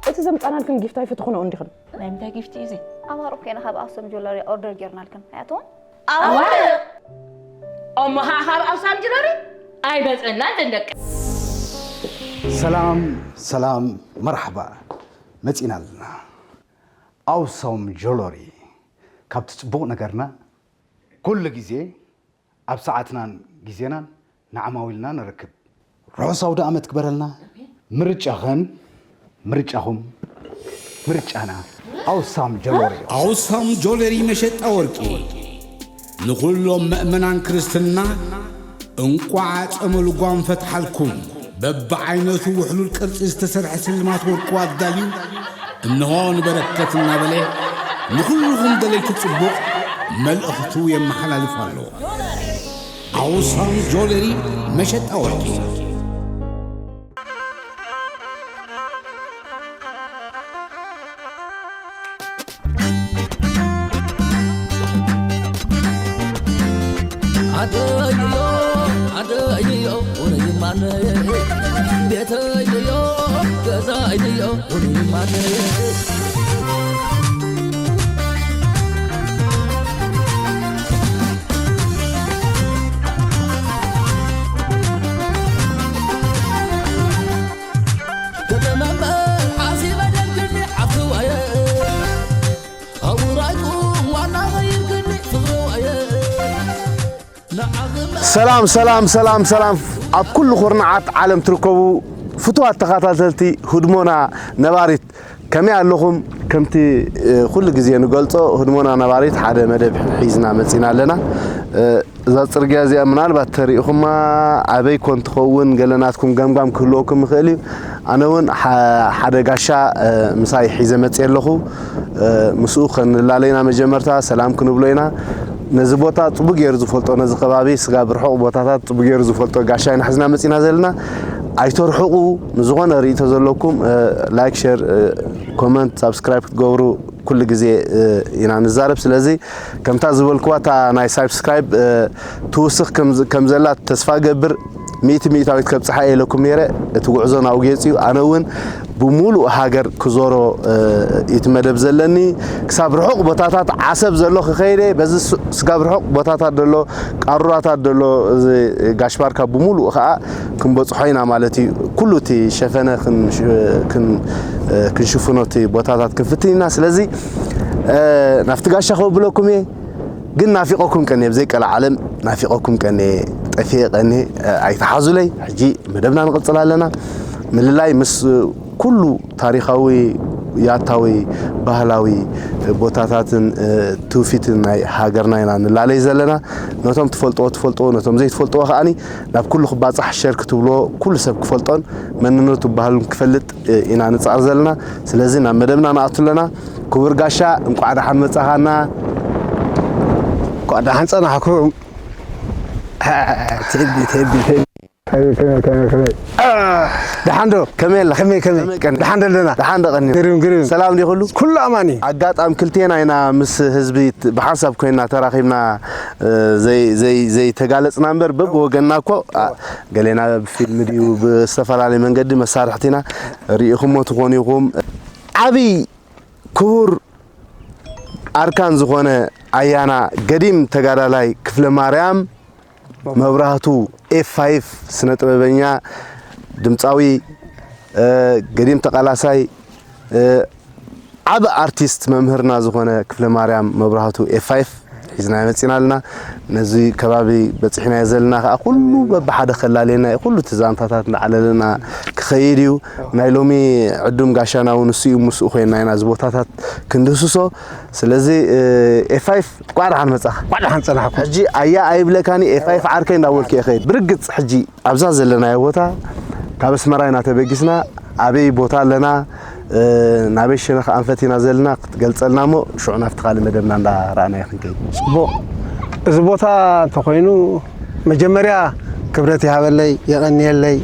እቲ ዘምጻናልክን ጊፍት ኣይፈትኹኖ እንዲኽን። ናይ ምንታይ ጊፍት እዩ እዚ? ኣማርቕ ኮይና ካብ ኣክሱም ጆለሪ ኦርደር ጌርናልክን ኣያትዎም። ኣዋርቕ! እሞ ኸዓ ካብ ኣውሳም ጅለሪ ኣይመፀናን ደንደቂ። ሰላም ሰላም፣ መርሓባ፣ መፂና ኣለና። ኣውሳም ጆለሪ፣ ካብቲ ፅቡቕ ነገርና ኩሉ ግዜ ኣብ ሰዓትናን ግዜናን ንዓማዊልና ንረክብ። ርሑስ ኣውደ ኣመት ክበረልና። ምርጫኸን ምርጫኹም ምርጫና ኣውሳም ጆለሪ። ኣውሳም ጆለሪ መሸጣ ወርቂ ንኹሎም መእመናን ክርስትና እንቋዕ ጸመ ልጓም ፈትሓልኩም። በብዓይነቱ ውሕሉል ቅርጺ ዝተሰርሐ ስልማት ወርቁ ኣዳልዩ እንሆ ንበረከት እናበለ ንኹልኹም ደለይቲ ጽቡቕ መልእኽቱ የመሓላልፍ ኣሎ። ኣውሳም ጆለሪ መሸጣ ወርቂ። ኣደይዮ ኣደይዮ ውርይማነ ቤተይዮ ገዛይዮ ውርይማነ ሰላም ሰላም ሰላም ሰላም፣ ኣብ ኩሉ ኩርናዓት ዓለም ትርከቡ ፍቱዋት ተኸታተልቲ ህድሞና ነባሪት፣ ከመይ ኣለኹም? ከምቲ ኩሉ ግዜ ንገልጾ፣ ህድሞና ነባሪት ሓደ መደብ ሒዝና መጺና ኣለና። እዛ ጽርግያ እዚኣ ምናልባት ተሪእኹማ ኣበይ ኮን ትኸውን፣ ገለ ናትኩም ገምጋም ክህልወኩም ይኽእል እዩ። ኣነ እውን ሓደ ጋሻ ምሳይ ሒዘ መጽየ ኣለኹ። ምስኡ ከንላለይና መጀመርታ ሰላም ክንብሎ ኢና። ነዚ ቦታ ጽቡቅ ገይሩ ዝፈልጦ፣ ነዚ ከባቢ ስጋብ ርሑቕ ቦታታት ጽቡቅ ገይሩ ዝፈልጦ ጋሻ ኢና ሒዝና መጺና ዘለና። ኣይተርሕቑ። ንዝኾነ ርእይቶ ዘለኩም ላይክ፣ ሸር፣ ኮመንት፣ ሳብስክራይብ ክትገብሩ ኩሉ ግዜ ኢና ንዛረብ። ስለዚ ከምታ ዝበልክዋ እታ ናይ ሳብስክራይብ ትውስኽ ከም ዘላ ተስፋ ገብር። ሚእቲ ሚእታዊት ከብጽሓ እየ ኢለኩም ነይረ። እቲ ጉዕዞ ናብኡ ገይጹ እዩ። ኣነ እውን ብሙሉእ ሃገር ክዞሮ እዩ እቲ መደብ ዘለኒ። ክሳብ ርሑቕ ቦታታት ዓሰብ ዘሎ ክኸይደ፣ በዚ ስጋብ ርሑቕ ቦታታት ዘሎ ቃሩራታት ዘሎ እዚ ጋሽ ባርካ ብሙሉእ ከዓ ክንበጽሖ ኢና ማለት እዩ። ኩሉ እቲ ሸፈነ ክንሽፍኖ እቲ ቦታታት ክንፍትን ኢና። ስለዚ ናብቲ ጋሻ ከብለኩም እየ። ግን ናፊቐኩም ቀንየ፣ ብዘይ ቀልዓለም ናፊቐኩም ቀንየ፣ ጠፊኤ ቀንየ፣ ኣይትሓዙለይ። ሕጂ መደብና ንቕጽል ኣለና። ምልላይ ምስ ኩሉ ታሪኻዊ፣ ያታዊ፣ ባህላዊ ቦታታትን ትውፊትን ናይ ሃገርና ኢና ንላለይ ዘለና። ነቶም ትፈልጥዎ ትፈልጥዎ፣ ነቶም ዘይትፈልጥዎ ከዓኒ ናብ ኩሉ ክባጻሕ ሸር ክትብልዎ፣ ኩሉ ሰብ ክፈልጦን መንነቱ ባህሉን ክፈልጥ ኢና ንጽዕር ዘለና። ስለዚ ናብ መደብና ንኣቱ ኣለና። ክቡር ጋሻ፣ እንቋዕ ደሓን መጻኻና። እንቋዕ ደሓን ጸናሕኩም። ቴዲ ቴዲ ቴዲ። ከመይ ከመይ ከመይ ከመይ። ደሓን ዶ? ከመይ ኣላ? ከመይ ከመይ? ከመይ ቀኒ? ደሓን ዶ ኣለና? ደሓን ዶ ቀኒ? ግርም ግርም። ሰላም ዲኹሉ? ኩሉ ኣማን እዩ። ኣጋጣሚ ክልቴና ኢና ምስ ህዝቢ ት-፣ ብሓንሳብ ኮይና ተራኺብና፣ እ፣ ዘይ-፣ ዘይ-፣ ዘይተጋለጽና እምበር በብወገንና እኮ፣ ኣ፣ ገሌና ብፊልም ድዩ ብዝተፈላለየ መንገዲ መሳርሕቲ ኢና። ርኢኹሞ ትኾኑ ኢኹም። ዓቢ ክቡር ኣርካን ዝኾነ ኣያና ገዲም ተጋዳላይ ክፍለ ማርያም መብራህቱ ኤፍ ፋይቭ ስነ ጥበበኛ፣ ድምፃዊ፣ እ፣ ገዲም ተቓላሳይ፣ እ፣ ዓቢ ኣርቲስት መምህርና ዝኾነ ክፍለ ማርያም መብራህቱ ኤፍ ፋይቭ ሒዝናዮ መፂና ኣለና። ነዚ ከባቢ በፂሕናዮ ዘለና ከዓ ኩሉ በብሓደ ከላልየና እዩ። ኩሉ እቲ ዛንታታት እንዳዓለለና ክኸይድ እዩ። ናይ ሎሚ ዕዱም ጋሻና እውን ንሱ እዩ። ምስኡ ኮይንና ኢና እዚ ቦታታት ክንድህስሶ። ስለዚ፣ እ፣ ኤፍ ፋይቭ እንቋዕ ደሓን መጻኻ። እንቋዕ ደሓን ጸናሕኩም። ሕጂ ኣያ ኣይብለካኒ፣ ኤፍ ፋይቭ ዓርከይ እንዳበልኩ እየ ከይድ። ብርግጽ ሕጂ ኣብዛ ዘለናዮ ቦታ ካብ ኣስመራ ኢና ተበጊስና። ኣበይ ቦታ ኣለና፣ እ፣ ናበይ ሸነኽ ኣንፈት ኢና ዘለና ክትገልጸልና እሞ ሽዑ ናብቲ ካልእ መደብና እንዳረኣናዮ ክንከይድ። ጽቡቕ። እዚ ቦታ እንተኾይኑ መጀመርያ ክብረት ይሃበለይ፣ የቐንየለይ።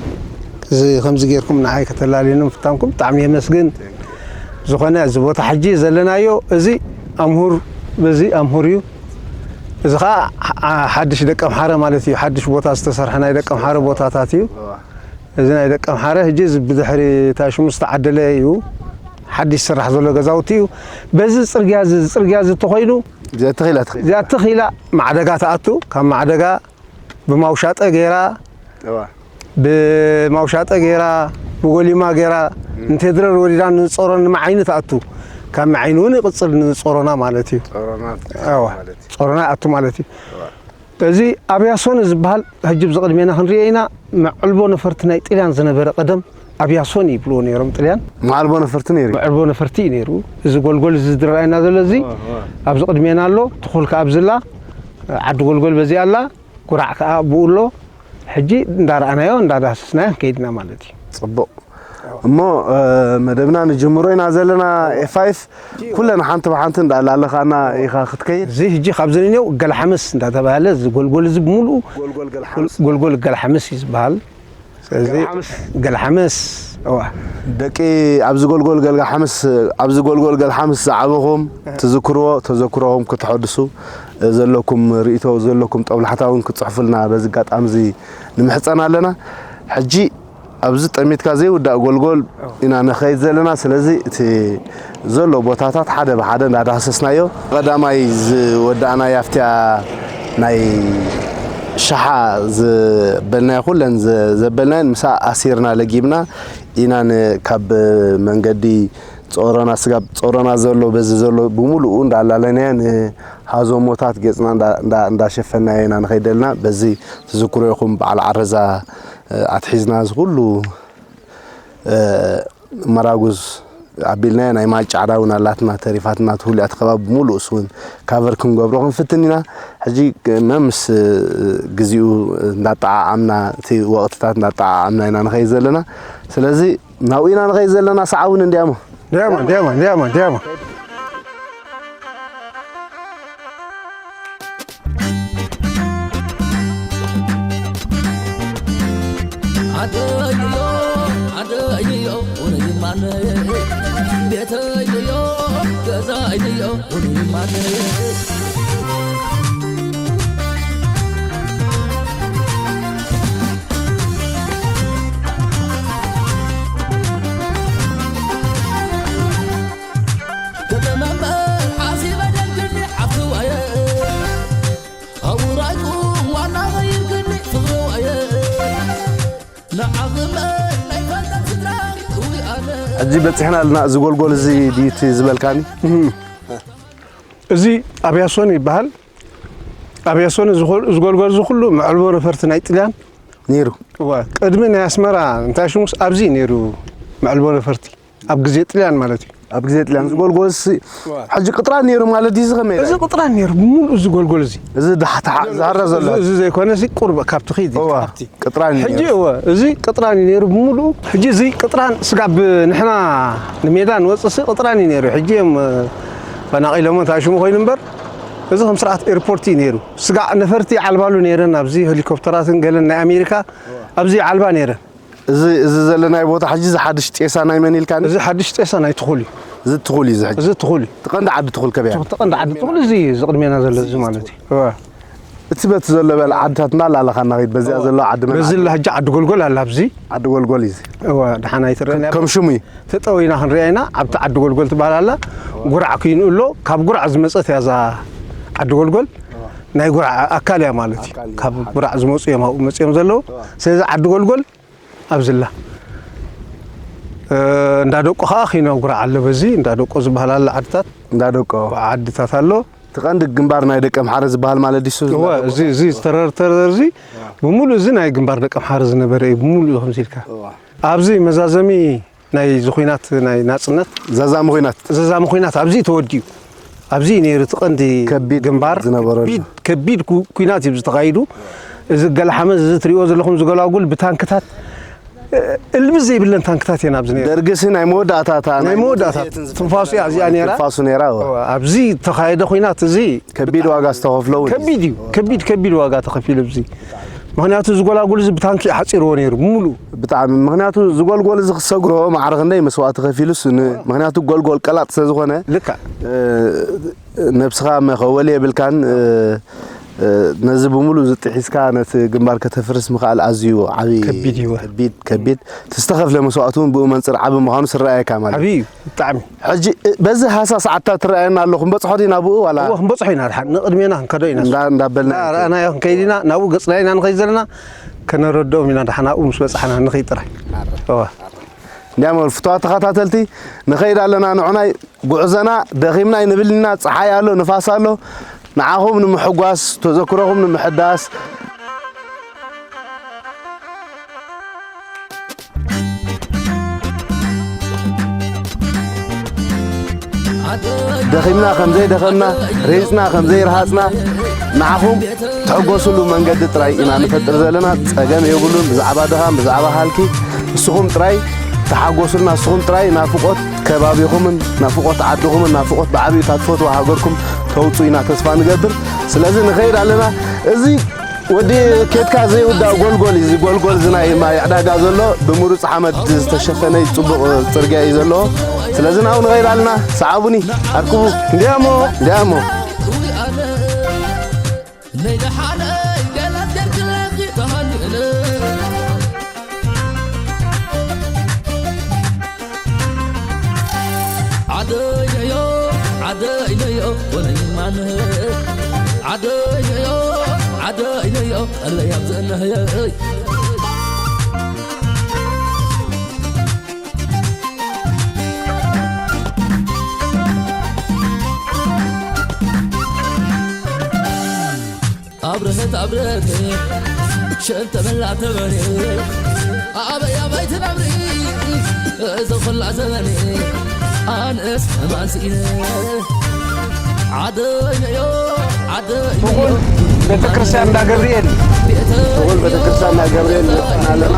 እዚ ከምዚ ጌርኩም ንዓይ ከተላልዩኒ ምፍታንኩም ብጣዕሚ የመስግን። ዝኾነ እዚ ቦታ ሕጂ ዘለናዮ እዚ ኣምሁር፣ በዚ ኣምሁር እዩ። እዚ ኸዓ ሓ-፣ ሓድሽ ደቀምሓረ ማለት እዩ። ሓድሽ ቦታ ዝተሰርሐ ናይ ደቀምሓረ ቦታታት እዩ። እዚ ናይ ደቀምሓረ ሕጂ እዚ ብድሕሪ ታሽሙ ዝተዓደለ እዩ። ሓድሽ ዝስራሕ ዘሎ ገዛውቲ እዩ። በዚ ጽርግያ እዚ፣ ጽርግያ እዚ ተኾይኑ እዚኣ ትኽኢላ፣ ትኽኢላ። እዚኣ ትኽኢላ ማዕደጋ ትኣቱ። ካብ ማዕደጋ ብማውሻጠ ገይራ፣ እዋ። ብማውሻጠ ገይራ፣ ብጎሊማ ገይራ፣ ንቴድረር ወሪዳ ንጾሮን ንመዓይኒ ትኣቱ። ካብ መዓይኒ እውን ይቕጽል ንጾሮና ማለት እዩ። ጾሮና እዋ። ማለት እዩ። ጾሮና ይኣቱ ማለት እዩ። እዋ። እዚ ኣብያሶን ዝበሃል ሕጂ ብዚ ቅድሜና ክንሪኦ ኢና። መዕልቦ ነፈርቲ ናይ ጥልያን ዝነበረ ቀደም ኣብያሶን ይብልዎ ነይሮም ጥልያን። መዕልቦ ነፈርቲ ነይሩ። መዕልቦ ነፈርቲ እዩ ነይሩ። እዚ ጎልጎል እዚ ዝረኣየና ዘሎ እዚ እዋ፣ እዋ። ኣብዚ ቅድሜና ኣሎ። ትኹል ከኣ ኣብዝላ ዓዲ ጎልጎል በዚኣ ኣላ። ጉራዕ ከኣ ብኡ ኣሎ። ሕጂ እንዳረኣናዮ እንዳዳሰስናዮ ክንከይድ ኢና ማለት እዩ። ጽቡቕ። እሞ፣ እ፣ መደብና ንጅምሮ ኢና ዘለና። ኤፍ ፋይፍ ኩለን ሓንቲ ብሓንቲ እንዳላለኻና ኢኻ ክትከይድ። እዚ ሕጂ ካብዚ ንኔው ገለሓመስ እንዳተባህለ፣ እዚ ጎልጎል እዚ ብምሉኡ ጎልጎል ገለሓመስ። ጎልጎል ገለሓመስ እዩ ዝበሃል። ስለዚ ገለሓመስ። ገለሓመስ፣ እዋ። ደቂ ኣብዚ ጎልጎል ገልጋሓምስ፣ ኣብዚ ጎልጎል ገልሓምስ ዝዓበኹም ትዝክርዎ፣ ተዘክሮኹም ክትሐድሱ፣ እ፣ ዘለኩም ርእይቶ፣ ዘለኩም ጠብላሕታ እውን ክትጽሕፉልና በዚ ኣጋጣሚ እዚ ንምሕጸን ኣለና። ሕጂ ኣብዚ ጠሚትካ ዘይውዳእ ጎልጎል ኢና ንኸይድ ዘለና። ስለዚ እቲ ዘሎ ቦታታት ሓደ ብሓደ እንዳዳህሰስናዮ፣ ቀዳማይ ዝወዳእናያ ኣብቲኣ ናይ ሸሓ ዝበልናዮ፣ ኩለን ዘ-፣ ዘበልናየን ምሳ ኣሲርና ለጊብና ኢና ን-፣ ካብ መንገዲ ጾሮና፣ ስጋብ ጾሮና ዘሎ፣ በዚ ዘሎ ብምሉኡ እንዳላለናዮ፣ ንሃዞሞታት ገጽና እንዳ-፣ እንዳ-፣ እንዳሸፈናዮ ኢና ንኸይድ ዘለና። በዚ ትዝክሮ ኢኹም፣ በዓል ዓረዛ፣ እ፣ ኣትሒዝና፣ እዚ ኩሉ፣ እ፣ መራጉዝ ኣቢልናዮ፣ ናይ ማይ ጫዕዳ እውን ኣላትና፣ ተሪፋትና፣ እቲ ሁሉ እቲ ከባቢ ብምሉእ እሱ እውን ካቨር ክንገብሮ ክንፍትን ኢና። ሕጂ መምስ ግዜኡ እንዳጠዓዓምና፣ እቲ ወቕትታት እንዳጠዓዓምና ኢና ንኸይድ ዘለና። ስለዚ ናብኡ ኢና ንኸይድ ዘለና፣ ሰዓቡኒ እንዲያሞ። እንዲያሞ፣ እንዲያሞ፣ እንዲያሞ፣ እንዲያሞ። ዓደይዮ፣ ዓደይዮ፣ ወረይማነ፣ ቤተይዮ፣ ገዛይዮ፣ ወረይማነ። ከተማ እምበር ሓሲበ ደልክኒ ሓፍትዋየ። ኣውራይኩም ዋና ቐይርክኒ ፍቕሪ ዋየ። ንዓኽመ ናይ ፈልጠት ስድራ እዊ ኣነ። ሕጂ በጺሕና ኣለና። እዚ ጎልጎል እዚ ድዩ እቲ ዝበልካኒ? እም። እዚ ኣብያሶን ይበሃል። ኣብያሶን እዚ ኾል-፣ እዚ ጎልጎል እዚ ኩሉ መዕልቦ ነፈርቲ ናይ ጥልያን ነይሩ። እወ፣ ቅድሚ ናይ ኣስመራ እንታይ ሽሙስ ኣብዚ ነይሩ መዕልቦ ነፈርቲ። ኣብ ግዜ ጥልያን ማለት እዩ። ኣብ ግዜ ጥልያን ዝጎልጎልሲ እዋ። ሕጂ ቅጥራን ነይሩ ማለት ድዩ? እዚ ከመይ እዚ ኢሉ? ቅጥራን ነይሩ፣ ብምሉእ እዚ ጎልጎል እዚ። እዚ ዳሕታሕ ዝሃረ ዘሎ። እዚ፣ እዚ ዘይኮነሲ ቁርብ ካብቲ ኺድ እዋ፣ ካብቲ። ቅጥራን እዩ ሕጂ ነይሩ። እወ፣ እዚ ቅጥራን እዩ ነይሩ ብምሉኡ። ሕጂ እዚ ቅጥራን ስጋብ ንሕና ንሜዳ ንወፅእሲ ቅጥራን እዩ ነይሩ። ሕጂ እዮም፣ እ፣ ፈናቒሎሞ እንታይ ሽሙ ኮይኑ እምበር፣ እዚ ከም ስርዓት ኤርፖርት እዩ ነይሩ። ስጋዕ ነፈርቲ ይዓልባሉ ነይረን፣ ኣብዚ ሄሊኮፕተራትን ገለን ናይ ኣሜሪካ ኣብዚ ይዓልባ ነይረን። እዚ፣ እዚ ዘለናዮ ቦታ ሕጂ እዚ ሓድሽ ጤሳ ናይ መን ኢልካኒ? እዚ ሓድሽ ጤሳ ናይ ትኹል እዩ። እዚ ትኹል እዩ እዚ ሕጂ? እዚ ትኹል እዩ። እቲ ቀንዲ ዓዲ ትኹል ከበያ? እቲ ቀንዲ ዓዲ ትኹል እዚ እዩ፣ እዚ ቅድሜና ዘሎ እዚ ማለት እዩ። እወ። እቲ በቲ ዘሎ በል ዓድታት እንዳላለኻ እናኸይድ በዚኣ እወ። ዘሎ ዓዲ መን በዚ ዓዲ? ላ ሕጂ ዓዲ ጎልጎል ኣላ ኣብዚ። ዓዲ ጎልጎል እዩ እዚ። እወ፣ ደሓን ኣይትረአን እያ። ከም ሽሙ እዩ? ተጠው ኢና ክንሪኣ ኢና። ኣብቲ ዓዲ ጎልጎል ትበሃል ኣላ። ጉራዕ ኮይኑ ኣሎ። ካብ ጉራዕ ዝመጸት እያ እዛ ዓዲ ጎልጎል። ናይ ጉራዕ ኣካል እያ ማለት እዩ። ኣካል እያ። ካብ ጉራዕ ዝመጹ እዮም ኣብኡ መጺኦም ዘለዉ። እወ። ስለዚ ዓዲ ጎልጎል ኣብዝላ። እ፣ እንዳ ደቆ ኸዓ ኺኖ ጉራዕ ኣሎ። በዚ እንዳ ደቆ ዝበሃል ኣሎ ዓድታት። እንዳ ደቆ። ዓድታት ኣሎ። እቲ ቀንዲ ግንባር ናይ ደቀ ኣምሓረ ዝበሃል ማለት ድዩ? እወ፣ እዚ፣ እዚ ዝተረርተረ እዚ ብምሉእ እዚ ናይ ግንባር ደቀ ኣምሓረ ዝነበረ እዩ። ብምሉእ ከምዚ ኢልካ። እወ። ኣብዚ መዛዘሚ ናይ እዚ ኹናት ናይ ናጽነት። ዘዛሚ ኹናት። ዘዛሚ ኹናት ኣብዚ ተወዲኡ። ኣብዚ እዩ ነይሩ እቲ ቀንዲ ከቢድ ግንባር። ዝነበረሉ። ከቢድ፣ ከቢድ ኩ-፣ ኩናት እዩ ተኻይዱ። እዚ ገለሓመ፣ እዚ ትሪእዎ ዘለኹም ዝጎላጉል ብታንክታት፣ እ፣ እልቢ ዘይብለን ታንክታት እየን ኣብዚ ነይሩ። ደርግሲ ናይ መወዳእታታ ናይ ናይ መወዳእታ ሞት ትንፋሱ እያ እዚኣ ነይራ። ትንፋሱ ነይራ፣ እወ። እወ፣ ኣብዚ ተኻየደ ኹናት እዚ ከቢድ ዋጋ ዝተኸፍሎ እውን እዩ። ከቢድ እዩ። ከቢድ፣ ከቢድ ዋጋ ተኸፊሉ ኣብዚ። ምኽንያቱ ዝጎላጉል እዚ ብታንኪ ሓፂርዎ ነይሩ፣ ብምሉእ። ብጣዕሚ። ምኽንያቱ ዝጎልጎል እዚ ክሰግሮ ማዕረ ክንደይ መስዋእቲ ከፊሉስ ን-፣ ምኽንያቱ ጎልጎል ቀላጥ ስለ ዝኾነ፣ ልክዕ። እ፣ ነብስኻ መኸወሊ የብልካን፣ እ፣ ነዚ ብምሉእ ዝጥሒስካ ነቲ ግንባር ከተፍርስ ምኽኣል ኣዝዩ ዓቢ ከቢድ ህይወት። ከቢድ ከቢድ ዝተኸፍለ መስዋእቲ እውን ብኡ መንፅር ዓቢ ምዃኑ ስረኣየካ ማለት እዩ። ዓቢ እዩ ብጣዕሚ። ሕጂ በዚ ሃሳስ ዓታ ትረኣየና ኣለኹ። ክንበፅሖ ዲና ብኡ ዋላ እዎ ክንበፅሖ ኢና ድሓን ንቕድሜና ክንከዶ ኢና። እንዳ- እንዳበልና ረኣናዮ ክንከይድ ኢና ናብኡ ገፅና ኢና ንኸይድ ዘለና። ከነረድኦም ኢና ድሓን ኣብኡ ምስ በፃሕና ንኸይድ ጥራይ። እወ። እንዲያም ፍትዋ ተኸታተልቲ ንኸይድ ኣለና ንዑናይ ጉዕዘና ደኺምና ኣይንብልን ኢና። ፀሓይ ኣሎ፣ ንፋስ ኣሎ። ንዓኹም ንምሕጓስ፣ ተዘክሮኹም ንምሕዳስ፣ ደኺምና ከም ዘይደኸምና፣ ርሂፅና ከም ዘይረሃፅና፣ ንዓኹም ትሕጎስሉ መንገዲ ጥራይ ኢና ንፈጥር ዘለና። ፀገም የብሉን። ብዛዕባ ድኻም፣ ብዛዕባ ሃልኪ፣ ንስኹም ጥራይ ተሓጎሱልና። ንስኹም ጥራይ ናፍቆት ከባቢኹምን ናፍቆት ዓድኹምን ናፍቆት ብዓቢኡ እታ ትፈትዋ ሃገርኩም ተውፅኡ ኢና ተስፋ ንገብር። ስለዚ ንኸይድ ኣለና። እዚ ወዲ ኬድካ ዘይውዳእ ጎልጎል እዩ። እዚ ጎልጎል እዚ ናይ ማይ ዕዳጋ ዘሎ ብምሩፅ ሓመድ ዝተሸፈነ እዩ። ፅቡቕ ፅርግያ እዩ ዘለዎ። ስለዚ ናብኡ ንኸይድ ኣለና። ሰዓቡኒ፣ ኣርክቡ። እንዲያሞ። እንዲያሞ። ዓደይነዮ ዓደይነዮ ወለይማነ ዓደይነዮ ዓደይነዮ ኣለያብ ዘነህየይ ኣብረሀት ኣብረሀት ሸንተመላ ተበሬ ኣበይ ኣበይ ትነብሪ እዚ ኹላ ዘበኔ ኣነስ ማንስኢነ ዓደይነዮ ዓደይነዮ ትኹል ቤተክርስትያን እንዳ ገብርኤል ትኹል ቤተክርስትያን እንዳ ገብርኤል ንበፅሕና ኣለና።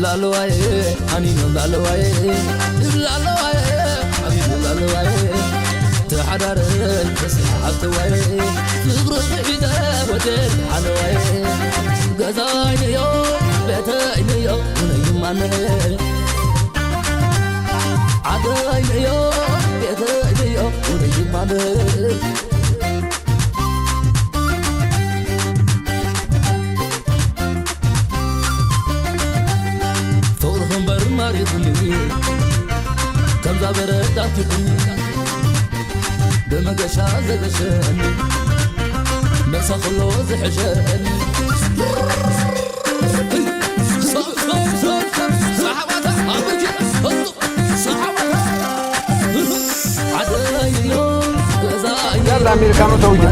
ላለዋየ ኣኒኖ ላለዋየ ላለዋየ ሓቢቢ ላለዋየ ተሓዳረ ተስሓብተዋየ ፍቅሪ ሒዘ ወደ ሓለዋየ ገዛይነዮ ቤተይነዮ ውነይማነ ዓደይነዮ ቤተይነዮ ውነይማነ ፍቕርኺ እምበር ማሪኹኒ ከምዛ በረድ ኣትኹኒ ብመገሻ ዘገሸኒ መሳ ኩሎ ዝሕሸኒ ሰሓባታ ኣብ ቤት ሰሓባታ ዓደይዮ ገዛዮ ያላ ኣሜሪካኖ ተውጅ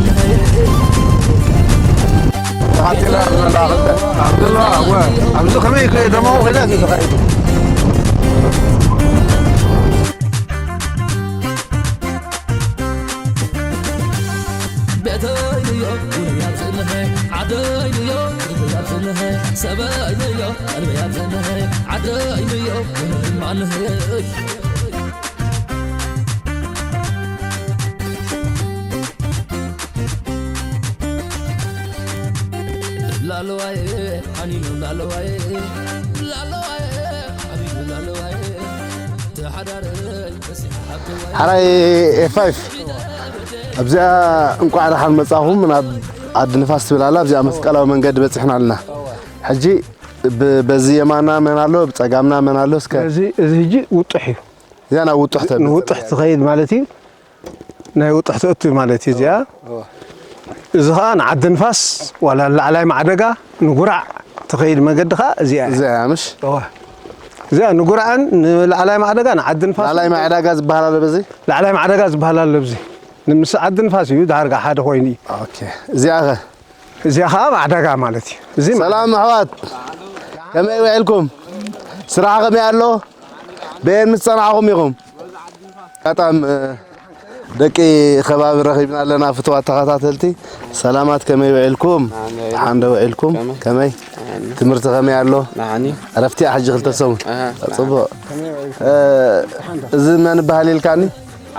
ተሓቲላ ኣለና ክልተ ኣብዚ ከመይ ደማው ከይዳ ተተኻኢዱ ቤተይንዮ ውንያት ዝንሀ ዓደይንዮ ውንያት ዝንሀ ሰበይንዮ ዕርብያት ዝንሀ ዓደይንዮ ውንማንሀ ላለዋየ ሓኒኑ ላለዋየ ላለዋየ ሓኒኑ ላለዋየ ተሓዳረይ በሲሓ ሓብተዋየ ሓራይ ኤፍ ፋይቭ ኣብዚኣ እንቋዕ ደሓን መጻኹም ናብ ዓዲ ንፋስ ትብል ኣላ ኣብዚኣ መስቀላዊ መንገዲ በጺሕና ኣለና ሕጂ ብ- በዚ የማና መን ኣሎ ብጸጋምና መን ኣሎ እስከ እዚ እዚ ሕጂ ውጡሕ እዩ እዚኣ ናብ ውጡሕ ተብል ንውጡሕ ትኸይድ ማለት እዩ ናይ ውጡሕ ትእቱ ማለት እዩ እዚኣ እዚ ኸዓ ንዓዲ ንፋስ ዋላ ላዕላይ ማዕደጋ ንጉራዕ ትኸይድ መገዲ ኸዓ እዚኣ እያ እዚኣ እያ ምሽ እዋ እዚኣ ንጉራዕን ንላዕላይ ማዕደጋ ንዓዲ ንፋስ ላዕላይ ማዕዳጋ ዝበሃል ኣሎ በዚ ላዕላይ ማዕደጋ ዝበሃል ኣሎ ኣብዚ ንምስ ዓዲ ንፋስ እዩ ዳርጋ ሓደ ኮይኑ እዩ ኦኬ እዚኣ ኸ እዚኣ ኸዓ ማዕደጋ ማለት እዩ እዚ ማዕደጋ ሰላም ኣሕዋት ከመይ ውዒልኩም ስራሕ ከመይ ኣሎ በየን ምስ ጸናዕኹም ኢኹም ኣጋጣም ደቂ ከባቢ ረኺብና ኣለና። ፍትዋት ተኸታተልቲ ሰላማት፣ ከመይ ውዒልኩም? ደሓን ዶ ውዒልኩም? ከመይ? ትምህርቲ ከመይ ኣሎ? ዕረፍቲ እያ ሕጂ ክልተ ሰሙን። ጽቡቕ። እዚ መን ይበሃል ኢልካኒ?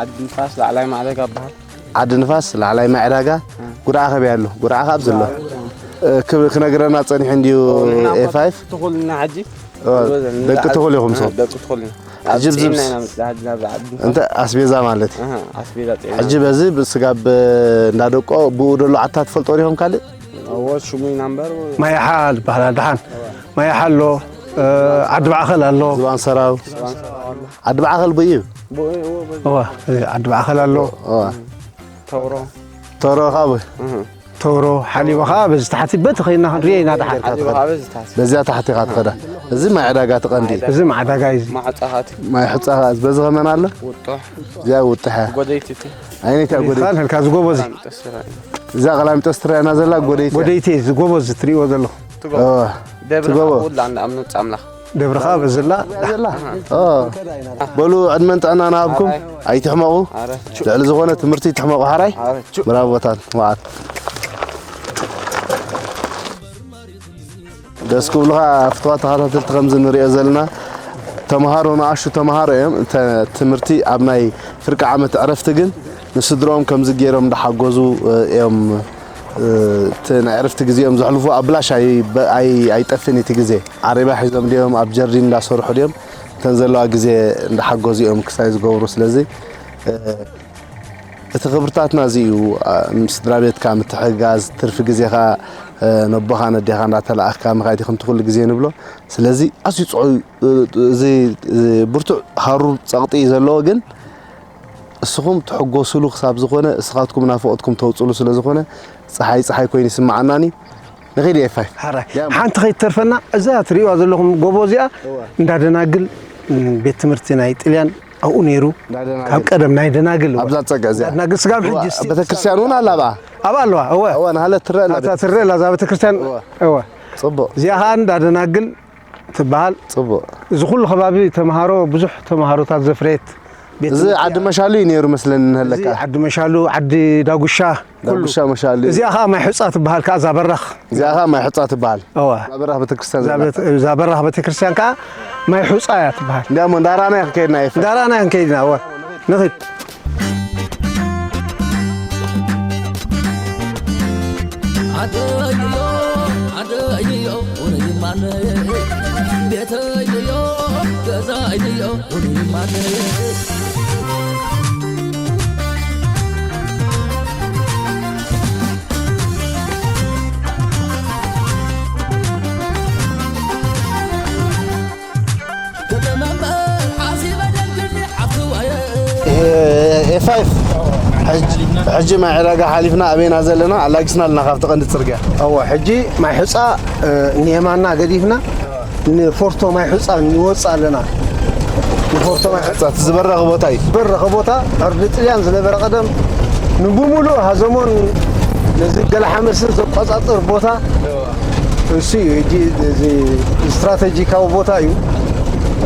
ዓዲ ንፋስ ላዕላይ ማዕረጋ ይበሃል። ዓዲ ንፋስ ላዕላይ ማዕረጋ። ጉርዓ ከመይ ኣሎ? ጉርዓ ካብ ዘሎ ክነግረና ጸኒሑ እንድዩ። ኤፋይፍ ትኹልና ሕጂ ደቂ ትኹል ኢኹም። ደቂ ትኹልና። ሕጂ ኣብዚ እንተ ኣስቤዛ ማለት እዩ። ኣስቤዛ ጤና። ሕጂ በዚ ብስጋብ እንዳደቆ ብኡ ደሎ ዓድታት ትፈልጦ ዲኹም ካልእ? እዎ፣ ሽሙ ኢና እምበር። ማይሓ ዝበሃል ደሓን። ማይሓ ኣሎ፣ ዓዲ ማእኸል ኣሎ። ዝባን ሰራው። ዓዲ ማእኸል ብኡ እዩ። እዎ፣ ዓዲ ማእኸል ኣሎ። ተውሮ። ተውሮ ካብ ተውሮ ሓሊቦ ኸዓ በዚ ታሕቲ በቲ ኸይድና ክንሪኦ ኢና ደሓን። በዚያ ታሕቲ ኢኻ ትኸዳ። እዚ ማይ ዕዳጋ እቲ ቀንዲ። እዚ ማይ ዕዳጋ እዩ። ማይ ሑጻ ኸዓ በዚ ኸመን ኣሎ? ውጡሕ። እዚኣ ውጡሕ እያ። ጎደይቲ እቲ። ኣይነታ ጎደይቲ? ኻን ህልካ ዝጎቦ እዚ። እዛ ቀላሚጦስ ትረኣየና ዘላ ጎደይቲ እያ። ጎደይቲ እዚ ጎቦ እዚ ትሪእዎ ዘለኹም። እወ። ደብሪ ትጎቦ። ኻብ ውላ እንዳ እምነት ኣምላኽ። ደብርኻ በዝላ። ዘላ። ኦ። በሉ ዕድመን ጥዕናን ሃብኩም። ኣይትሕመቑ። ልዕሊ ዝኾነ ትምህርቲ ይትሕመቑ ሓራይ። ብራቮታት መዓት። ደስ ክብሉኻ ፍትዋት ተኸታተልቲ፣ ከምዚ ንሪኦ ዘለና ተምሃሮ፣ ንኣሽቱ ተምሃሮ እዮም። ተ-፣ ትምህርቲ ኣብ ናይ ፍርቂ ዓመት ዕረፍቲ ግን ንስድሮኦም ከምዚ ገይሮም እንዳሓገዙ፣ እ፣ እዮም፣ እ፣ እቲ ናይ ዕረፍቲ ግዜኦም ዘሕልፉ። ኣብ ብላሽ ኣይ-፣ ኣይ-፣ ኣይጠፍን እቲ ግዜ። ዓሬባ ሒዞም ድዮም፣ ኣብ ጀርዲን እንዳሰርሑ ድዮም፣ እተን ዘለዋ ግዜ እንዳሓገዙ እዮም ክሳይ ዝገብሩ። ስለዚ፣ እ፣ እቲ ክብርታትና እዚ እዩ። እ፣ ምስ ስድራ ቤትካ ምትሕግጋዝ፣ ትርፊ ግዜኻ፣ እ፣ ነቦኻ ነዴኻ እንዳተላኣኽካ ምኻድ እዩ፣ ከምቲ ኩሉ ግዜ ንብሎ። ስለዚ ኣዝዩ ጽዑይ፣ እ፣ እዚ፣ እዚ ብርቱዕ ሃሩር ጸቕጢ እዩ ዘለዎ፣ ግን እስኹም ትሕጎሱሉ ክሳብ ዝኾነ፣ እስኻትኩም ናፍቖትኩም ተውጽሉ ስለ ዝኾነ፣ ጸሓይ ጸሓይ ኮይኑ ይስምዓናኒ። ንኺድ ኤፋይ። ሓራይ። ሓንቲ ከይትተርፈና፣ እዛ ትርእይዋ ዘለኹም ጎቦ እዚኣ እወ። እንዳ ደናግል፣ ም፣ ቤት ትምህርቲ ናይ ጥልያን ኣብኡ ነይሩ። እንዳ ደናግል። ካብ ቀደም ናይ ደናግል፣ እወ። ኣብዛ ጸጋ እዚኣ። እንዳ ደናግል ስጋብ እወ፣ ሕጂ እስቲ ቤተክርስትያን እውን ኣላ ኣብኣ። ኣብኣ ኣለዋ፣ እወ። እወ፣ ናሃለ ትረአ ኣላ ኣታ ቤተ- ትረአ ኣላ እዛ ቤተክርስትያን፣ እወ። እወ። ጽቡቕ። እዚኣ ኸኣ እንዳ ደናግል ትበሃል። ጽቡቕ። እዚ ኩሉ ከባቢ ተምሃሮ፣ ብዙሕ ተምሃሮታት ዘፍረየት ቤት እዚ ትምህርቲ ዓዲ እያ። መሻሉ እዩ ነይሩ መስለኒ፣ እዚ ንህለካ። ዓዲ መሻሉ፣ ዓዲ ዳጉሻ፣ ኩሉ። ዳጉሻ መሻሉ እዩ። እዚኣ ኸኣ ማይ ሑጻ ትበሃል፣ ከኣ እዛ በራኽ። እዚኣ ኸኣ ማይ ሑጻ ትበሃል። እዋ። እዛ በራኽ ቤተክርስትያን እዛ ዘላ። ቤት-፣ እዛ በራኽ ቤተክርስትያን ከኣ ማይ ሑጻ እያ ትበሃል። እንዲያሞ እንዳራና ክንከይድና ይፈ-፣ እንዳራና ክንከይድና፣ እዋ። ንኺድ። ዓደይዮ፣ ዓደይዮ፣ ውርይ ማነይ። ቤተይዮ፣ ገዛይዮ፣ ውርይ ማነይ። ኤ ፋይፍ፣ ሕጂ፣ ሕጂ ማይ ዕዳጋ ሓሊፍና ኣበይና ዘለና? ኣላጊስና ኣለና ካብቲ ቀንዲ ጽርግያ። እወ፣ ሕጂ ማይ ሑጻ፣ እ፣ ንየማና ገዲፍና ንፎርቶ ማይ ሑጻ ንወጽእ ኣለና። ንፎርቶ ማይ ሑጻ፣ እቲ ዝበረኸ ቦታ እዩ። ዝበረኸ ቦታ፣ ዕርዲ ጥልያን ዝነበረ ቀደም፣ ንብሙሉእ ሃዘሞን ነዚ ገለ ሓመስን ዘቆጻጽር ቦታ፣ እሱ እዩ። ሕጂ እዚ ስትራቴጂካዊ ቦታ እዩ።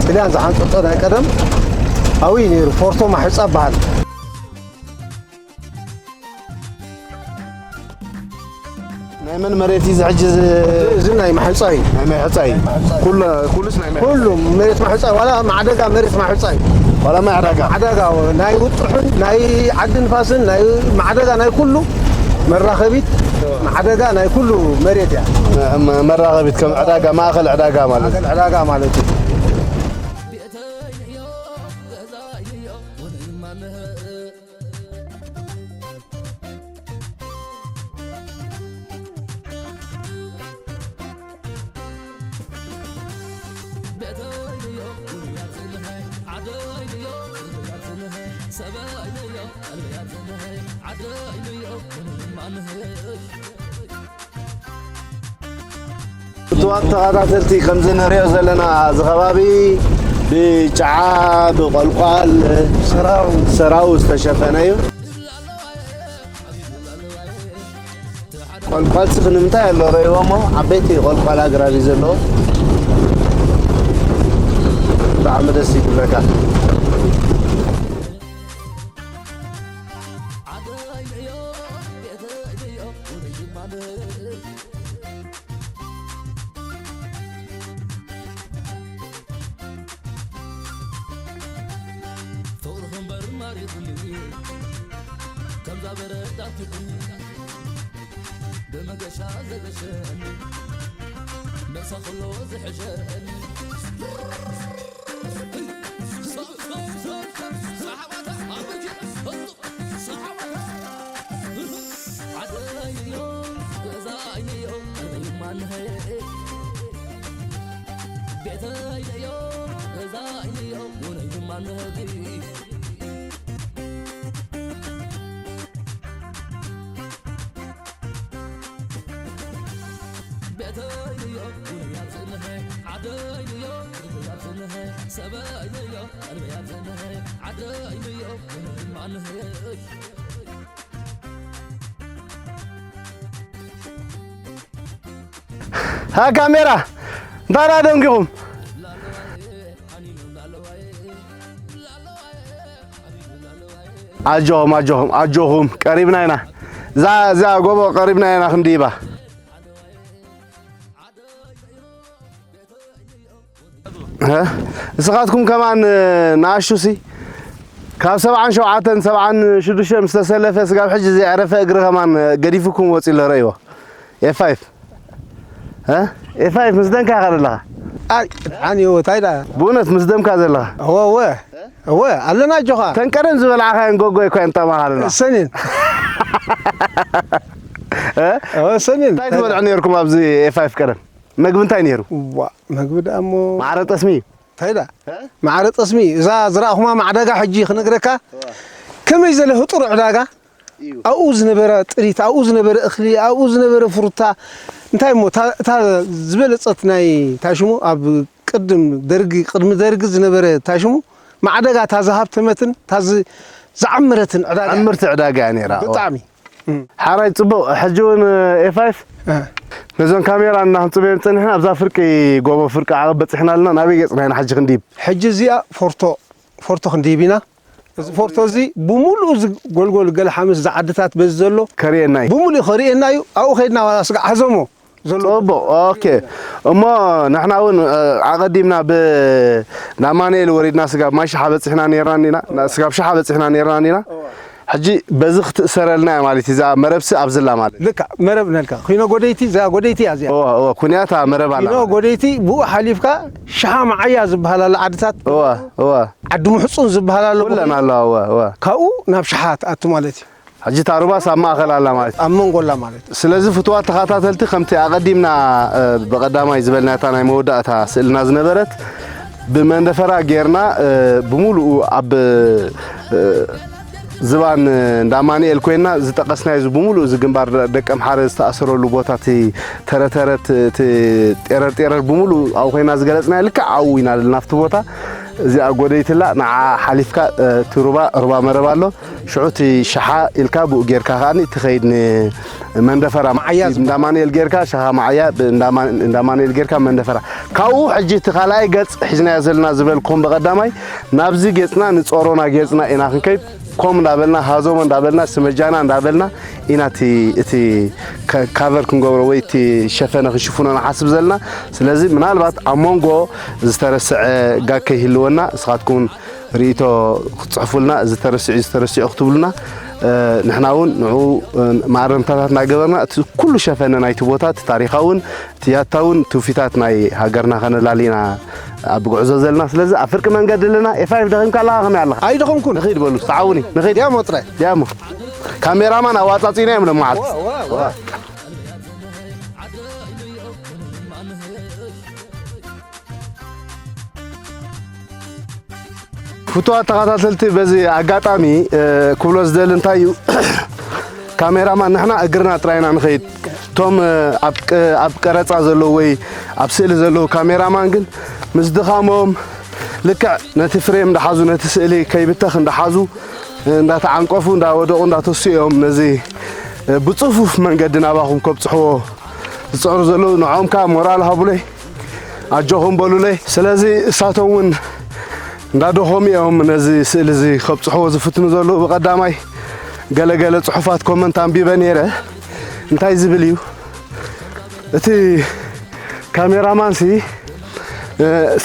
ጥልያን ዝሓንጸጾ ናይ ቀደም ኣብኡ እዩ ነይሩ። ፎርቶ ማሑጻ ይበሃል። ናይ መን መሬት እዩ እዚ ሕጂ እዚ? እዚ ናይ ማሑጻ እዩ። ናይ ማይ ሑጻ እዩ። ኩሉ፣ ኩሉስ ናይ ማይ ኩሉ መሬት ማሑጻ፣ ዋላ ማዕደጋ መሬት ማሑጻ እዩ። ዋላ ማይ ዕዳጋ? ዕዳጋ፣ ናይ ውጡሕን ናይ ዓዲ ንፋስን ናይ ማዕደጋ ናይ ኩሉ መራኸቢት፣ ማዕደጋ ናይ ኩሉ መሬት እያ። መ-፣ መ-፣ መራኸቢት ከም ዕዳጋ፣ ማእኸል ዕዳጋ ማለት እዩ። ማእኸል ዕዳጋ ማለት እዩ። ፍቱዋት ተኸታተልቲ፣ ከምዚ ንሪኦ ዘለና፣ እዚ ከባቢ ብጨዓ፣ ብቆልቋል፣ ሰራው። ሰራው ዝተሸፈነ እዩ። ቆልቋል ስኽ ንምንታይ ኣሎ? ረእይዎሞ፣ ዓበይቲ ቆልቋል ኣግራብ እዩ ዘለዎ። ብጣዕሚ ደስ ይብለካ። ፍቕርኺ እምበር ማሪኹኒ፣ ከምዛ በረድ ኣትኹኒ፣ ብመገሻ ዘገሸኒ፣ መሳኽሎ ዝሕሸኒ። ሃ ካሜራ እንታይ ደኣ ደንጊኹም? ኣጆኹም ኣጆኹም ኣጆኹም፣ ቀሪብና ኢና። እዛ እዛ ጎቦ ቀሪብና ኢና ክንድይባ። እ? ንስኻትኩም ከማን ንኣሹሲ ካብ ሰብዓን ሸውዓተን ሰብዓን ሽዱሽተን ምስ ተሰለፈ ስጋብ ሕጂ ዘየዕረፈ እግሪ ከማን ገዲፉኩም ወፂ ኣሎ ረእይዎ። ኤፋይፍ እ? ኤፋይፍ ምስ ደምካ ኢኻ ዘለኻ። ኣይ ኣንዮ ታይ ዳ? ብእውነት ምስ ደምካ ዘለኻ። እወ እወ እወ ኣለና ኣጆኻ። ተን ቀደም ዝበላዕኻየን ጎጎ እኳ የንጠማኻ ኣለና። ሰኒን እ? እወ ሰኒን እንታይ ትበልዑ ነርኩም ኣብዚ ኤፋይፍ ቀደም? መግቢ እንታይ ነይሩ? ዋ መግቢ ደኣ እሞ ማዕረ ጠስሚ እዩ። እንታይ ዳ? እ? ማዕረ ጠስሚ እዩ። እዛ ዝረኣኹማ ማዕዳጋ ሕጂ ክነግረካ ከመይ ዘለ ህጡር ዕዳጋ እዩ። ኣብኡ ዝነበረ ጥሪት፣ ኣብኡ ዝነበረ እኽሊ፣ ኣብኡ ዝነበረ ፍሩታ እንታይ እሞ እታ እታ ዝበለጸት ናይ እንታይ ሽሙ ኣብ ቅድም ደርጊ ቅድሚ ደርጊ ዝነበረ እንታይ ሽሙ ማዕደጋ እታ ዝሃብተመትን እታ ዝ- ዝዓመረትን ዕዳጋ ዕምርቲ ዕዳጋ እያ ነይራ። ብጣዕሚ ሓራይ ጽቡቕ። ሕጂ እውን ኤፋይፍ እ። ነዞን ካሜራ እናኽንጽበዮም ጸኒሕና ኣብዛ ፍርቂ ጎቦ ፍርቂ ዓቐብ በጺሕና ኣለና። ናበይ ገጽና ኢና ሕጂ ክንዲብ? ሕጂ እዚኣ ፎርቶ ፎርቶ ክንዲብ ኢና። እዚ ፎርቶ እዚ ብምሉኡ እዚ ጎልጎል ገለ ሓምስ ዝዓድታት በዚ ዘሎ ከርእየና እዩ። ብምሉኡ ከርእየና እዩ። ኣብኡ ከይድና ዋላ ስጋዕ ሓዞሞ ዘሎ ጽቡቕ። ኦኬ። እሞ ንሕና እውን እ፣ ኣቐዲምና ብ ናብ ማንኤል ወሪድና ስጋብ ማይ ሽሓ በጺሕና ነይርና ኢና። ና- ስጋብ ሽሓ በጺሕና ነይርና ኢና። ሕጂ በዚ ክትእሰረልና እያ ማለት እዩ። እዛ መረብሲ ኣብዝላ ማለት ልካ መረብ ነልካ ኪኖ ጎደይቲ እዛ ጎደይቲ እያ እዚኣ እወ እወ ኩንያታ መረብ ኣላ ኪኖ ማለት። ጎደይቲ ብኡ ሓሊፍካ ሽሓ መዓያ ዝበሃል ኣሎ ዓድታት እወ እወ ዓዲ ምሕፁን ዝበሃል ኣሎ ኩለን ኣለዋ እወ እወ ካብኡ ናብ ሽሓ ትኣቱ ማለት እዩ ሕጂ ታሩባስ ኣብ ማእኸል ኣላ ማለት እዩ ኣብ መንጎ ኣላ ማለት እዩ ስለዚ ፍትዋት ተኸታተልቲ ከምቲ ኣቐዲምና እ፣ ብቐዳማይ ዝበልናታ ናይ መወዳእታ ስእልና ዝነበረት ብመንደፈራ ጌርና እ፣ ብምሉኡ ኣብ እ፣ ዝባን እንዳ ኣማኑኤል ኮይና ዝጠቀስናዮ እዚ ብምሉእ እዚ ግንባር ደቂ ኣምሓረ ዝተኣሰረሉ ቦታ እቲ ተረተረት እቲ ጤረር ጤረር ብምሉእ ኣብኡ ኮይና ዝገለፅናዮ ልክዕ ኣብኡ ኢና ዘለና ኣብቲ ቦታ እዚኣ ጎደይትላ ንዓ ሓሊፍካ እቲ ሩባ ሩባ መረብ ኣሎ ሽዑ እቲ ሸሓ ኢልካ ብኡ ጌርካ ከዓኒ ትኸይድ ንመንደፈራ መዓያ እንዳ ኣማኑኤል ጌርካ ሸኻ መዓያ እንዳ ኣማኑኤል ጌርካ መንደፈራ ካብኡ ሕጂ እቲ ካልኣይ ገፅ ሒዝናዮ ዘለና ዝበልኩም ብቐዳማይ ናብዚ ጌፅና ንፀሮና ጌፅና ኢና ክንከይድ ኮም እንዳበልና ሃዞሞ እንዳበልና ስመጃና እንዳበልና ኢና እቲ እቲ ካቨር ክንገብሮ ወይ እቲ ሸፈነ ክንሽፍኖ ንሓስብ ዘለና ስለዚ ምናልባት ኣብ መንጎ ዝተረስዐ ጋግ ከይህልወና እስኻትኩም ርእይቶ ክትፅሕፉልና እዚ ተረሲዑ እዚ ተረሲዑ ክትብሉና ንሕና እውን ንዑ ማረምታታት እናገበርና እቲ ኩሉ ሸፈነ ናይቲ ቦታ እቲ ታሪኻውን እቲ ያታውን ትውፊታት ናይ ሃገርና ከነላሊ ኢና ኣብ ጉዕዞ ዘለና ስለዚ ኣብ ፍርቂ መንገዲ ኣለና ኤፋይፍ ደኺምካ ኣለኻ ከመይ ኣለኻ ኣይደኸምኩን ንኺድ በሉ ሰዓውኒ ንኺድ ዲያሞ ጥራይ ዲያሞ ካሜራማን ኣዋፃፂና እዮም ለመዓልቲ ፍቱዋት ተኸታተልቲ በዚ ኣጋጣሚ ክብሎ ዝደሊ እንታይ እዩ ካሜራማን ንሕና እግርና ጥራይና ንኸይድ እቶም ኣብ ቀረፃ ዘለዉ ወይ ኣብ ስእሊ ዘለዉ ካሜራማን ግን ምስ ድኻሞም ልክዕ ነቲ ፍሬም እንዳሓዙ ነቲ ስእሊ ከይብተኽ እንዳሓዙ እንዳተዓንቀፉ እንዳወደቑ እንዳተስኡ እዮም ነዚ ብፅፉፍ መንገዲ ናባኹም ከብፅሕዎ ዝፅዕሩ ዘለዉ ንዖም ከዓ ሞራል ሃቡለይ ኣጆኹም በሉለይ ስለዚ እሳቶም እውን እንዳደኸሙ እዮም ነዚ ስእሊ እዚ ከብፅሕዎ ዝፍትኑ ዘለዉ ብቐዳማይ ገለገለ ፅሑፋት ኮመንት ኣንቢበ ነይረ እንታይ ዝብል እዩ እቲ ካሜራማን ሲ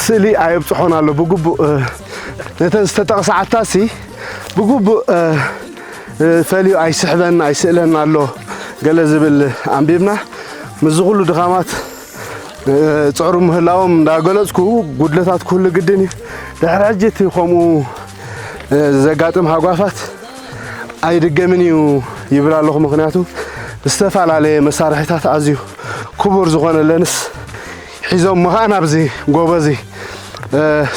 ስእሊ ኣየብፅሖን ኣሎ ብግቡእ። ነተን ዝተጠቕሳ ዓታሲ ብግቡእ ፈልዩ ኣይስሕበን ኣይስእለን ኣሎ ገለ ዝብል ኣንቢብና። ምስዚ ኩሉ ድኻማት ፅዕሩ ምህላዎም እንዳገለፅኩ፣ ጉድለታት ክህሉ ግድን እዩ። ድሕሪ ሕጂ እቲ ከምኡ ዘጋጥም ሃጓፋት ኣይድገምን እዩ ይብል ኣለኹ። ምኽንያቱ ዝተፈላለየ መሳርሒታት ኣዝዩ ክቡር ዝኾነ ለንስ ሒዞም ምኻን ኣብዚ ጎቦ እዚ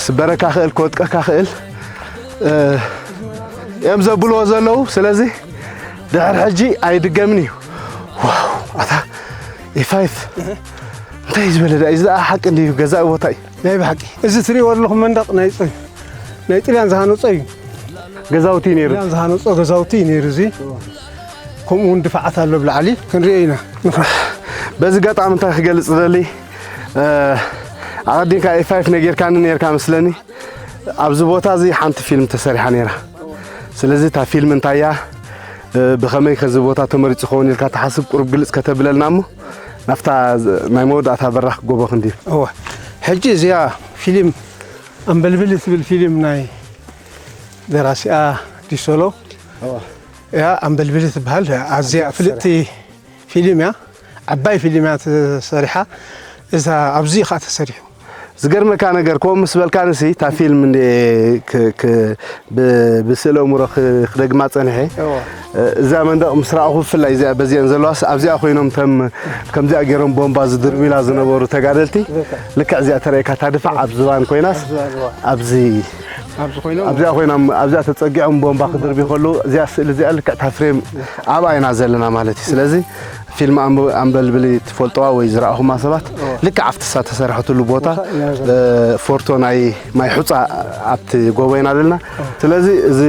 ስበረካ ክእል ክወጥቀካ ክእል እዮም ዘብልዎ ዘለዉ። ስለዚ ድሕሪ ሕጂ ኣይድገምን እዩ። ዋው ኣታ ኤፋይፍ እንታይ ዝበለ ዳ እዚ ደኣ ሓቂ እንድዩ ገዛኢ ቦታ እዩ። ናይ ብሓቂ እዚ ትሪእዎ ኣለኹም መንደቕ ናይ ጸ- ናይ ጥልያን ዝሃነጾ እዩ። ገዛውቲ እዩ ነይሩ። ጥልያን ዝሃነጾ ገዛውቲ እዩ ነይሩ። እዚ ከምኡ እውን ድፋዓት ኣሎ ብላዕሊ ክንሪኦ ኢና። ንኸ- በዚ ኣጋጣሚ እንታይ ክገልጽ ዝደሊ ኣቐዲምካ ኤፋይፍ ነጊርካኒ ነርካ መስለኒ። ኣብዚ ቦታ እዚ ሓንቲ ፊልም ተሰሪሓ ነይራ። ስለዚ እታ ፊልም እንታይ እያ፣ ብኸመይ ከዚ ቦታ ተመሪጹ ኸውን ኢልካ ትሓስብ ቁሩብ ግልጽ ከተብለልና እሞ ናብታ ናይ መወዳእታ በራኽ ጎቦ ክንድይብ። እወ ሕጂ እዚኣ ፊልም ኣምበልብል ትብል ፊልም ናይ ደራሲኣ ዲሶሎ እያ። ኣምበልብል ትበሃል ኣዝያ ፍልጥቲ ፊልም እያ። ዓባይ ፊልም እያ ተሰሪሓ። እዛ ኣብዚ ኸዓ ተሰሪሑ። ዝገርመካ ነገር ከምኡ ምስ በልካንሲ እታ ፊልም እንደ ክ- ክ- ብ- ብስእለ እምሮ ክ- ክደግማ ጸኒሐ። እዛ መንደቕ ምስ ረኣኹ ብፍላይ እዚኣ በዚአን ዘለዋስ ኣብዚኣ ኮይኖም ተም ከምዚኣ ገይሮም ቦምባ ዝድርብዩላ ዝነበሩ ተጋደልቲ ልክዕ እዚኣ ተረእካ እታ ድፋዕ ኣብ ዝባን ኮይናስ ኣብዚ ኣብዚ ኮይኖም ኣብዚኣ ኮይኖም ኣብዚኣ ተጸጊዖም ቦምባ ክድርብዩ ከለዉ እዚኣ ስእሊ እዚኣ ልክዕ እታ ፍሬም ኣብኣ ኢና ዘለና ማለት እዩ። ስለዚ ፊልም ኣምበልብሊ ትፈልጥዋ ወይ ዝረኣኹማ ሰባት ልክዕ ኣብቲ እሳ ተሰርሐትሉ ቦታ ፎርቶ ናይ ማይ ሑፃ ኣብቲ ጎቦ ኢና ዘለና። ስለዚ እዚ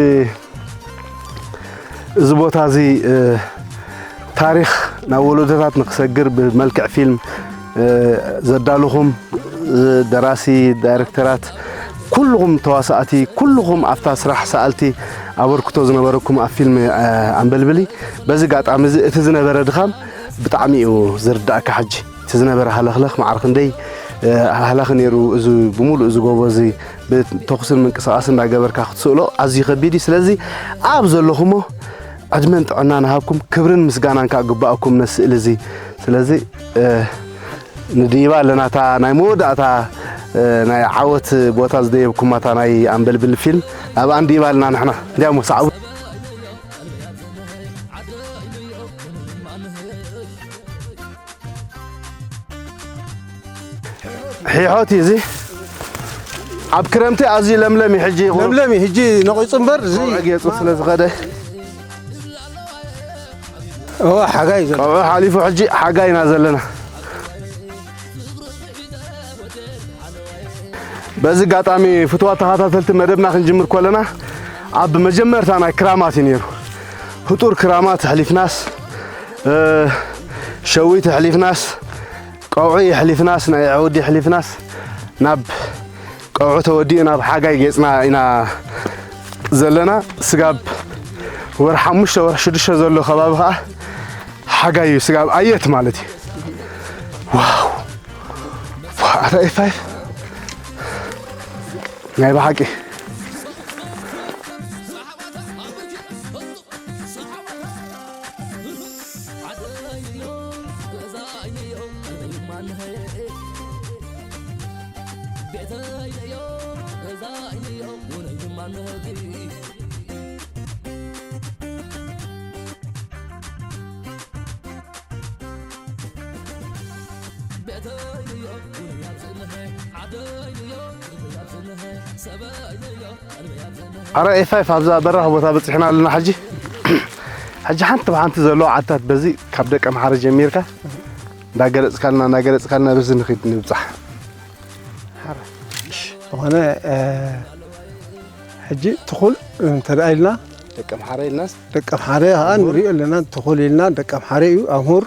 እዚ ቦታ እዚ ታሪኽ ናብ ወለዶታት ንክሰግር ብመልክዕ ፊልም ዘዳልኹም ደራሲ፣ ዳይሬክተራት፣ ኩልኹም ተዋሳእቲ፣ ኩልኹም ኣብታ ስራሕ ሰኣልቲ ኣበርክቶ ዝነበረኩም ኣብ ፊልም ኣንበልብሊ በዚ ኣጋጣሚ እዚ እቲ ዝነበረ ድኻም ብጣዕሚ እዩ ዝርዳእካ። ሕጂ እቲ ዝነበረ ሃለኽለኽ ማዕረ ክንደይ ሃላኺ ነይሩ። እዚ ብምሉእ እዚ ጎቦ እዚ ብተኹስን ምንቅስቓስ እንዳገበርካ ክትስእሎ ኣዝዩ ከቢድ እዩ። ስለዚ ኣብ ዘለኹሞ ዕድመን ጥዕናን ሃብኩም ክብርን ምስጋናን ከዓ ግባኣኩም ነዚ ስእሊ እዚ። ስለዚ ንድይባ ኣለና እታ ናይ መወዳእታ ናይ ዓወት ቦታ ዝደየብኩማ እታ ናይ ኣንበልብል ፊልም ኣብኣ ንድይባ ኣለና ንሕና። እንዲያሞ ሰዓቡ ሒሖት እዩ እዚ ኣብ ክረምቲ ኣዝዩ ለምለም እዩ። ሕጂ ለምለም እዩ ሕጂ ነቒጹ እምበር እዚ ጌጹ ስለ ዝኸደ እዋ ሓጋይ እዩ ዘሎ። ካብኡ ሓሊፉ ሕጂ ሓጋይ ኢና ዘለና። በዚ ኣጋጣሚ ፍትዋት ተኸታተልቲ መደብና ክንጅምር ከለና ኣብ መጀመርታ ናይ ክራማት እዩ ነይሩ። ህጡር ክራማት ኣሕሊፍናስ ሸዊት ኣሕሊፍናስ ቀውዒ ኣሕሊፍናስ ናይ ኣዕወዲ ኣሕሊፍናስ ናብ ቀውዒ ተወዲኡ ናብ ሓጋይ ጌጽና ኢና ዘለና። ስጋብ ወርሒ ሓሙሽተ ወርሒ ሽዱሽተ ዘሎ ከባቢ ኸዓ ሓጋይ እዩ። ስጋብ ኣየት ማለት እዩ። ዋው ኣታ ኤፋይፍ ናይ ብሓቂ ኣረ ኤፋይፍ ኣብዛ በራኽ ቦታ በፂሕና ኣለና። ሕጂ ሕጂ ሓንቲ ብሓንቲ ዘለዋ ዓድታት በዚ ካብ ደቀምሓረ ጀሚርካ እንዳገለፅካልና እንዳገለፅካልና በዚ ንኺድ ንብፃሕ። ዝኾነ ሕጂ ትኹል እንተደኣ ኢልና ደቀምሓረ ኢልናስ ደቀምሓረ ከዓ ንሪኦ ኣለና። ትኹል ኢልና ደቀምሓረ እዩ። ኣምሁር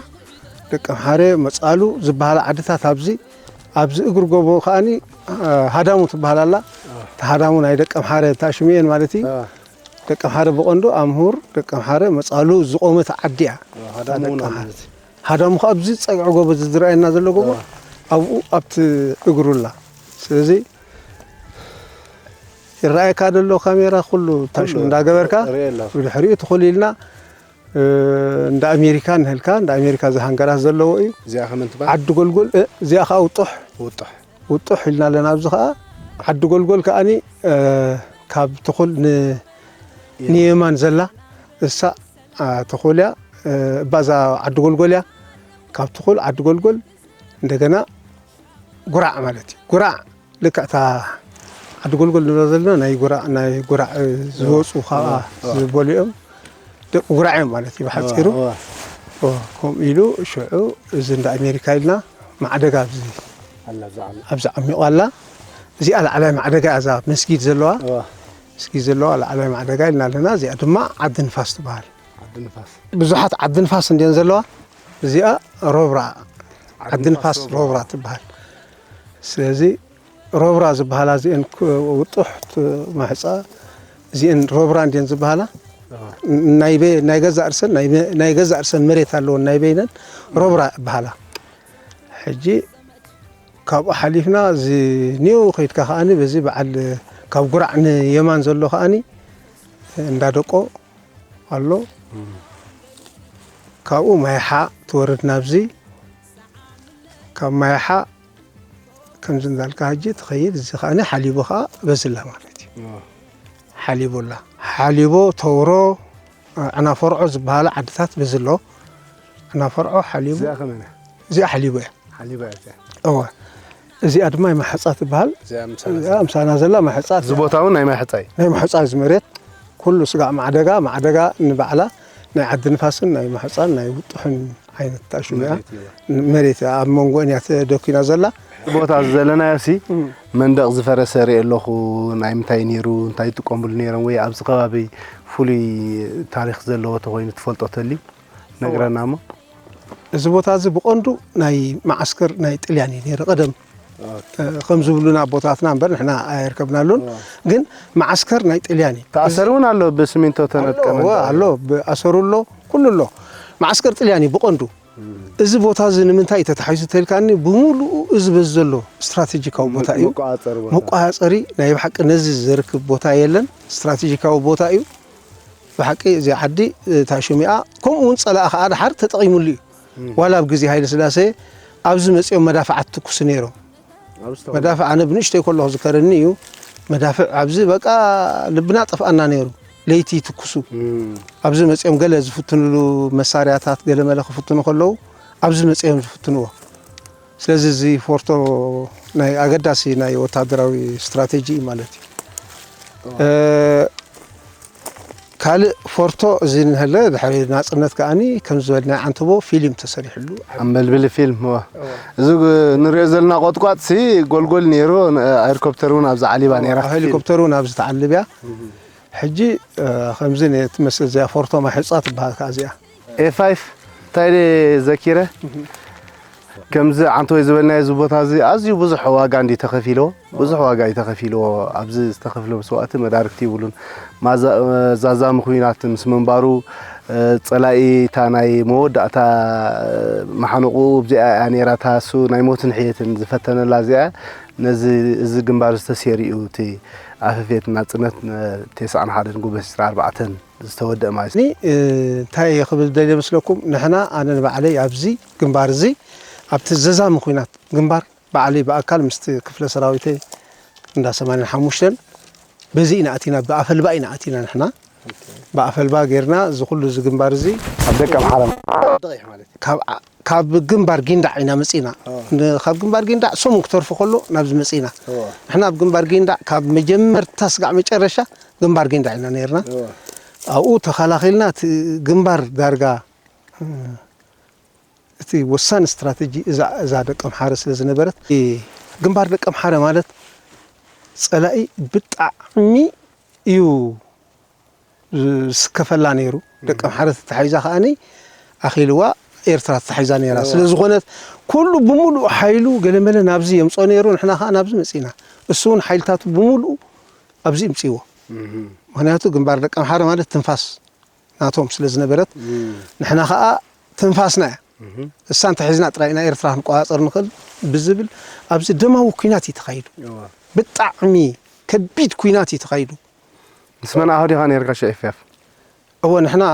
ደቀምሓረ መፃሉ ዝበሃላ ዓድታት ኣብዚ ኣብዚ እግሪ ጎቦ ከዓኒ ሃዳሙ ትበሃል ኣላ። እቲ ሃዳሙ ናይ ደቀምሓረ እታ ሽምየን ማለት እዩ። ደቀምሓረ ብቐንዱ ኣምሁር ደቀምሓረ መፃሉ ዝቆመት ዓዲ እያ። ሃዳሙ እውን ኣሎ። ሃዳሙ ከኣ ኣብዚ ጸግዒ ጎቦ ዝረኣየና ዘሎ ጎቦ ኣብኡ ኣብቲ እግሩ ኣላ። ስለዚ ይረኣየካ ዘሎ ካሜራ ኩሉ ታሹ እንዳገበርካ ብድሕሪኡ ትኹል ኢልና እንዳ ኣሜሪካ ንህልካ እንዳ ኣሜሪካ ዝሃንገራት ዘለዎ እዩ። እዚኣ ከመን ትበሃል? ዓዲ ጎልጎል እዚኣ ከዓ ውጡሕ ውጡሕ ኢልና ኣለና። ኣብዚ ከዓ ዓዲ ጎልጎል ከዓኒ ካብ ትኹል ንየማን ዘላ እሳ ትኹል እያ። እባዛ ዓዲ ጎልጎል እያ። ካብ ትኹል ዓዲ ጎልጎል እንደገና ጉራዕ ማለት እዩ። ጉራዕ ልክዕ እታ ዓዲ ጎልጎል ንብሎ ዘለና ናይ ጉራዕ ናይ ጉራዕ ዝወፁ ካብኣ ዝበሉ እዮም። ደቂ ጉራዕ እዮም ማለት እዩ ብሓፂሩ። ከምኡ ኢሉ ሽዑ እዚ እንዳ ኣሜሪካ ኢልና ማዕደጋ ኣብዚ ኣብዚ ዓሚቑ ኣላ። እዚኣ ላዕላይ ማዕደጋ እያ እዛ መስጊድ ዘለዋ። መስጊድ ዘለዋ ላዕላይ ማዕደጋ ኢልና ኣለና። እዚኣ ድማ ዓዲ ንፋስ ትበሃል። ብዙሓት ዓዲ ንፋስ እንድየን ዘለዋ። እዚኣ ሮብራ ዓዲ ንፋስ ሮብራ ትበሃል። ስለዚ ሮብራ ዝበሃላ እዚአን ውጡሕ ማሕፃ እዚአን ሮብራ እንድየን ዝበሃላ። ናይ ገዛእ ርእሰን ናይ ገዛእ ርእሰን መሬት ኣለወን ናይ በይነን ሮብራ ይበሃላ። ሕጂ ካብኡ ሓሊፍና እዚ ኒው ከይድካ ከዓኒ በዚ በዓል ካብ ጉራዕ ንየማን ዘሎ ከዓኒ እንዳደቆ ኣሎ። ካብኡ ማይሓ ትወርድ ናብዚ ካብ ማይሓ ከምዚ እንዳልካ ሕጂ ትኸይድ። እዚ ከዓኒ ሓሊቦ ከዓ በዝላ ማለት እዩ። ሓሊቦ ኣላ። ሓሊቦ፣ ተውሮ፣ ዕናፈርዖ ዝበሃላ ዓድታት በዚ ኣሎ። ዕናፈርዖ፣ ሓሊቦ። እዚኣ ሓሊቦ እያ። እወ። እዚኣ ድማ ማሕፃ ትበሃል። እዚኣ ምሳና ዘላ ማሕፃ። እዚ ቦታ እውን ናይ ማሕፃ እዩ። ናይ ማሕፃ እዚ መሬት ኩሉ ስጋዕ ማዕደጋ፣ ማዕደጋ ንባዕላ ናይ ዓዲ ንፋስን ናይ ማሕፃን ናይ ውጡሕን ዓይነት ታሽሙ እያ። መሬት እያ። ኣብ መንጎ እያ ተደኪና ዘላ። እዚ ቦታ እዚ ዘለናዮ ሲ መንደቕ ዝፈረሰ ርኢ ኣለኹ። ናይ ምንታይ ነይሩ፣ እንታይ ይጥቀሙሉ ነይሮም ወይ ኣብዚ ከባቢ ፍሉይ ታሪኽ ዘለዎ ተኾይኑ ትፈልጦ ተልዩ ነግረና እሞ። እዚ ቦታ እዚ ብቐንዱ ናይ መዓስከር ናይ ጥልያን እዩ ነይሩ ቀደም። ከም ዝብሉና ኣቦታትና እምበር ንሕና ኣይርከብናሉን። ግን መዓስከር ናይ ጥልያን እዩ። ተኣሰር እውን ኣሎ ብስሚንቶ ተነጥቀመ። ኣሎ፣ ብኣሰሩ ኣሎ፣ ኩሉ ኣሎ። መዓስከር ጥልያን እዩ ብቐንዱ። እዚ ቦታ እዚ ንምንታይ እዩ ተታሒዙ ተልካኒ? ብምሉኡ እዚ በዚ ዘሎ ስትራቴጂካዊ ቦታ እዩ። መቋፀሪ ናይ ብሓቂ ነዚ ዘርክብ ቦታ የለን። ስትራቴጂካዊ ቦታ እዩ። ብሓቂ እዚ ዓዲ ታሽሙ እያ። ከምኡ እውን ፀላኢ ከዓ ድሓር ተጠቒሙሉ እዩ። ዋላ ኣብ ግዜ ሃይለ ስላሴ ኣብዚ መፂኦም መዳፍዓት ትኩሱ ነይሮም። መዳፍዕ ኣነ ብንእሽተይ ከለኹ ዝከረኒ እዩ። መዳፍዕ ኣብዚ በቃ ልብና ጠፍኣና ነይሩ። ለይቲ ይትኩሱ። ኣብዚ መፂኦም ገለ ዝፍትንሉ መሳርያታት ገለ መለ ክፍትኑ ከለዉ ኣብዚ መፂኦም ዝፍትንዎ። ስለዚ እዚ ፎርቶ ናይ ኣገዳሲ ናይ ወታደራዊ ስትራቴጂ እዩ ማለት እዩ። ካልእ ፎርቶ እዚ እንሀለ ድሕሪ ናፅነት ከዓኒ ከም ዝበልናዮ ዓንተቦ ፊልም ተሰሪሕሉ። ኣንበልብሊ ፊልም እወ። እዚ ንሪኦ ዘለና ቆጥቋጥ ሲ ጎልጎል ነይሩ። ሄሊኮፕተር እውን ኣብዚ ዓሊባ ነይራ። ሄሊኮፕተር እውን ኣብዚ ተዓልብ እያ። ሕጂ ከምዚ ትመስል እዚኣ ፎርቶ ማሕፃ ትበሃል ከዓ እዚኣ። ኤ ፋይፍ እንታይ ዘኪረ ከምዚ ዓንተቦይ ዝበልናዮ እዚ ቦታ እዚ ኣዝዩ ብዙሕ ዋጋ እንዲ ተኸፊልዎ። ብዙሕ ዋጋ እዩ ተኸፊልዎ። ኣብዚ ዝተኸፍለ መስዋእቲ መዳርግቲ ይብሉን። ዛዛሚ ኩናት ምስ ምንባሩ ፀላኢ እታ ናይ መወዳእታ መሓንቑኡ እዚኣ እያ ነይራ። እታ እሱ ናይ ሞትን ሕየትን ዝፈተነላ እዚኣ ነዚ እዚ ግንባር ዝተሴርዩ እቲ ኣፈፌት ናፅነት ተስዓን ሓደን ጉበ ዕስራን ኣርባዕተን ዝተወደአ ማለት እዩ። እንታይ እየ ክብል ደልየ መስለኩም? ንሕና ኣነ ንባዕለይ ኣብዚ ግንባር እዚ ኣብቲ ዘዛሚ ኩናት ግንባር ባዕለይ ብኣካል ምስቲ ክፍለ ሰራዊተይ እንዳ ሰማንያን ሓሙሽተን በዚ ኢና ኣቲና፣ ብኣፈልባ ኢና ኣቲና ንሕና። ብኣፈልባ ጌርና እዚ ኩሉ እዚ ግንባር እዚ ኣብ ደቀ ምሓረ ማለት እዩ። ካብ ዓ-፣ ካብ ግንባር ጊንዳዕ ኢና መጺና። ን-፣ ካብ ግንባር ጊንዳዕ ሰሙን ክተርፎ ከሎ ናብዚ መጺና። ንሕና ኣብ ግንባር ጊንዳዕ ካብ መጀመርታ ስጋዕ መጨረሻ ግንባር ጊንዳዕ ኢና ነይርና። ኣብኡ ተኸላኺልና እቲ ግንባር ዳርጋ እቲ ወሳኒ ስትራተጂ እዛ፣ እዛ ደቀምሓረ ስለ ዝነበረት፣ እ፣ ግንባር ደቀምሓረ ማለት ጸላኢ ብጣዕሚ እዩ ዝስከፈላ ነይሩ። ደቀምሓረ ተታሒዛ ከኣኒ ኣኺልዋ ኤርትራ ተታሒዛ ነይራ። ስለ ዝኾነት ኩሉ ብምሉእ ሓይሉ ገለመለ ናብዚ የምጽኦ ነይሩ፣ ንሕና ከኣ ናብዚ መጺና። እሱ እውን ሓይልታቱ ብምሉኡ ኣብዚ ይምጽእዎ። ምኽንያቱ ግንባር ደቀምሓረ ማለት ትንፋስ ናቶም ስለ ዝነበረት፣ ንሕና ኸኣ ትንፋስና እያ። እሳ እንተሒዝና ጥራይ ኢና ኤርትራ ክንቆጻጸር ንኽእል ብዝብል ኣብዚ ደማዊ ኲናት እዩ ተኻይዱ። ብጣዕሚ ከቢድ ኲናት እዩ ተኻይዱ። ምስ መን ኣህዲኻ ነርካ ሸኤፍያፍ? እወ ንሕና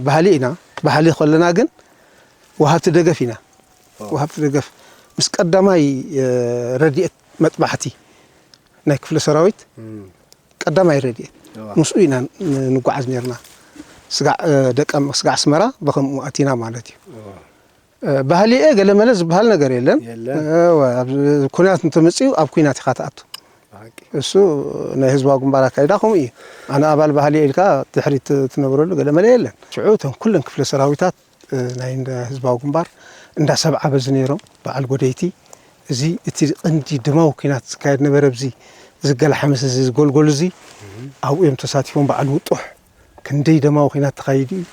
ባህሊ ኢና። ባህሊ ከለና ግን ወሃብቲ ደገፍ ኢና። ወሃብቲ ደገፍ ምስ ቀዳማይ ረድኤት መጥባሕቲ ናይ ክፍለ ሰራዊት ቀዳማይ ረድኤት ምስኡ ኢና ንጓዓዝ ነርና። ስጋዕ ደቀም ስጋዕ ኣስመራ ብኸምኡ ኣቲና ማለት እዩ። ባህሊ እየ ገለመለ ዝበሃል ነገር የለን። ኩናት እንተመፅኡ ኣብ ኩናት ኢኻ ትኣቱ። እሱ ናይ ህዝባዊ ግንባር ኣካይዳ ከምኡ እዩ። ኣነ ኣባል ባህሊ ኢልካ ድሕሪት ትነብረሉ ገለመለ የለን። ሽዑ እተን ኩለን ክፍለ ሰራዊታት ናይ እንዳ ህዝባዊ ግንባር እንዳ ሰብዓ በዚ ነይሮም በዓል ጎደይቲ። እዚ እቲ ቀንዲ ደማዊ ኩናት ዝካየድ ነበረ። ኣብዚ ዝገላሓመስ እዚ ዝጎልጎል እዚ ኣብኡ እዮም ተሳቲፎም። በዓል ውጡሕ ክንደይ ደማዊ ኩናት ተኻይዱ እዩ።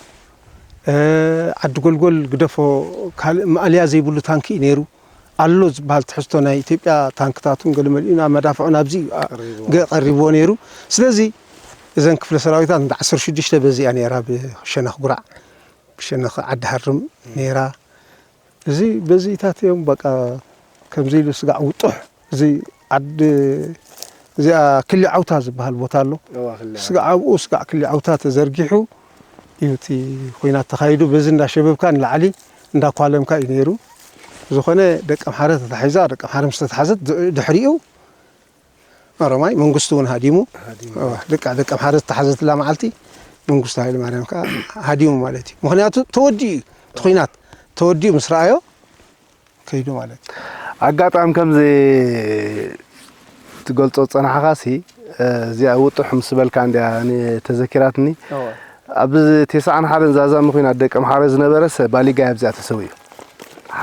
ዓዲ ጎልጎል ግደፎ ካልእ ማእለያ ዘይብሉ ታንኪ እዩ ነይሩ። ኣሎ ዝበሃል ትሕዝቶ ናይ ኢትዮጵያ ታንክታቱን ገለመሊኡን ኣብ መዳፍዑን ኣብዚ እዩ ቀሪብዎ ነይሩ። ስለዚ እዘን ክፍለ ሰራዊታት እንዳ ዓሰርተ ሽዱሽተ በዚኣ ነይራ ብሸነኽ ጉራዕ ብሸነኽ ዓዲ ሃርም ነይራ። እዚ በዚታት እዮም በቃ ከምዚ ኢሉ ስጋዕ ውጡሕ እዚ ዓዲ እዚኣ ክሊ ዓውታ ዝበሃል ቦታ ኣሎ። ስጋዕ ኣብኡ ስጋዕ ክሊ ዓውታ ተዘርጊሑ እዩ እቲ ኹናት ተኻይዱ። በዚ እንዳ ሸበብካ ንላዕሊ እንዳ ኳለምካ እዩ ነይሩ። ዝኾነ ደቀምሓረ ተታሒዛ፣ ደቀምሓረ ምስ ተታሓዘት ድሕሪኡ ኦሮማይ መንግስቱ እውን ሃዲሙ። ደቂ ደቀምሓረ ዝተሓዘትላ መዓልቲ መንግስቱ ሃይለማርያም ከዓ ሃዲሙ ማለት እዩ። ምኽንያቱ ተወዲኡ እዩ እቲ ኹናት ተወዲኡ ምስ ረኣዮ ከይዱ ማለት እዩ። ኣጋጣሚ ከምዚ ትገልጾ ዝጸናሕኻሲ እዚኣ ውጡሕ ምስ በልካ እንድያ ተዘኪራትኒ። ኣብ ተስዓን ሓደን ዛዛሚ ኹናት ደቀምሓረ ዝነበረሰ ባሊጋይ ኣብዚኣ ተሰዊኡ።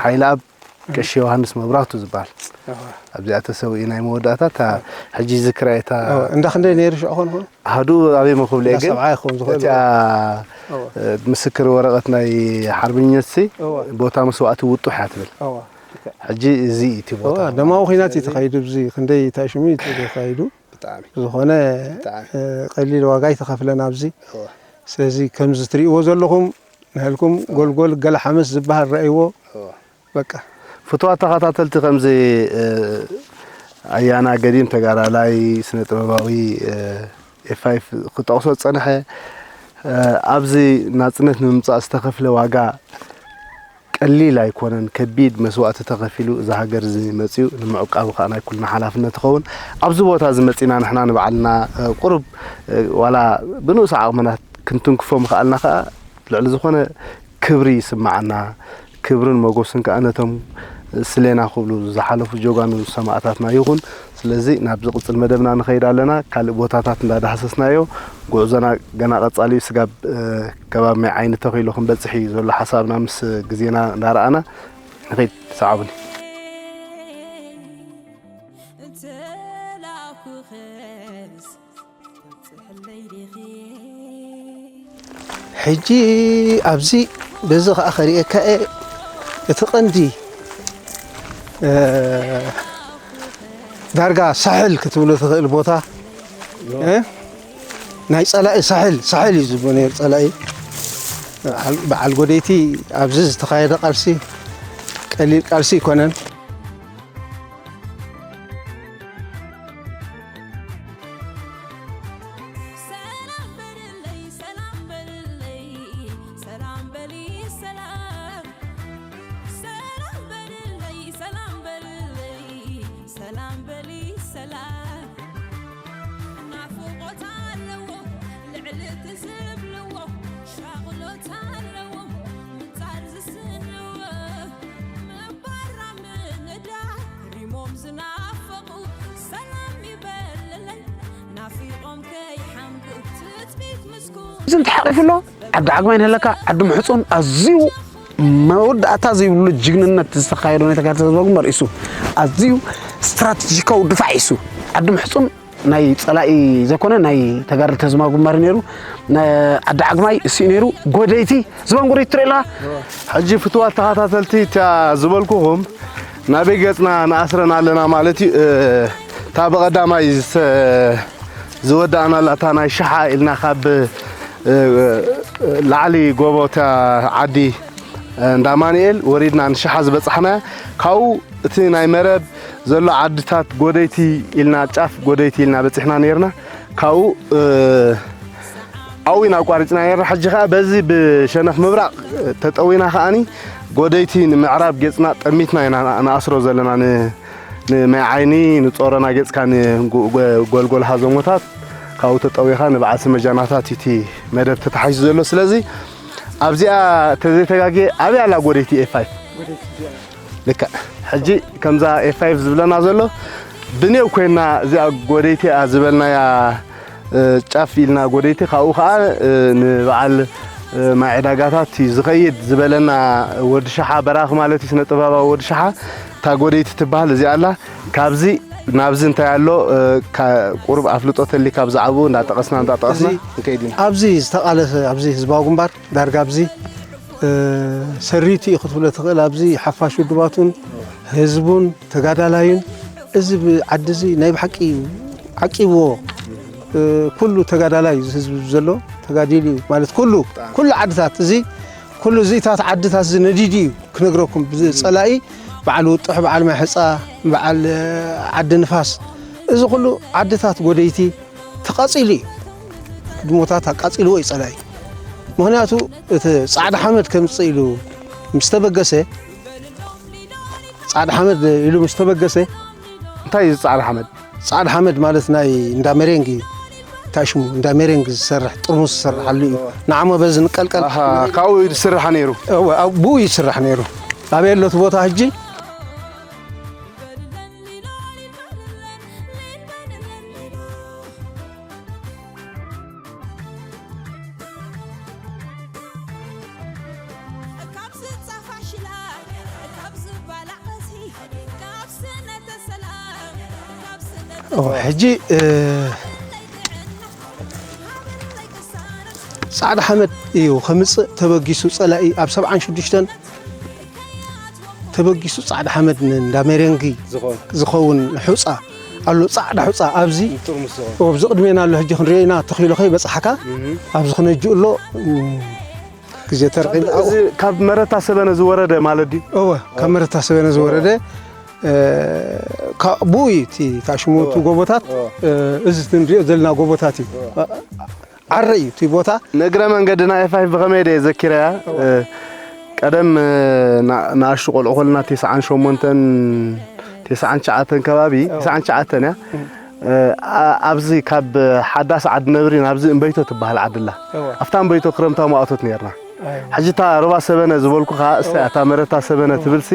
ሓይለኣብ ቀሺ ዮሃንስ መብራህቱ ዝበሃል ኣብዚኣ ተሰዊኡ ናይ መወዳእታ። እታ ሕጂ ዝክራ እታ እንዳ ክንደይ ነይሩ ሽዑ ኾን ኾን? ኣሃዱ ኣበይ መኽብለ ግን ሰብዓ ይኸውን ዝኽእል እቲኣ ምስክር ወረቐት ናይ ሓርበኝነትሲ ቦታ መስዋእቲ ውጡሕ እያ ትብል። ሕጂ እዚ እዩ እቲ ቦታ ደማዊ ኩናት እዩ ተኻይዱ። ኣብዚ ክንደይ እንታይ ሽሙ እዩ ተኻይዱ። ዝኾነ ቀሊል ዋጋ ይተኸፍለን ኣብዚ። ስለዚ ከምዚ ትሪእዎ ዘለኹም ንህልኩም ጎልጎል ገለ ሓመስ ዝበሃል ረእይዎ። በቃ ፍትዋት ተኸታተልቲ ከምዚ ኣያና ገዲም ተጋዳላይ ስነ ጥበባዊ ኤፋይፍ ክጠቕሶ ዝጸንሐ ኣብዚ ናጽነት ንምምጻእ ዝተኸፍለ ዋጋ ቀሊል ኣይኮነን። ከቢድ መስዋእቲ ተኸፊሉ እዚ ሃገር እዚ መጺኡ ንምዕቃቡ ከኣ ናይ ኩልና ሓላፍነት ይኸውን። ኣብዚ ቦታ እዚ መጺና ንሕና ንባዕልና ቁሩብ ዋላ ብንኡስ ዓቕምና ክንትንክፎ ምኽኣልና ከኣ ልዕሊ ዝኾነ ክብሪ ይስምዓና። ክብርን ሞጎስን ከኣ ነቶም ስሌና ክብሉ ዝሓለፉ ጀጋኑ ሰማእታትና ይኹን። ስለዚ ናብ ዝቕጽል መደብና ንኸይድ ኣለና። ካልእ ቦታታት እንዳዳህሰስናዮ ጉዕዞና ገና ቀጻሊ እዩ። ስጋብ ከባቢ ማይ ዓይኒ ተኺሉ ክንበጽሕ እዩ ዘሎ ሓሳብና ምስ ግዜና እንዳረኣና ንኸይድ። ሰዓቡኒ። ሕጂ ኣብዚ በዚ ኸኣ ከርእየካ እየ። እቲ ቀንዲ ዳርጋ ሳሕል ክትብሎ ትኽእል ቦታ ናይ ጸላኢ ሳሕል ሳሕል እዩ ዝብሎ ነይሩ ጸላኢ። በዓል ጎደይቲ ኣብዚ ዝተኻየደ ቃልሲ ቀሊል ቃልሲ ኣይኮነን። እዚ እንተሓቂፉ ኣሎ ዓዲ ዓግማይ ንህለካ ዓዲ ምሕፁን ኣዝዩ መወዳእታ ዘይብሉ ጅግንነት ዝተኻየዶ ናይ ተጋደልቲ ህዝባዊ ግንባር ኢሱ ኣዝዩ ስትራቴጂካዊ ድፋዕ ኢሱ ዓዲ ምሕፁን ናይ ፀላኢ ዘይኮነ ናይ ተጋደልቲ ህዝባዊ ግንባር ነይሩ። ዓዲ ዓግማይ እሱ ነይሩ። ጎደይቲ ዝባን ጎደይቲ ትርኢ ኣለኻ። ሕጂ ፍትዋት ተኸታተልቲ እታ ዝበልኩኹም ናበይ ገፅና ንኣስረን ኣለና ማለት እዩ። እታ ብቐዳማይ ዝወዳእናላ እታ ናይ ሸሓ ኢልና ካብ ላዕሊ ጎቦ እታ ዓዲ እንዳ ኣማኑኤል ወሪድና ንሽሓ ዝበጻሕና፣ ካብኡ እቲ ናይ መረብ ዘሎ ዓድታት ጎደይቲ ኢልና፣ ጫፍ ጎደይቲ ኢልና በጺሕና ነይርና። ካብኡ ኣብኡ ኢና ኣቋሪጽና ነይርና። ሕጂ ከኣ በዚ ብሸነኽ ምብራቕ ተጠዊና ከኣኒ ጎደይቲ ንምዕራብ ገጽና ጠሚትና ኢና ንኣስሮ ዘለና፣ ን- ንማይ ዓይኒ፣ ንጾሮና ገጽካ ንጎልጎል ሃዘሞታት፣ ካብኡ ተጠዊኻ ንበዓል ስመጃናታት እቲ መደብ ተታሒዙ ዘሎ። ስለዚ ኣብዚኣ ተዘይተጋግየ ኣበይ ኣላ ጎደይቲ ኤፍ ፋይቭ? ልክዕ ሕጂ ከምዛ ኤፍ ፋይቭ ዝብለና ዘሎ ብኔው ኮይና እዚኣ ጎደይቲ እያ ዝበልናያ፣ ጫፍ ኢልና ጎደይቲ፣ ካብኡ ከዓ ንበዓል ማይ ዕዳጋታት እዩ ዝኸይድ ዝበለና ወዲ ሸሓ በራኺ ማለት እዩ፣ ስነ ጥበባዊ ወዲ ሸሓ። እታ ጎደይቲ ትበሃል እዚኣ ኣላ። ካብዚ ናብዚ እንታይ ኣሎ፣ ቁሩብ ኣፍልጦ ተሊ ካብ ዝዓቡ እንዳጠቐስና እንዳጠቐስና እዚ ንከይድ ኢና። ኣብዚ ዝተቓለሰ ኣብዚ ህዝባዊ ግንባር ዳርጋ ኣብዚ ሰሪቱ እዩ ክትብሎ ትኽእል። ኣብዚ ሓፋሽ ውድባቱን ህዝቡን ተጋዳላዩን እዚ ዓዲ እዚ ናይ ብሓቂ እዩ ዓቂብዎ። ኩሉ ተጋዳላይ እዚ ህዝቢ ዘሎ ተጋዲሉ እዩ ማለት ኩሉ ኩሉ ዓድታት እዚ ኩሉ እዚታት ዓድታት እዚ ነዲዱ እዩ ክነግረኩም። ብዚ ጸላኢ በዓል ውጡሕ፣ በዓል ማይ ሕጻ፣ በዓል ዓዲ ንፋስ፣ እዚ ኩሉ ዓድታት ጎደይቲ ተቓጺሉ እዩ። ህድሞታት ኣቃጺልዎ እዩ ጸላኢ። ምኽንያቱ እቲ ጻዕዳ ሓመድ ከምጽእ ኢሉ ምስ ተበገሰ፣ ጻዕዳ ሓመድ ኢሉ ምስ ተበገሰ፣ እንታይ እዩ ጻዕዳ ሓመድ? ጻዕዳ ሓመድ ማለት ናይ እንዳ ሜሬንግ እዩ። እንታይ ሽሙ? እንዳ ሜሬንግ ዝሰርሕ፣ ጥርሙስ ዝሰርሓሉ እዩ። ንዓሞ በዚ ንቀልቀል። ኣሃ፣ ካብኡ እዩ ዝስራሕ ነይሩ? እወ፣ ኣብኡ እዩ ዝስራሕ ነይሩ። ኣበይ ኣሎ እቲ ቦታ ሕጂ? ሕጂ ፃዕዳ ሓመድ እዩ ከምፅእ ተበጊሱ ፀላኢ ኣብ ሰብዓን ሽዱሽተን ተበጊሱ ፃዕዳ ሓመድ ንእንዳ ሜሬንጊ ዝኸውን ሑፃ ኣሎ። ፃዕዳ ሑፃ ኣብዚ ኣብዚ ቅድሜና ኣሎ። ሕጂ ክንሪኦ ኢና ተኺሉ ከይበፅሓካ ኣብዚ ክነጅኡ ኣሎ። ግዜ ተርዒም እዚ ካብ መረታ ሰበነ ዝወረደ ማለት ድዩ? እወ፣ ካብ መረታ ሰበነ ዝወረደ። ብኡ እዩ እቲ ታሽሙ እቲ ጎቦታት። እዚ ንሪኦ ዘለና ጎቦታት እዩ። ዓረ እዩ እቲ ቦታ። ንእግረ መንገድና ኤፋይፍ ብኸመይ ደየ ዘኪረያ? ቀደም ንኣሽቱ ቆልዑ ኮልና ተስዓን ሸሞንተን ተስዓን ትሽዓተን ከባቢ፣ ተስዓን ትሽዓተን እያ። ኣብዚ ካብ ሓዳስ ዓዲ ነብሪ ናብዚ እምበይቶ ትበሃል ዓድላ። ኣብታ እምበይቶ ክረምታዊ መዋእቶት ነርና። ሕጂ እታ ሩባ ሰበነ ዝበልኩኻ፣ እሳ እታ መረታ ሰበነ ትብልሲ፣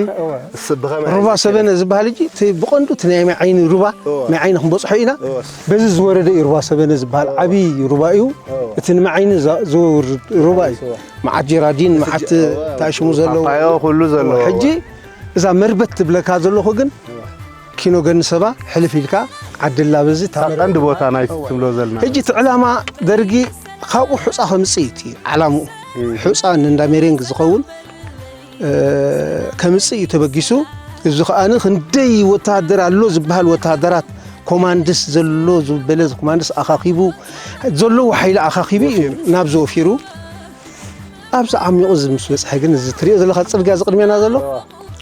ብኸመይ ሩባ ሰበነ ዝበሃል ሕጂ እቲ ብቐንዱ እቲ ናይ ማይ ዓይኒ ሩባ፣ ማይ ዓይኒ ክንበጽሖ ኢና። በዚ ዝወረደ እዩ ሩባ ሰበነ ዝበሃል። ዓብዪ ሩባ እዩ። እቲ ንማይ ዓይኒ ዘውርድ ሩባ እዩ። መዓት ጀራዲን፣ መዓት ታሽሙ ዘለዎ። ፓፓዮ ኩሉ ዘለዎ። ሕጂ እዛ መርበት ትብለካ ዘለኹ ግን ኪኖ ገኒ ሰባ ሕልፍ ኢልካ ዓድላ በዚ እታ ቀንዲ ቦታ ናይ ትብሎ ዘለና። ሕጂ እቲ ዕላማ ደርጊ ካብኡ ሑፃ ከምፅእ እዩ እቲ ዓላምኡ። ሑፃ ንእንዳ ሜሬንግ ዝኸውን ከምፅእ እዩ ተበጊሱ። እዚ ከኣ ክንደይ ወተሃደር ኣሎ ዝበሃል ወተሃደራት ኮማንድስ ዘሎ ዝበለ ኮማንድስ ኣኻኺቡ ዘለዎ ሓይሊ ኣኻኺቡ እዩ ናብዚ ወፊሩ። ኣብዚ ዓሚቑ እዚ ምስ በፅሐ ግን እዚ ትሪኦ ዘለኻ ፅርግያ እዚ ቅድሜና ዘሎ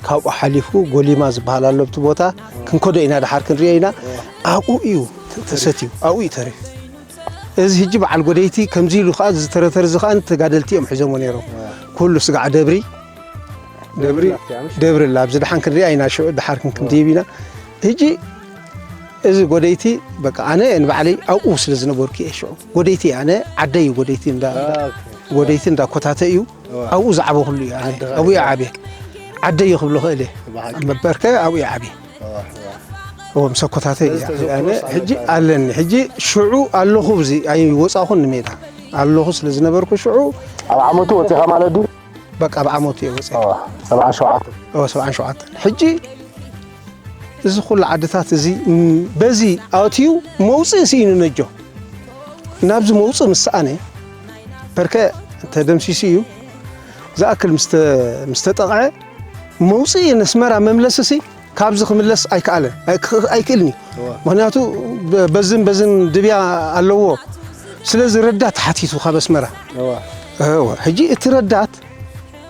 ካብኡ ሓሊፉ ጎሊማ ዝበሃል ኣሎ ኣብቲ ቦታ ክንከዶ ኢና። ድሓር ክንሪኦ ኢና። ኣብኡ እዩ ተሰትዩ ኣብኡ እዩ ተሪፉ። እዚ ሕጂ በዓል ጎደይቲ ከምዚ ኢሉ ከዓ ዝተረተር እዚ ከዓ ተጋደልቲ እዮም ሒዞሞ ነይሮም። ኩሉ ስጋዕ ደብሪ ደብሪ ደብሪ ኣላ ኣብዚ ድሓን ክንሪኣ ኢና። ሽዑ ድሓር ክንክንድይብ ኢና። ሕጂ እዚ ጎደይቲ በቃ ኣነ ንባዕለይ ኣብኡ ስለ ዝነበርኩ እየ ሽዑ ጎደይቲ ኣነ ዓደይ እዩ ጎደይቲ እንዳ ጎደይቲ እንዳ ኮታተ እዩ። ኣብኡ ዝዓበኹሉ እዩ ኣነ ኣብኡ እየ ዓብየ። ዓደይ ክብሎ ክእል እየ። መበርከ ኣብኡ እየ ዓብየ። እዎ ምስ ኣኮታተ እየ ኣነ ሕጂ ኣለኒ። ሕጂ ሽዑ ኣለኹ ብዚ ኣይወፃኹን ንሜዳ ኣለኹ ስለ ዝነበርኩ ሽዑ ኣብ ዓመቱ ወፂኻ ማለት ድዩ? በቃ ኣብ ዓመቱ እየ ወፂ። ሰብዓን ሸውዓተን። ሰብዓን ሸውዓተን። ሕጂ እዚ ኩሉ ዓድታት እዚ በዚ ኣትዩ መውፅእ ስኢኑ ነጆ ናብዚ መውፅእ ምስ ሰኣነ በርከ ተደምሲሱ እዩ። ዝኣክል ምስ ተጠቕዐ መውፅኢ ነስመራ መምለስሲ ካብዚ ክምለስ ኣይከኣለን ኣይክእልን እዩ። ምክንያቱ በዝን በዝን ድብያ ኣለዎ። ስለዚ ረዳት ተሓቲቱ ካብ ኣስመራ። ሕጂ እቲ ረዳት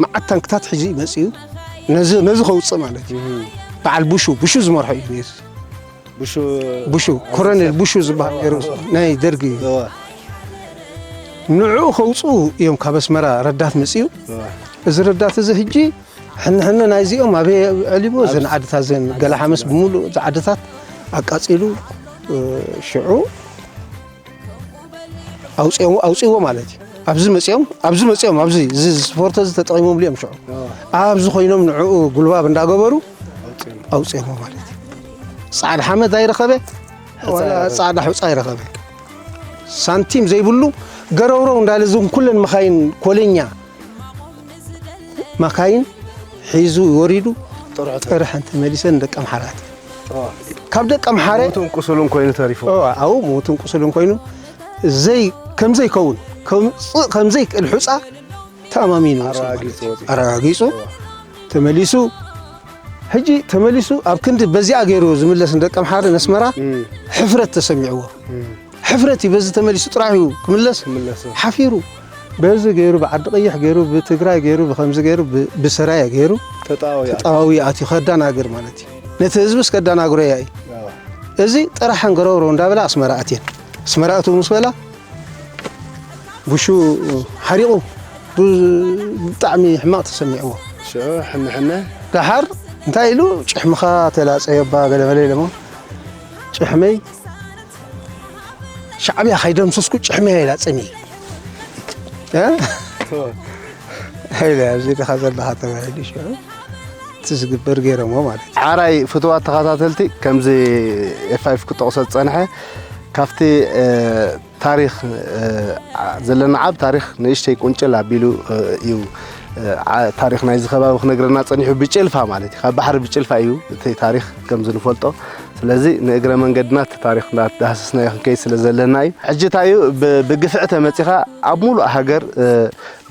መዓት ታንክታት ሒዙ እዩ መጺኡ። ነዚ ነዚ ከውጽእ ማለት እዩ። በዓል ቡሹ ቡሹ ዝመርሖ እዩ ነዚ። ቡሹ ቡሹ ኮሎኔል ቡሹ ዝበሃል ነይሩ፣ ናይ ደርጊ እዩ። እዋ። ንዕኡ ከውፅኡ እዮም ካብ ኣስመራ ረዳት መፅኡ። እዋ። እዚ ረዳት እዚ ሕጂ ሕንሕነ ናይዚኦም ኣበይ ኣዕሊቦ? እዘን ዓድታት እዘን ገላሓመስ ብምሉእ እዚ ዓድታት ኣቃፂሉ፣ እ፣ ሽዑ ኣውፅኦም ኣውፅዎ ማለት እዩ። ኣብዚ መፅኦም ኣብዚ መፅኦም ኣብዚ እዚ ስፖርት እዚ ተጠቂሞምሉ እዮም ሽዑ ኣብዚ ኮይኖም ንዕኡ ጉልባብ እንዳገበሩ ኣውፅኦሞ ማለት እዩ። ፃዕዳ ሓመድ ኣይረኸበ፣ ዋላ ፃዕዳ ሑፃ ኣይረኸበ። ሳንቲም ዘይብሉ ገረውረው እንዳለ እዞም ኩለን መኻይን ኮለኛ መኻይን ሒዙ ወሪዱ ጥርሑ ጥርሐን ተመሊሰን ደቂ ኣምሓራት። ካብ ደቂ ኣምሓረ ሞትን ቁስሉን ኮይኑ ተሪፉ። ኣብኡ ሞትን ቁስሉን ኮይኑ ዘይ ከም ዘይከውን ከምፅእ ከም ዘይክእል ሑፃ ተኣማሚኑ ኣረጋጊጹ ወጺኡ። ኣረጋጊጹ ተመሊሱ። ሕጂ ተመሊሱ ኣብ ክንዲ በዚኣ ገይሩ ዝምለስ ንደቂ ኣምሓረ ነስመራ ሕፍረት ተሰሚዕዎ። ሕፍረት እዩ በዚ ተመሊሱ ጥራሕ እዩ ክምለስ። ክምለስ። ሓፊሩ በዚ ገይሩ ብዓዲ ቀይሕ ገይሩ ብትግራይ ገይሩ ብከምዚ ገይሩ ብ-፣ ብሰራየ ገይሩ ተጣዋዊ ኣትዩ። ተጣዋዊ ኣትዩ ከዳናግር ማለት እዩ። ነቲ ህዝብስ ከዳናግሮ እያ እዩ። ኣዎ። እዚ ጥራሕ እንገረውሮ እንዳበላ ኣስመራ ኣትየን። ኣስመራ ኣትው ምስ በላ ቡሹ ሓሪቑ ብ-፣ ብጣዕሚ ሕማቕ ተሰሚዕዎ። ሽዑ ሕነ ሕነ። ደሓር እንታይ ኢሉ ጭሕምኻ ተላጸየባ ገለመለ ኢሎሞ። ጭሕመይ ሻዕብያ ካይደምሰስኩ ጭሕመይ ኣይላጸኒ። እ? ኢለ ኣብዚ ዲኻ ዘለኻ ተባሂሉ ሽዑ እቲ ዝግበር ገይሮሞ ማለት እዩ። ሓራይ ፍቱዋት ተኸታተልቲ ከምዚ ኤፍ ፋይቭ ክጠቕሶ ዝጸንሐ ካብቲ፣ እ፣ ታሪኽ፣ እ፣ ዓ-፣ ዘለና ዓብ ታሪኽ ንእሽተይ ቁንጭል ኣቢሉ፣ እ፣ እዩ፣ እ፣ ዓ-፣ ታሪኽ ናይዚ ከባቢ ክነግረና ጸኒሑ ብጭልፋ ማለት እዩ። ካብ ባሕሪ ብጭልፋ እዩ እቲ ታሪኽ ከም ዝንፈልጦ። ስለዚ ንእግረ መንገድና እቲ ታሪኽ እንዳዳህሰስናዮ ክንከይድ ስለ ዘለና እዩ። ሕጂ እንታይ እዩ ብ-፣ ብግፍዒ ተመጺኻ ኣብ ሙሉእ ሃገር፣ እ፣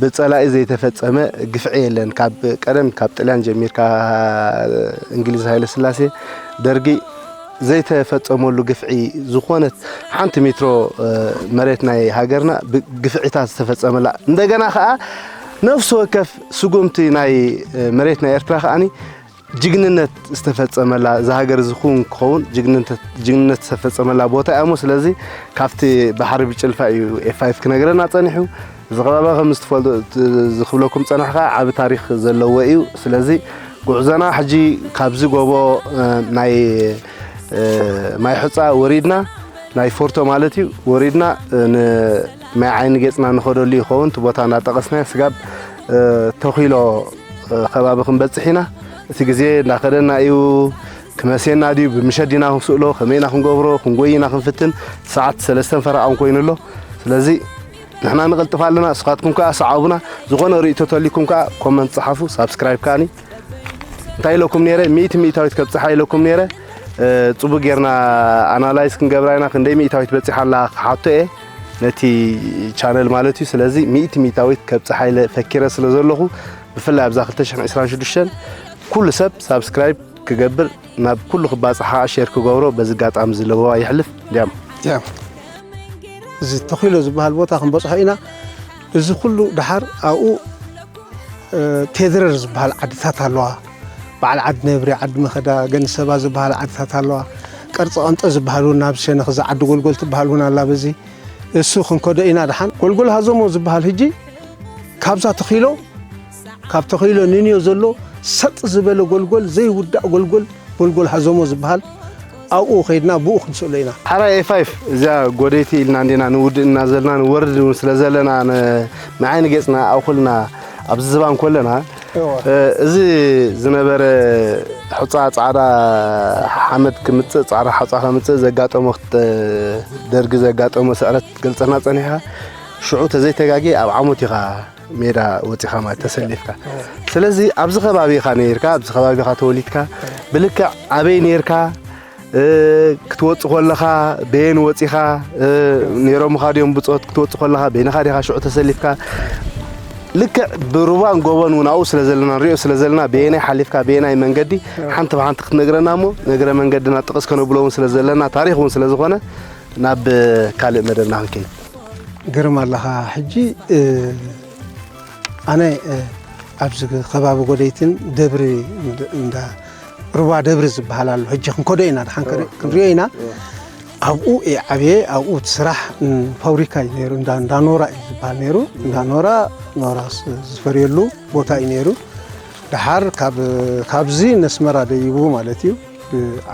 ብጸላኢ ዘይተፈጸመ ግፍዒ የለን። ካብ ቀደም ካብ ጥልያን ጀሚርካ እንግሊዝ ሃይለ ስላሴ ደርጊ ዘይተፈጸመሉ ግፍዒ ዝኾነት ሓንቲ ሜትሮ፣ እ፣ መሬት ናይ ሃገርና ብ-፣ ግፍዒታት ዝተፈጸመላ። እንደገና ኸኣ ነፍሲ ወከፍ ስጉምቲ ናይ፣ እ፣ መሬት ናይ ኤርትራ ኸኣኒ ጅግንነት ዝተፈጸመላ፣ እዛ ሃገር እዚ ክውን ክኸውን ጅግንነት፣ ጅግንነት ዝተፈጸመላ ቦታ እያ እሞ፣ ስለዚ ካብቲ ባሕሪ ብጭልፋ እዩ ኤፍ ፋይቭ ክነግረና ጸኒሑ። እዚ ከባቢ ከም ዝትፈልጡ፣ ዝክብለኩም ጸንሑ ከኣ ዓቢ ታሪኽ ዘለዎ እዩ። ስለዚ ጉዕዞና ሕጂ ካብዚ ጎቦ፣ እ፣ ናይ፣ እ፣ ማይ ሑጻ ወሪድና፣ ናይ ፎርቶ ማለት እዩ፣ ወሪድና፣ እ፣ ን-፣ ማይ ዓይኒ ገጽና ንኸደሉ ይኸውን። እቲ ቦታ እናጠቐስና ስጋብ፣ እ፣ ተኺሎ፣ እ፣ ከባቢ ክንበጽሕ ኢና። እቲ ግዜ እንዳኸደና እዩ። ክመሴና ድዩ? ብምሸት ዲና ክንስእሎ? ከመይ ኢና ክንገብሮ? ክንጎይ ኢና ክንፍትን። ሰዓት ሰለስተን ፈረቓን ኮይኑ ኣሎ። ስለዚ ንሕና ንቕልጥፍ ኣለና፣ ንስኻትኩም ከኣ ሰዓቡና። ዝኾነ ርእይቶ ተልይኩም ከኣ ኮመንት ጸሓፉ፣ ሳብስክራይብ ከኣኒ። እንታይ ኢለኩም ነይረ? ሚእቲ ሚእታዊት ከብጽሓ ኢለኩም ነይረ። እ፣ ጽቡቅ ጌርና ኣናላይዝ ክንገብራ ኢና። ክንደይ ሚእታዊት በጺሓ ኣላ ክሓቶ እየ ነቲ ቻነል ማለት እዩ። ስለዚ ሚእቲ ሚእታዊት ከብጽሓ ኢለ ፈኪረ ስለ ዘለኹ ብፍላይ ኣብዛ ክልተ ሽሕን ዕስራን ሽዱሽተን ኩሉ ሰብ ሳብስክራይብ ክገብር ናብ ኩሉ ክባጽሓ ሼር ክገብሮ በዚ ኣጋጣሚ እዚ ለበዋ ይሕልፍ። እንዲያም። ያም። እዚ ተኺሎ ዝበሃል ቦታ ክንበጽሖ ኢና። እዚ ኩሉ ደሓር ኣብኡ፣ እ፣ ቴድረር ዝበሃል ዓድታት ኣለዋ። በዓል ዓዲ ነብሪ፣ ዓዲ መኸዳ፣ ገንሰባ ዝበሃል ዓድታት ኣለዋ። ቅርጺ ቀንጠ ዝበሃል እውን ናብ ሸነኽ እዛ ዓዲ ጎልጎል ትበሃል እውን ኣላ። በዚ እሱ ክንከዶ ኢና ደሓን። ጎልጎል ሃዞሞ ዝበሃል ሕጂ ካብዛ ተኺሎ፣ ካብ ተኺሎ ንንዮ ዘሎ ሰጥ ዝበለ ጎልጎል፣ ዘይውዳእ ጎልጎል፣ ጎልጎል ሃዞሞ ዝበሃል ኣብኡ ከይድና ብኡ ክንስእሎ ኢና። ሓራይ ኤፍ ፋይቭ እዚኣ ጎደይቲ ኢልና እንዲና ንውድእና ዘለና ንወርድ እውን ስለ ዘለና ን-፣ ንዓይኒ ገጽና ኣኹልና ኣብዚ ዝባን ከለና፣ እወ። እ፣ እዚ ዝነበረ ሑጻ ጻዕዳ ሓመድ ክምጽእ፣ ጻዕዳ ሑጻ ከምጽእ ዘጋጠሞ ክት-፣ ደርጊ ዘጋጠሞ ስዕረት ክትገልጸልና ጸኒሕካ፣ ሽዑ ተዘይተጋጊ ኣብ ዓሞት ኢኻ ሜዳ ወጺኻ ማለት ተሰሊፍካ። እወ። ስለዚ ኣብዚ ከባቢ ኢኻ ነይርካ፣ ኣብዚ ከባቢ ኢኻ ተወሊድካ፣ እወ። ብልክዕ ኣበይ ነይርካ? እ፣ ክትወጽእ ከለኻ በየን ወጺኻ? እ፣ ነይሮምኻ ድዮም ብጾት? ክትወጽእ ከለኻ በይንኻ ዲኻ ሽዑ ተሰሊፍካ? ልክዕ ብሩባን ጎቦን እውን ኣብኡ ስለ ዘለና፣ ንሪኦ ስለ ዘለና፣ በየናይ ሓሊፍካ፣ በየናይ መንገዲ፣ ሓንቲ ብሓንቲ ክትነግረና እሞ፣ ነገረ መንገድና ጥቕስ ከነብሎ እውን ስለ ዘለና፣ ታሪኽ እውን ስለ ዝኾነ፣ ናብ ካልእ መደብና ክንከይድ። ግርም ኣለኻ። ሕጂ፣ እ፣ ኣነ፣ እ፣ ኣብዚ ከባቢ ጎደይትን ደብሪ እንዳ ሩባ ደብሪ ዝበሃል ኣሎ። ሕጂ ክንከዶ ኢና፣ ድሓን ክንሪ- ክንሪኦ ኢና። ኣብኡ እየ ዓብየ። ኣብኡ እቲ ስራሕ ፋብሪካ እዩ ነይሩ። እንዳ ኖራ እዩ ዝበሃል ነይሩ። እንዳ ኖራ፣ ኖራ ዝፈርየሉ ቦታ እዩ ነይሩ። ድሓር ካብዚ ነስመራ ደይቡ ማለት እዩ።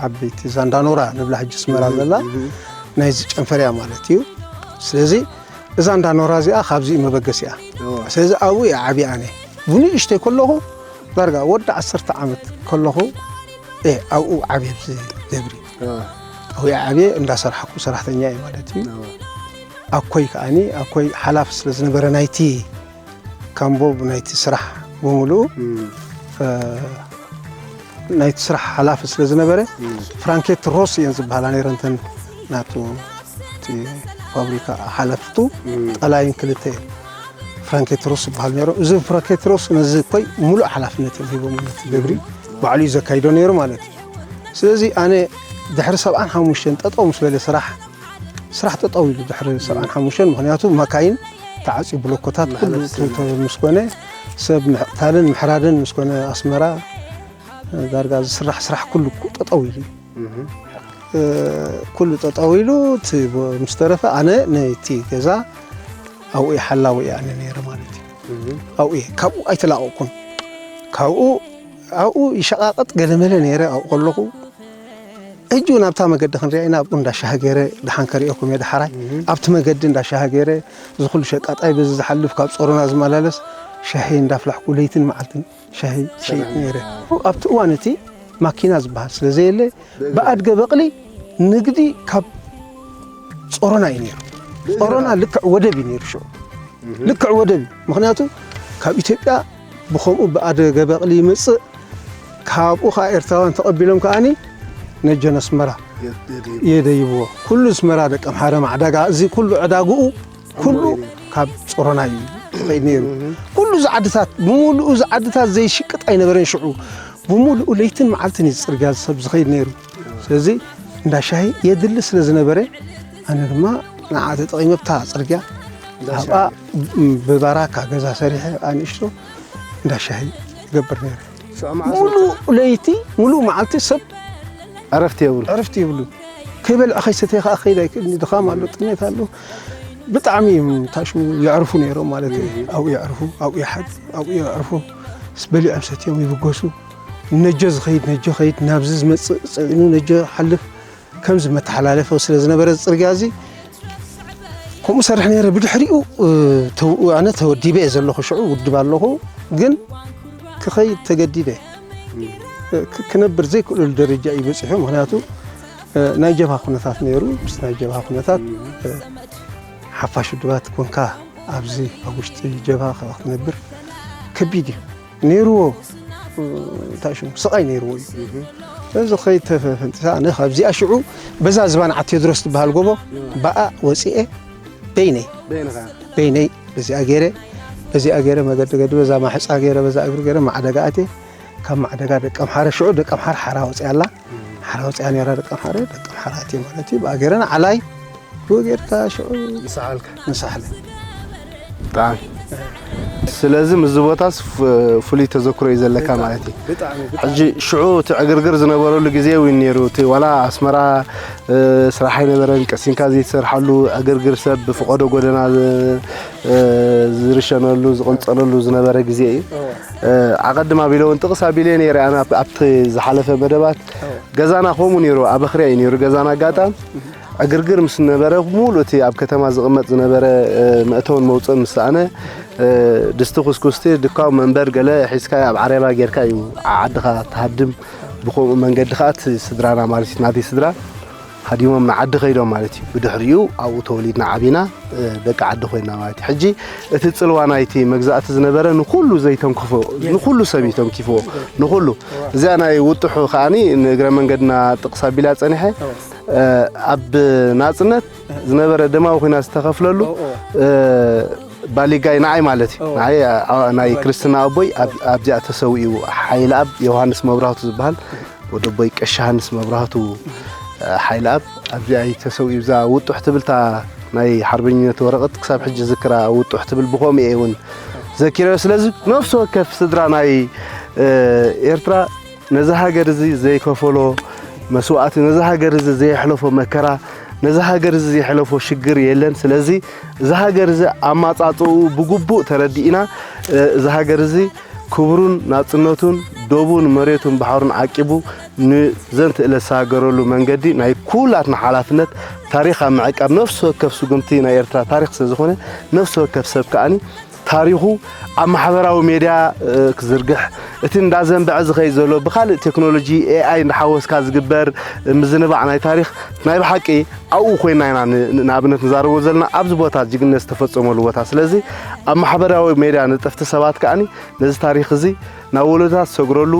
ዓበይቲ እዛ እንዳ ኖራ ንብላ ሕጂ ኣስመራ ዘላ ናይዚ ጨንፈርያ ማለት እዩ። ስለዚ እዛ እንዳ ኖራ እዚኣ ካብዚ እዩ መበገሲኣ። ስለዚ ኣብኡ እየ ዓብየ ኣነ። ብንእሽተይ ከለኹ ዳርጋ ወዲ ዓሰርተ ዓመት ከለኹ እየ ኣብኡ ዓብየ ኣብዚ ደብሪ። ኣብኡ እየ ዓብየ፣ እንዳሰራሕኩ ሰራሕተኛ እየ ማለት እዩ። ኣኮይ ከዓኒ፣ ኣኮይ ሓላፊ ስለ ዝነበረ ናይቲ ካምቦ ናይቲ ስራሕ ብምሉኡ ናይቲ ስራሕ ሓላፊ ስለ ዝነበረ ፍራንኬት ሮስ እየን ዝበሃላ ነይረን እተን ናቱ እቲ ፋብሪካ ሓለፍቱ ጠላይን ክልተ እዮም። ፍራንኬት ሮስ ዝበሃል ነይሮም። እዚ ፍራንኬት ሮስ ነዚ ኮይ ሙሉእ ሓላፍነት እዮም ሂቦም ነቲ ደብሪ ባዕሉ እዩ ዘካይዶ ነይሩ ማለት እዩ። ስለዚ ኣነ ድሕሪ ሰብዓን ሓሙሽተን ጠጠው ምስ በለ ስራሕ ስራሕ ጠጠው ኢሉ ድሕሪ ሰብዓን ሓሙሽተን ምኽንያቱ መካይን ተዓፅዩ ብሎኮታት ኩሉ ትውተል ምስ ኮነ ሰብ ምቕታልን ምሕራድን ምስ ኮነ ኣስመራ ዳርጋ ዝስራሕ ስራሕ ኩሉ ጠጠው ኢሉ ኩሉ ጠጠው ኢሉ እቲ ምስ ተረፈ ኣነ ነቲ ገዛ ኣብኡ ሓላዊ እየ ኣነ ነይረ ማለት እዩ። ኣብኡ እየ ካብኡ ኣይተላቐቕኩን። ካብኡ ኣብኡ ይሸቓቐጥ ገለመለ ነይረ ኣብኡ ከለኹ ሕጂ እውን ኣብታ መገዲ ክንሪኣ ኢና። ኣብኡ እንዳ ሻሂ ገይረ ደሓን ከሪኦኩም እየ ደሓራይ ኣብቲ መገዲ እንዳ ሻሂ ገይረ እዚ ኩሉ ሸቃጣይ በዚ ዝሓልፍ ካብ ጾሮና ዝመላለስ ሻሂ እንዳፍላሕኩ ለይትን መዓልትን ሻሂ ሸይጥ ነይረ። ኣብቲ እዋን እቲ ማኪና ዝበሃል ስለ ዘየለ ብኣድገ በቕሊ ንግዲ ካብ ጾሮና እዩ ነይሩ። ጾሮና ልክዕ ወደብ እዩ ነይሩ ሽዑ። ልክዕ ወደብ እዩ። ምኽንያቱ ካብ ኢትዮጵያ ብኸምኡ ብኣደገ በቕሊ ይመጽእ። ካብኡ ከዓ ኤርትራውያን ተቐቢሎም ከዓኒ ነጀን ኣስመራ የደይብዎ። ኩሉ ኣስመራ ደቀምሓረ ማዕዳጋ፣ እዚ ኩሉ ዕዳግኡ ኩሉ ካብ ጾሮና እዩ ዝኸይድ ነይሩ። ኩሉ እዚ ዓድታት ብምሉኡ እዚ ዓድታት ዘይሽቅጥ ኣይነበረን ሽዑ። ብምሉኡ ለይትን መዓልትን እዩ ጽርግያ ሰብ ዝኸይድ ነይሩ። ስለዚ እንዳ ሻሂ የድሊ ስለ ዝነበረ ኣነ ድማ ንዓ ተጠቒመ ኣብታ ጽርግያ ኣብኣ ብባራካ ገዛ ሰሪሐ ኣብኣ ንእሽቶ እንዳ ሻሂ ይገብር ነይረ። ሙሉእ ለይቲ ሙሉእ መዓልቲ ሰብ ዕረፍቲ የብሉ። ዕረፍቲ የብሉ። ከይበልዐ ከይሰተየ ከዓ ከይድ ኣይክእልን እዩ። ድኻም ኣሎ፣ ጥሜት ኣሎ። ብጣዕሚ እዮም ታሽሙ የዕርፉ ነይሮም ማለት እዩ። ኣብኡ የዕርፉ፣ ኣብኡ ይሓድሩ፣ ኣብኡ የዕርፉ። በሊዖም ሰትዮም ይብገሱ። ነጀ ዝኸይድ ነጀ ኸይድ፣ ናብዚ ዝመጽእ ጽዒኑ ነጀ ሓልፍ። ከምዚ መተሓላለፊ ስለ ዝነበረ እዚ ጽርግያ እዚ ከምኡ ሰርሕ ነይረ። ብድሕሪኡ ኣነ ተወዲበ እየ ዘለኹ፣ ሽዑ ውድብ ኣለኹ፣ ግን ክኸይድ ተገዲደ። ክነብር ዘይክእለሉ ደረጃ እዩ በፂሑ። ምክንያቱ ናይ ጀብሃ ኩነታት ነይሩ። ምስ ናይ ጀብሃ ኩነታት ሓፋሽ ውድባት ኮንካ ኣብዚ ኣብ ውሽጢ ጀብሃ ክትነብር ከቢድ እዩ። ነይርዎ እንታይ ሽሙ ስቓይ ነይርዎ እዩ። እዚ ኸይድ ተፈንጢሳ ኣነ ካብዚኣ ሽዑ በዛ ዝባን ዓድ ቴድሮስ ትበሃል ጎቦ ብኣ ወፂኤ በይነይ በይነይ በዚኣ ገይረ በዚኣ ገይረ መገዲ ገዲ በዛ ማሕፃ ገይረ በዛ እግሪ ገይረ ማዕደጋ ኣትየ። ካብ ማዕደጋ ደቀምሓረ ሽዑ ደቀምሓረ ሓራ ወፂኣ ኣላ። ሓራ ወፂኣ ነይራ ደቀምሓረ ደቀምሓረ ኣትየ ማለት እዩ። ብኣ ገይረ ንዓላይ ብኡ ጌርካ ሽዑ ንሳሓልካ ንሳሕለ። ብጣዕሚ ስለዚ ምስዚ ቦታስ ፍሉይ ተዘክሮ እዩ ዘለካ ማለት እዩ። ሕጂ ሽዑ እቲ ዕግርግር ዝነበረሉ ግዜ እውን ነይሩ። እቲ ዋላ ኣስመራ ስራሕ ኣይነበረን፣ ቀሲንካ ዘይትሰርሓሉ ዕግርግር ሰብ ብፍቐዶ ጎደና ዝርሸነሉ ዝቕንፀለሉ ዝነበረ ግዜ እዩ። ኣቐድም ኣቢለ እውን ጥቕስ ኣቢለ ነይረ ኣነ ኣብቲ ዝሓለፈ መደባት። ገዛና ከምኡ ነይሩ፣ ኣበኽርያ እዩ ነይሩ ገዛና። ኣጋጣም ዕግርግር ምስ ነበረ ሙሉእ እቲ ኣብ ከተማ ዝቕመጥ ዝነበረ መእተውን መውፅእን ምስ ሰኣነ ድስቲ ኩስኩስቲ ድኳ መንበር ገለ ሒዝካ ኣብ ዓረባ ጌርካ እዩ ዓድኻ ትሃድም። ብከምኡ መንገዲ ከዓ እቲ ስድራና ማለት እዩ ናተይ ስድራ ሃዲሞም ንዓዲ ከይዶም ማለት እዩ። ብድሕሪኡ ኣብኡ ተወሊድና ዓቢና ደቂ ዓዲ ኮይና ማለት እዩ። ሕጂ እቲ ፅልዋ ናይቲ መግዛእቲ ዝነበረ ንኩሉ ዘይተንክፎ ንኩሉ ሰብ እዩ ተንኪፍዎ ንኩሉ። እዚኣ ናይ ውጥሑ ከዓኒ ንእግረ መንገድና ጥቕስ ኣቢላ ፀኒሐ ኣብ ናፅነት ዝነበረ ደማዊ ኩናት ዝተኸፍለሉ ባሊጋይ ንዓይ ማለት እዩ። ንዓይ ናይ ክርስትና ኣቦይ ኣብዚኣ ተሰዊኡ ሓይለ ኣብ ዮሃንስ መብራህቱ ዝበሃል ወደቦይ ቀሺ ሃንስ መብራህቱ ሓይለኣብ ኣብዚኣ እዩ ተሰዊኡ። እዛ ውጡሕ ትብል እታ ናይ ሓርበኝነት ወረቐት ክሳብ ሕጂ ዝዝክራ ውጡሕ ትብል። ብኸምኡ እየ እውን ዘኪረዮ። ስለዚ ነፍሲ ወከፍ ስድራ ናይ ኤርትራ ነዚ ሃገር እዚ ዘይከፈሎ መስዋእቲ፣ ነዚ ሃገር እዚ ዘየሕለፎ መከራ፣ ነዚ ሃገር እዚ ዘየሕለፎ ሽግር የለን። ስለዚ እዚ ሃገር እዚ ኣማጻጽኡ ብግቡእ ተረዲእና፣ እዚ ሃገር እዚ ክብሩን ናጽነቱን፣ ዶቡን መሬቱን ባሕሩን ዓቂቡ ንዘንትእለ ዝሰጋገረሉ መንገዲ ናይ ኩላትና ሓላፍነት። ታሪኽ ኣብ ምዕቃብ ነፍሲ ወከፍ ስጉምቲ ናይ ኤርትራ ታሪኽ ስለ ዝኾነ፣ ነፍሲ ወከፍ ሰብ ከኣኒ ታሪኹ ኣብ ማሕበራዊ ሜድያ ክዝርግሕ፣ እቲ እንዳዘንበዐ ዝኸይድ ዘሎ ብኻልእ ቴክኖሎጂ ኤኣይ እንዳሓወስካ ዝግበር ምዝንባዕ ናይ ታሪኽ፣ ናይ ብሓቂ ኣብኡ ኮይና ኢና ንኣብነት ንዛረቦ ዘለና ኣብዚ ቦታ ጅግነት ዝተፈጸመሉ ቦታ። ስለዚ ኣብ ማሕበራዊ ሜድያ ንጠፍቲ ሰባት ከኣኒ ነዚ ታሪኽ እዚ ናብ ወለዶታት ዝሰግረሉ፣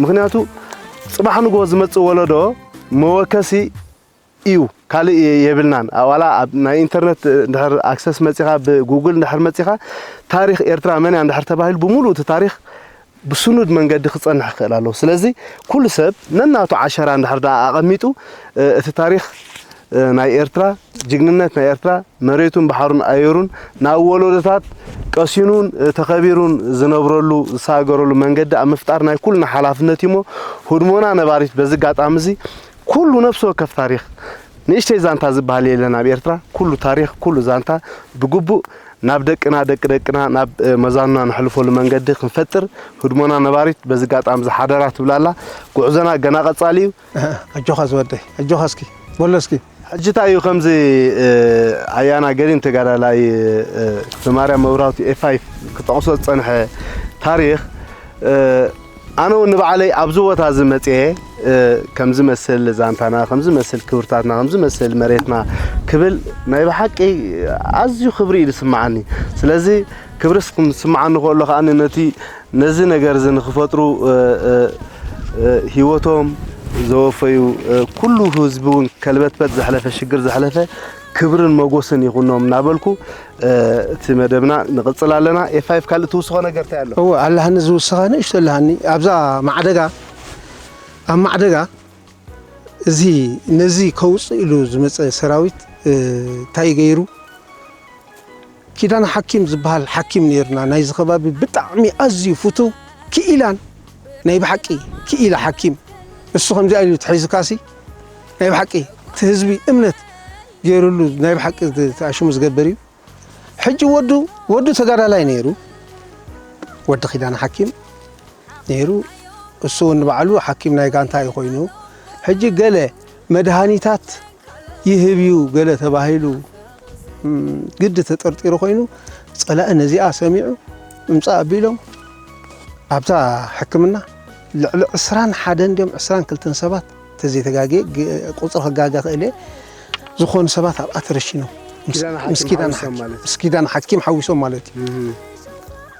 ምኽንያቱ ጽባሕ ንግሆ ዝመጽእ ወለዶ መወከሲ እዩ፣ ካልእ የብልናን። ዋላ ኣብ ናይ ኢንተርነት ድሕር ኣክሰስ መጺኻ፣ ብጉግል ድሕር መጺኻ፣ ታሪኽ ኤርትራ መን እያ ድሕር ተባሂሉ ብምሉእ እቲ ታሪኽ ብስኑድ መንገዲ ክጸንሕ ክኽእል ኣለዎ። ስለዚ ኩሉ ሰብ ነናቱ ዓሸራ እንድሕር ደኣ ኣቐሚጡ፣ እቲ ታሪኽ ናይ ኤርትራ፣ ጅግንነት ናይ ኤርትራ፣ መሬቱን ባሕሩን ኣየሩን ናብ ወለዶታት ቀሲኑን ተኸቢሩን ዝነብረሉ ዝሰጋገረሉ መንገዲ ኣብ ምፍጣር ናይ ኩልና ሓላፍነት እዩ እሞ፣ ህድሞና ነባሪት በዚ ኣጋጣሚ እዚ ኩሉ ነፍሲ ወከፍ ታሪኽ፣ ንእሽተይ ዛንታ ዝበሃል የለን ኣብ ኤርትራ። ኩሉ ታሪኽ፣ ኩሉ ዛንታ ብግቡእ ናብ ደቅና፣ ደቂ ደቅና፣ ናብ መዛኑና ነሕልፈሉ መንገዲ ክንፈጥር ህድሞና ነባሪት በዚ ኣጋጣሚ እዚ ሓደራ ትብላላ። ጉዕዞና ገና ቀጻሊ እዩ። ኣጆኻ ዝወደይ፣ ኣጆኻ እስኪ፣ በሎ እስኪ። ሕጂ እንታይ እዩ ከምዚ ኣያና ገዲም ተጋዳላይ ማርያም መብራህቱ ኤፍ ፋይቭ ክጠቕሶ ዝጸንሐ ታሪኽ፣ ኣነ እውን ንባዕለይ ኣብዚ ቦታ እዚ መጽየ፣ ከምዚ መስል ዛንታና፣ ከምዚ መስል ክብርታትና፣ ከምዚ መስል መሬትና ክብል ናይ ብሓቂ ኣዝዩ ክብሪ እዩ ዝስምዓኒ። ስለዚ ክብሪ ክስምዓኒ ከሎ ከኣ ነቲ ነዚ ነገር እዚ ንክፈጥሩ፣ እ፣ እ፣ እ፣ ህይወቶም ዘወፈዩ፣ እ፣ ኩሉ ህዝቢ እውን ከልበትበት ዘሕለፈ፣ ሽግር ዘሕለፈ ክብርን መጎስን ይኹኖም እናበልኩ፣ እ፣ እቲ መደብና ንቕጽል ኣለና። ኤፍ ፋይቭ ካልእ ትውስኾ ነገር እንታይ ኣሎ? እወ፣ ኣለሃኒ ዝውስኻ ንእሽቶ ኣለሃኒ። ኣብዛ ማዕደጋ፣ ኣብ ማዕደጋ እዚ ነዚ ከውጽእ ኢሉ ዝመጸ ሰራዊት፣ እ፣ እንታይ ገይሩ? ኪዳነ ሓኪም ዝበሃል ሓኪም ነይርና ናይዚ ከባቢ ብጣዕሚ ኣዝዩ ፍቱው ክኢላን ናይ ብሓቂ ክኢላ ሓኪም። እሱ ከምዚኣ ኢሉ ተሒዙካሲ ናይ ብሓቂ እቲ ህዝቢ እምነት ገይሩሉ ናይ ብሓቂ ተኣሽሙ ዝገብር እዩ። ሕጂ ወዱ፣ ወዱ ተጋዳላይ ነይሩ። ወዲ ኪዳነ ሓኪም ነይሩ። እሱ እውን ንባዕሉ ሓኪም ናይ ጋንታ እዩ ኮይኑ። ሕጂ ገለ መድሃኒታት ይህብ እዩ ገለ ተባሂሉ፣ እም፣ ግዲ ተጠርጢሩ ኮይኑ፣ ጸላኢ ነዚኣ ሰሚዑ፣ እምጻእ ኣቢሎም ኣብታ ሕክምና ልዕሊ ዕስራን ሓደን ድዮም ዕስራን ክልተን ሰባት ተዘይተጋግየ፣ ግ-፣ ቁጽሪ ክጋገ ክእል እየ። ዝኾኑ ሰባት ኣብኣ ተረሺኖም። ምስ-፣ ኪዳነ ሓኪም ምስ ኪዳነ ሓዊሶም ሓኪም፣ ማለት እዩ። ምስ ኪዳነ ሓኪም ሓዊሶም ማለት እዩ። እም።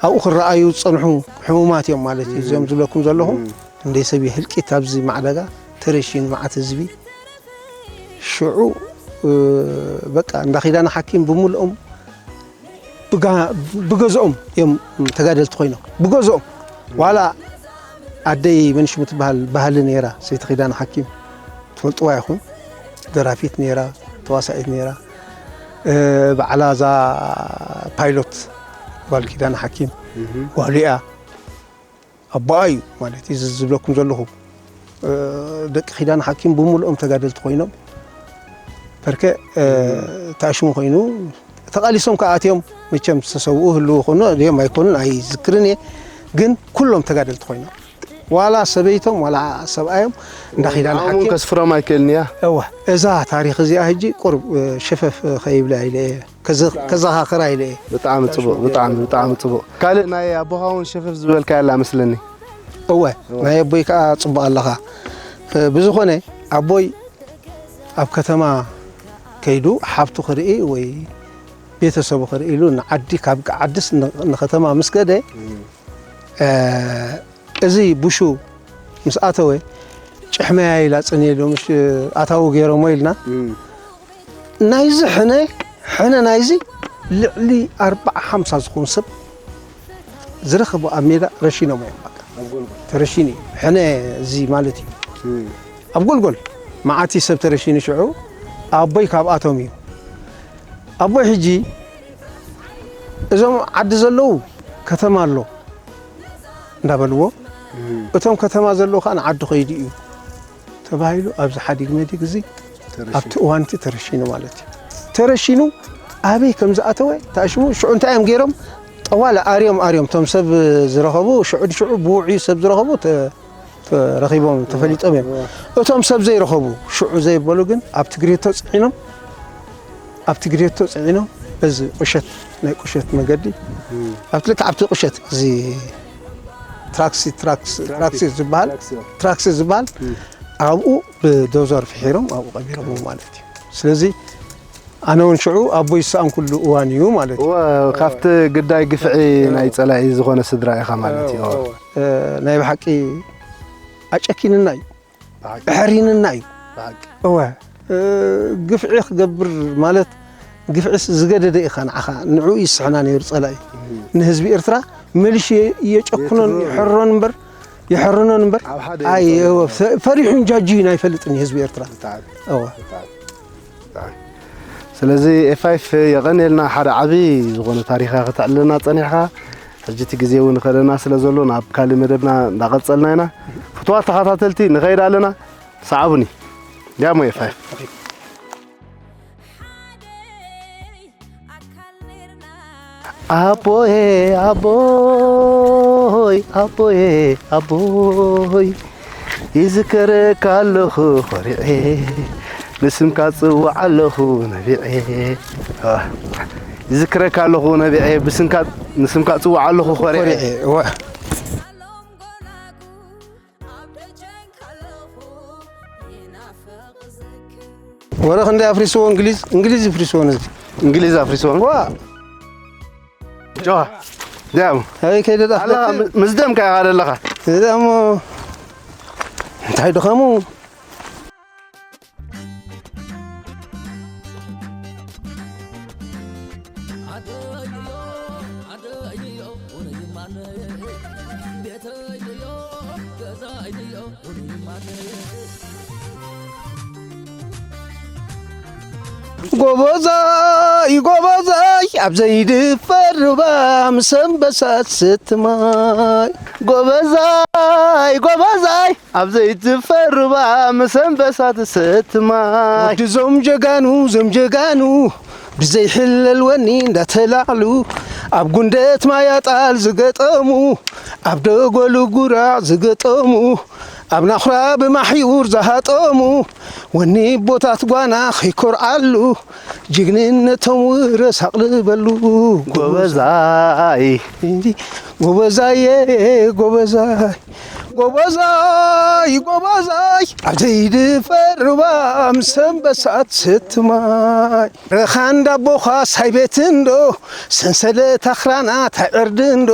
ኣብኡ ክረኣዩ ዝጸንሑ ሕሙማት እዮም ማለት እዩ። እም። እዚኦም ዝብለኩም ዘለኹ እም። ክንደይ ሰብ እዩ ህልቂት ኣብዚ ማዕደጋ ተረሺኑ፣ መዓት ህዝቢ። ሽዑ፣ እ፣ በቃ እንዳ ኪዳነ ሓኪም ብምልኦም ብጋ-፣ ብገዝኦም እዮም ተጋደልቲ ኮይኖም። ብገዝኦም። ዋላ ኣደይ መንሽሙ ትበሃል ባህሊ ነይራ፣ ሰይቲ ኪዳነ ሓኪም። ትፈልጥዋ ኢኹም። ደራፊት ነይራ፣ ተዋሳኢት ነይራ። እ፣ ባዕላ እዛ ፓይሎት ጓል ኪዳነ ሓኪም፣ እህ። ጓሉ እያ። ኣቦኣ እዩ ማለት እዩ። እዚ ዝብለኩም ዘለኹ፣ እ፣ ደቂ ኪዳነ ሓኪም ብምልኦም ተጋደልቲ ኮይኖም፣ በርከ፣ እ፣ ተኣሽሙ ኮይኑ፣ ተቓሊሶም ከኣ ኣትዮም፣ መቸም ዝተሰውኡ ህልዉ ይኾኑ ድዮም ኣይኮኑን ኣይዝክርን እየ፣ ግን ኩሎም ተጋደልቲ ኮይኖም። ዋላ ሰበይቶም፣ ዋላ ሰብኣዮም እንዳ ኪዳነ ንዕኦም ሓኪም ከስፍሮም ኣይክእልን እያ። እወ፣ እዛ ታሪኽ እዚኣ ሕጂ ቁሩብ፣ እ፣ ሸፈፍ ከይብላ ኢለ እየ። ከዘ-፣ ከዘኻኽራ ኢለ እየ። ብጣዕሚ ጽቡቕ፣ ብጣዕሚ፣ ብጣዕሚ ጽቡቕ። ካልእ ናይ ኣቦኻ እውን ሸፈፍ ዝበልካ ያላ መስለኒ። እወ፣ እወ። ናይ ኣቦይ ከኣ ጽቡቕ ኣለኻ። እ፣ ብዝኾነ ኣቦይ ኣብ ከተማ ከይዱ ሓብቱ ክርኢ ወይ ቤተሰቡ ክርኢ ኢሉ ንዓዲ፣ ካብ ዓድስ ን-፣ ንከተማ ምስ ከደ፣ እም። እ፣ እዚ ቡሹ ምስ ኣተወ ጭሕመያ ኢላ ጽንየሉ፣ ምሽ ኣታዊ ገይሮሞ ኢልና። እም። ናይዚ ሕነ፣ ሕነ ናይዚ ልዕሊ ኣርብዓ ሓምሳ ዝኾኑ ሰብ ዝረኸቦ ኣብ ሜዳ ረሺኖም እዮም። በቃ ኣብ ጎልጎል። ተረሺኑ እዩ። ሕነ እዚ ማለት እዩ። እም። ኣብ ጎልጎል መዓት እዩ ሰብ ተረሺኑ ሽዑ፣ ኣቦይ ካብኣቶም እዩ። ኣቦይ ሕጂ እዞም ዓዲ ዘለዉ ከተማ ኣሎ እንዳበልዎ፣ እቶም ከተማ ዘለዉ ከዓ ንዓዲ ከይዱ እዩ ተባሂሉ ኣብዚ ሓዲግ መዲግ እዚ ኣብቲ እዋንቲ ተረሺኑ ማለት እዩ። ተረሺኑ ኣበይ ከም ዝኣተወ ተኣሽሙ ሽዑ እንታይ እዮም ገይሮም? ጠዋለ ኣርዮም ኣርዮም እቶም ሰብ ዝረኸቡ ሽዑ ንሽዑ ብውዕዩ ሰብ ዝረኸቡ ተ- ተረኺቦም ተፈሊጦም እዮም። እቶም ሰብ ዘይረኸቡ ሽዑ ዘይበሉ ግን ኣብ ትግሬቶ ፅዒኖም ኣብ ትግሬቶ ፅዒኖም በዚ ቁሸት ናይ ቁሸት መገዲ ኣብቲ ልክዕ ኣብቲ ቁሸት እዚ ትራክሲ ትራክስ ትራክሲ ዝበሃል ትራክሲ ዝበሃል ኣብኡ ብዶዘር ፍሒሮም ኣብኡ ቀቢሮም ማለት እዩ። ስለዚ ኣነ እውን ሽዑ ኣቦይ ዝሰኣንኩሉ እዋን እዩ ማለት እዩ። እወ፣ ካብቲ ግዳይ ግፍዒ ናይ ጸላኢ ዝኾነ ስድራ ኢኻ ማለት እዩ። እወ። እ፣ ናይ ብሓቂ ኣጨኪንና እዩ። ብሓቂ። ኣሕሪንና እዩ። ብሓቂ። እወ፣ እ፣ ግፍዒ ክገብር ማለት ግፍዒስ ዝገደደ ኢኻ ንዓኻ። ንዕኡ ይስሕና ነይሩ ጸላኢ። እም። ንህዝቢ ኤርትራ መሊሹ የጨክኖን የትርሮን። ይሕርሮን እምበር፣ ይሕርኖን እምበር። ኣብ ሓደ ኣይ፣ ይኾን። እወ፣ ፈ-፣ ፈሪሑን ጃጅዩን ኣይፈልጥን እዩ ህዝቢ ኤርትራ። ብጣዕሚ። እወ። ብጣዕሚ። ብጣዕሚ። ስለዚ ኤፍ ፋይፍ የቐንየልና፣ ሓደ ዓቢ ዝኾነ ታሪኻ ከተዕልለና ጸኒሕካ። ሕጂ እቲ ግዜ እውን ከደና ስለ ዘሎ ናብ ካልእ መደብና እንዳቐጸልና ኢና። ፍቱዋት ተኸታተልቲ ንኸይድ ኣለና። ሰዓቡኒ። ያሞ ኤፍ ፋይፍ። ኣቦየ ኣቦይ ኣቦየ ኣቦይ ይዝከረካ ኣለኹ ኮሪዐ ንስምካ ጽውዕ ኣለኹ ነቢዐ ይዝክረካ ኣለኹ ነቢዐ ብስምካ ንስምካ ጽውዕ ኣለኹ ኮሪዐ ኮሪዐ እወ። ወረ ክንደይ ኣፍሪስዎ እንግሊዝ እንግሊዝ ይፍሪስዎ ነዚ እንግሊዝ ኣፍሪስዎ ዋ ጨዋ ዲያሙ ኣበይ ከይደ ዳ ኣለኻ ምስ ደምካ ኢኻ ዘለኻ እዛ እሞ እንታይ ድኸሙ ጎበዛይ ጎበዛይ ኣብ ዘይድፈር ሩባ ምስ ኣንበሳ ትሰቲ ማይ ጎበዛይ ጎበዛይ ኣብ ዘይድፈር ሩባ ምስ ኣንበሳ ትሰቲ ማይ ወዲ ዞም ጀጋኑ ዞም ጀጋኑ ብዘይሕለል ወኒ እንዳተላዕሉ ኣብ ጉንደት ማይ ኣጣል ዝገጠሙ ኣብ ደጎሉ ጉራዕ ዝገጠሙ ኣብ ናኹራ ብማሕዩር ዝሃጠሙ ወኒ ቦታት ጓና ከይኮርዓሉ ጅግንነቶም ውረስ ኣቕልበሉ ጎበዛይ ጎበዛየ ጎበዛይ ጎበዛይ ጎበዛይ ኣብ ዘይድፈር ሩባ ምስ ኣንበሳ ትሰቲ ማይ ረኻ እንዳቦኻ ሳይ ቤት እንዶ ሰንሰለት ኣኽራናት ኣይዕርዲ እንዶ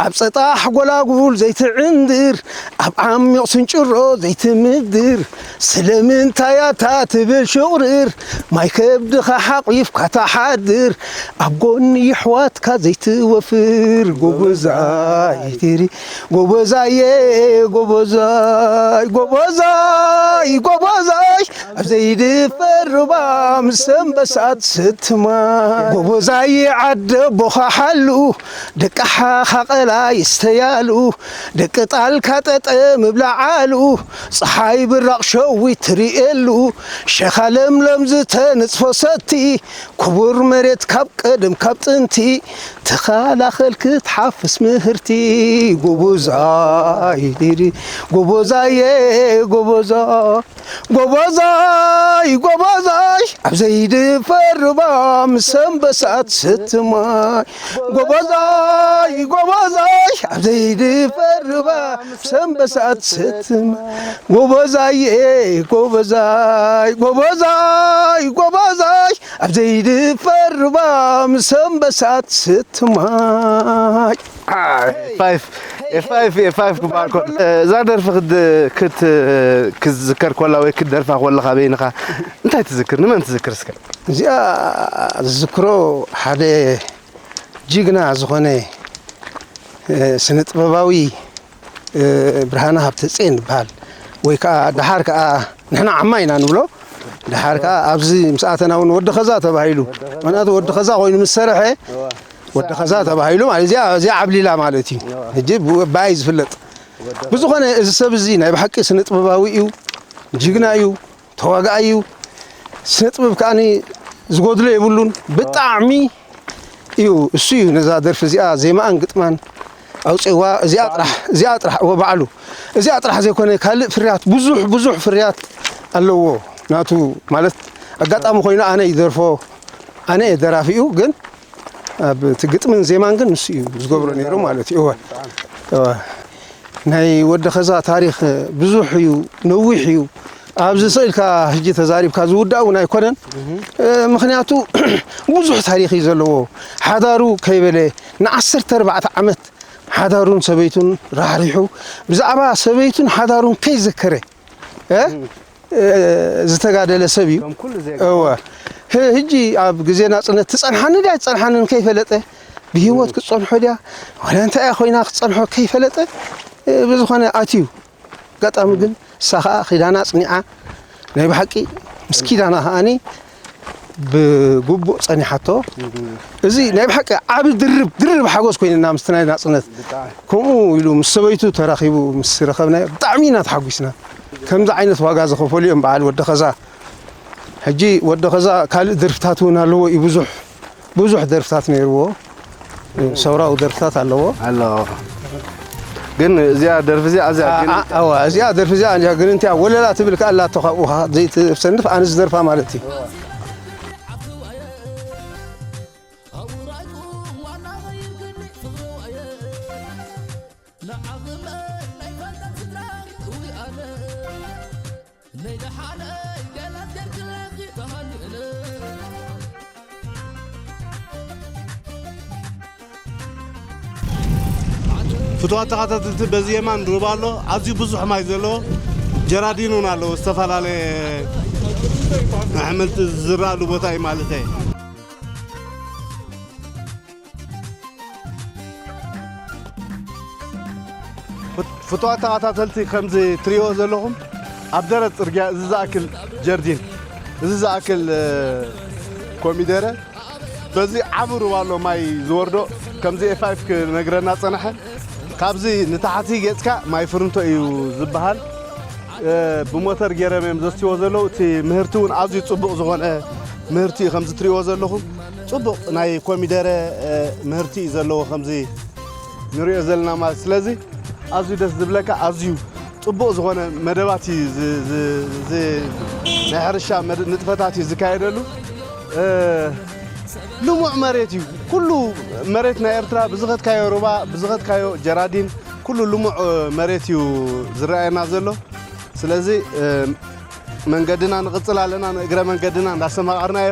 ኣብ ጸጣሕ ጎላጉል ዘይትዕንድር ኣብ ዓሚቕ ስንጭሮ ዘይትምድር ስለምንታይ ኣታ ትብል ሽቕርር ማይ ከብድኻ ሓቒፍካ ትሓድር ኣብ ጎኒ የሕዋትካ ዘይትወፍር ጎበዛይ ዲሪ ጎበዛየ ጎበዛይ ጎበዛይ ጎበዛይ ኣብ ዘይድፈር ሩባ ምስ ኣንበሳ ትሰቲ ማይ ጎበዛየ ዓደ ኣቦኻ ሓሉ ደቂ ሓኻ ቀላ ይስተያሉ ደቂ ጣልካ ጠጠ ምብላዓሉ ጸሓይ ብራቕ ሸዊት ትርእየሉ ሸኻ ለምለም ዝተነጽፎ ሰቲ ክቡር መሬት ካብ ቀደም ካብ ጥንቲ ተኸላኸል ክትሓፍስ ምህርቲ ጎበዛይ ዲሪ ጎበዛየ ጎበዛ ጎበዛይ ጎበዛይ ኣብ ዘይድፈር ሩባ ምስ ኣንበሳ ትሰቲ ማይ ጎበዛይ ጎበዛይ ኣብ ዘይድፈር ሩባ ምስ ኣንበሳ ትሰቲ ማይ ጎበዛየ ጎበዛይ ጎበዛይ ጎበዛይ ኣብ ዘይድፈር ሩባ ምስ ኣንበሳ ትሰቲ ማይ ፋይፍ ኤፋይፍ ኤፋይፍ ክበሃል ከሎ እዛ ደርፊ ክድ- ክት- ክትዝከር ኮላ ወይ ክትደርፋ ኮለኻ በይንኻ እንታይ ትዝክር ንመን ትዝክር እስከ እዚኣ ዝዝክሮ ሓደ ጅግና ዝኾነ ስነ ጥበባዊ ብርሃነ ሃብተፅዮን ዝበሃል ወይ ከዓ ደሓር ከዓ ንሕና ዓማ ኢና ንብሎ ደሓር ከዓ ኣብዚ ምስ ኣተና እውን ወዲ ኸዛ ተባሂሉ ምክንያቱ ወዲ ኸዛ ኮይኑ ምስ ሰርሐ ወዲ ኸዛ ተባሂሉ ማለት እዚኣ እዚኣ ዓብሊላ ማለት እዩ። ሕጂ ብኣይ ዝፍለጥ ብዝኾነ እዚ ሰብ እዚ ናይ ብሓቂ ስነ ጥበባዊ እዩ፣ ጅግና እዩ፣ ተዋጋኣይ እዩ። ስነ ጥበብ ከዓኒ ዝጎድሎ የብሉን። ብጣዕሚ እዩ እሱ እዩ ነዛ ደርፊ እዚኣ ዜማኣን ግጥማን ኣውፅእዋ። እዚኣ ጥራሕ እዚኣ ጥራሕ እወ ባዕሉ እዚኣ ጥራሕ ዘይኮነ ካልእ ፍርያት ብዙሕ ብዙሕ ፍርያት ኣለዎ ናቱ። ማለት ኣጋጣሚ ኮይኑ ኣነ ይደርፎ ኣነ እየ ደራፊኡ ግን ኣብ እቲ ግጥምን ዜማን ግን ንሱ እዩ ዝገብሮ ነይሩ ማለት እዩ። እወ እወ ናይ ወዲ ኸዛ ታሪኽ ብዙሕ እዩ፣ ነዊሕ እዩ። ኣብዚ ስቕ ኢልካ ሕጂ ተዛሪብካ ዝውዳእ እውን ኣይኮነን። ምኽንያቱ ብዙሕ ታሪኽ እዩ ዘለዎ። ሓዳሩ ከይበለ ንዓሰርተ ኣርባዕተ ዓመት ሓዳሩን ሰበይቱን ራሕሪሑ ብዛዕባ ሰበይቱን ሓዳሩን ከይዘከረ ዝተጋደለ ሰብ እዩ። እወ ህጂ ኣብ ግዜ ናፅነት ትፀንሓኒ ድያ ትፀንሓንን ከይፈለጠ ብሂወት ክትፀንሖ ድያ ዋላ እንታይ እያ ኮይና ክትፀንሖ ከይፈለጠ ብዝኾነ ኣትዩ። ኣጋጣሚ ግን እሳ ከዓ ኪዳና ኣፅኒዓ ናይ ብሓቂ ምስ ኪዳና ከዓኒ ብግቡእ ጸኒሓቶ። እዚ ናይ ብሓቂ ዓቢ ድርብ ድርብ ሓጎስ ኮይንና ምስቲ ናይ ናጽነት ከምኡ ኢሉ ምስ ሰበይቱ ተራኺቡ ምስ ረኸብናዮ ብጣዕሚ ኢና ተሓጒስና። ከምዚ ዓይነት ዋጋ ዝኸፈሉ እዮም በዓል ወዲ ኸዛ። ሕጂ ወዲ ኸዛ ካልእ ደርፍታት እውን ኣለዎ እዩ ብዙሕ ብዙሕ ደርፍታት ነይርዎ። ሰውራዊ ደርፍታት ኣለዎ። ኣለዎ። ግን እዚኣ ደርፊ እዚኣ እዚኣ ግን ኣ- ኣዋ እዚኣ ደርፊ እዚኣ እንዲያ ግን እንቲያ ወለላ ትብል ከኣ ኣላቶ ካብኡ ኸዓ ዘይትሰንፍ ኣነ ዝደርፋ ማለት እዩ። ፍትዋት ተኸታተልቲ በዚ የማን ሩባ ኣሎ ኣዝዩ ብዙሕ ማይ ዘለዎ ጀራዲን እውን ኣለዎ ዝተፈላለየ ኣሕምልቲ ዝዝረኣሉ ቦታ እዩ ማለት እዩ። ፍትዋት ተኸታተልቲ ከምዚ ትሪእዎ ዘለኹም ኣብ ደረት ፅርግያ እዚ ዝኣክል ጀርዲን እዚ ዝኣክል ኮሚደረ በዚ ዓቢ ሩባ ኣሎ ማይ ዝወርዶ ከምዚ ኤፍ ኣይፍ ክነግረና ጸንሐ። ካብዚ ንታሕቲ ገጽካ ማይ ፍርንቶ እዩ ዝበሃል። ብሞተር ገይሮም እዮም ዘስትይዎ ዘለዉ። እቲ ምህርቲ እውን ኣዝዩ ጽቡቕ ዝኾነ ምህርቲ እዩ ከምዚ ትሪእዎ ዘለኹም። ጽቡቕ ናይ ኮሚደረ ምህርቲ እዩ ዘለዎ ከምዚ ንሪኦ ዘለና ማለት። ስለዚ ኣዝዩ ደስ ዝብለካ ኣዝዩ ጽቡቕ ዝኾነ መደባት እዩ ዝ- ዝ- ዝ- ናይ ሕርሻ መድ- ንጥፈታት እዩ ዝካየደሉ። እ፣ ልሙዕ መሬት እዩ። ኩሉ መሬት ናይ ኤርትራ ብዝኸድካዮ ሩባ፣ ብዝኸድካዮ ጀራዲን፣ ኩሉ ልሙዕ መሬት እዩ ዝረኣየና ዘሎ። ስለዚ እ፣ መንገድና ንቕጽል ኣለና፣ ንእግረ መንገድና እንዳስተማቐርናዮ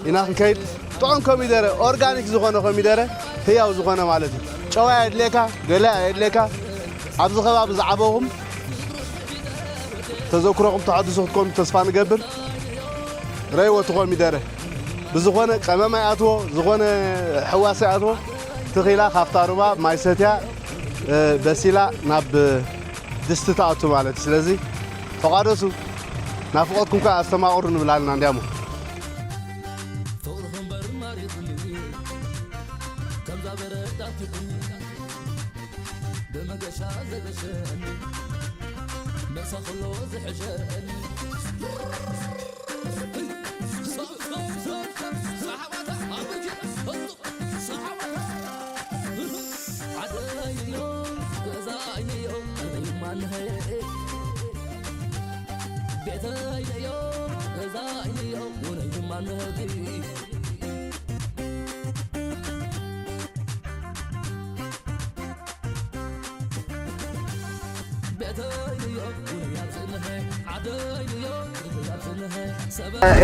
ኢና ክንከይድ። ጥዑም ኮሚደረ፣ ኦርጋኒክ ዝኾነ ኮሚደረ፣ ህያው ዝኾነ ማለት እዩ። ጨው ኣየድልየካ፣ ገለ ኣየድልየካ። ኣብዚ ከባቢ ዝዓበኹም ተዘክሮኹም ተሐድሱ ክትኮኑ ተስፋ ንገብር። ረይዎ እቲ ኮሚደረ ብዝኾነ ቀመም ኣይኣትዎ፣ ዝኾነ ሕዋስ ኣይኣትዎ። ትኺላ ካብታ ሩባ ማይ ሰትያ እ፣ በሲላ ናብ ድስቲ ትኣቱ ማለት እዩ። ስለዚ ተቋደሱ፣ ናፍቖትኩም ከኣ ኣስተማቕሩ ንብል ኣለና እንዲያሞ።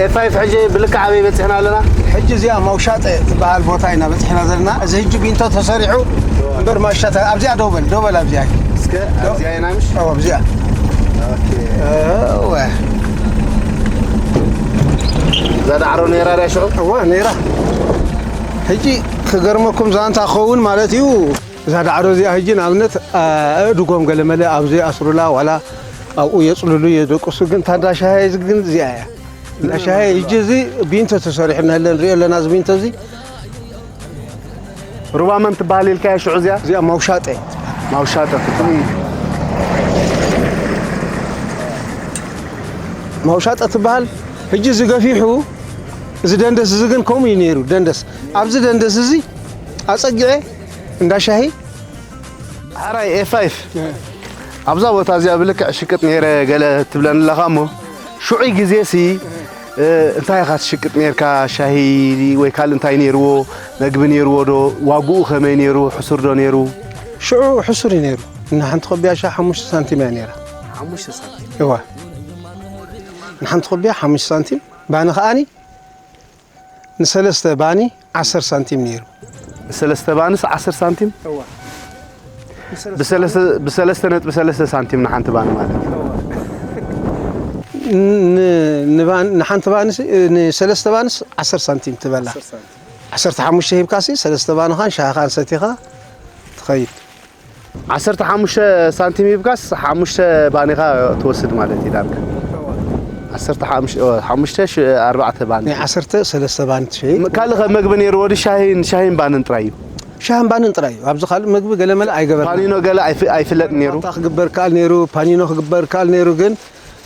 ኤፋይፍ ሕጂ ብልክዕ ኣበይ በፂሕና ኣለና? ሕጂ እዚኣ መውሻጠ ትበሃል ቦታ ኢና በፂሕና ዘለና። እዚ ሕጂ ቢንቶ ተሰሪሑ እምበር ማውሻጠ ኣብዚኣ ደው በል፣ ደው በል ኣብዚኣ። እስከ ኣብዚኣ ኢና ምሽ? ኣብዚኣ። ኦኬ። እወ። እዛ ዳዕሮ ነይራ ድያ ሽዑ? እወ ነይራ። ሕጂ ክገርመኩም ዛንታ ክኸውን ማለት እዩ። እዛ ዳዕሮ እዚኣ ሕጂ ንኣብነት ኣእድጎም ገለመለ ኣብዚ ኣስሩላ ዋላ ኣብኡ የፅልሉ የደቅሱ ግን ታንዳ ሻሂ ግን እዚኣ እያ። እንዳ ሻሂ ሕጂ እዚ ቢንቶ ተሰሪሑ ንህለ ንሪኦ ኣለና እዚ ቢንቶ እዚ። ሩባ መን ትበሃል ኢልካያ ሽዑ እዚኣ? እዚኣ ማውሻጠ። ማውሻጠ ትበሃል። ማውሻጠ ትበሃል። ሕጂ እዚ ገፊሑ፣ እዚ ደንደስ እዚ ግን ከምኡ እዩ ነይሩ። ደንደስ፣ ኣብዚ ደንደስ እዚ ኣጸጊዐ እንዳ ሻሂ። ሕራይ ኤፋይፍ፣ ኣብዛ ቦታ እዚኣ ብልክዕ ሽቅጥ ነይረ ገለ ትብለኒ ኣለኻ እሞ፣ ሽዑይ ግዜ ሲ፣ እ፣ እንታይ ኢኻ ትሽቅጥ ነይርካ? ሻሂ ወይ ካልእ እንታይ ነይርዎ? መግቢ ነይርዎ ዶ? ዋግኡ ከመይ ነይሩ? ሕሱር ዶ ነይሩ? ሽዑ ሕሱር እዩ ነይሩ። ንሓንቲ ኮብያ ሻሂ ሓሙሽተ ሳንቲም እያ ነይራ። ሓሙሽተ ሳንቲም? እዋ። ንሓንቲ ኮብያ ሓሙሽተ ሳንቲም። ባኒ ከኣኒ ንሰለስተ ባኒ ዓሰርተ ሳንቲም ነይሩ። ንሰለስተ ባንስ ዓሰርተ ሳንቲም? እዋ። ብሰለስተ፣ ብሰለስተ ነጥቢ ሰለስተ ሳንቲም ንሓንቲ ባኒ ማለት እዩ። ን-፣ ንባን-፣ ንሓንቲ ባንስ፣ ንሰለስተ ባንስ ዓሰርተ ሳንቲም ትበላ። ዓሰርተ ሳንቲም። ዓሰርተ ሓሙሽተ ሂብካሲ፣ ሰለስተ ባንኻን ሻሂኻን ሰቲኻ ትኸይድ። ዓሰርተ ሓሙሽተ ሳንቲም ሂብካስ፣ ሓሙሽተ ባኒኻ ትወስድ ማለት እዩ ዳርጋ። ዓሰርተ ሓሙሽተ፣ ኦ፣ ሓሙሽተ ሽ-፣ ኣርባዕተ ባኒ። ናይ ዓሰርተ ሰለስተ ባኒ ትሸይጥ። ም-፣ ካልእ ኸ መግቢ ነይርዎ ድዩ? ሻሂን፣ ሻሂን ባንን ጥራይ እዩ? ሻሂን ባንን ጥራይ እዩ። ኣብዚ ካልእ መግቢ ገለመለ ኣይገበርናን። ፓኒኖ ገለ ኣይፍ-፣ ኣይፍለጥን ነይሩ? ፋታ ክግበር ከኣል ነይሩ፣ ፓኒኖ ክግበር ከኣል ነይሩ፣ ግን፣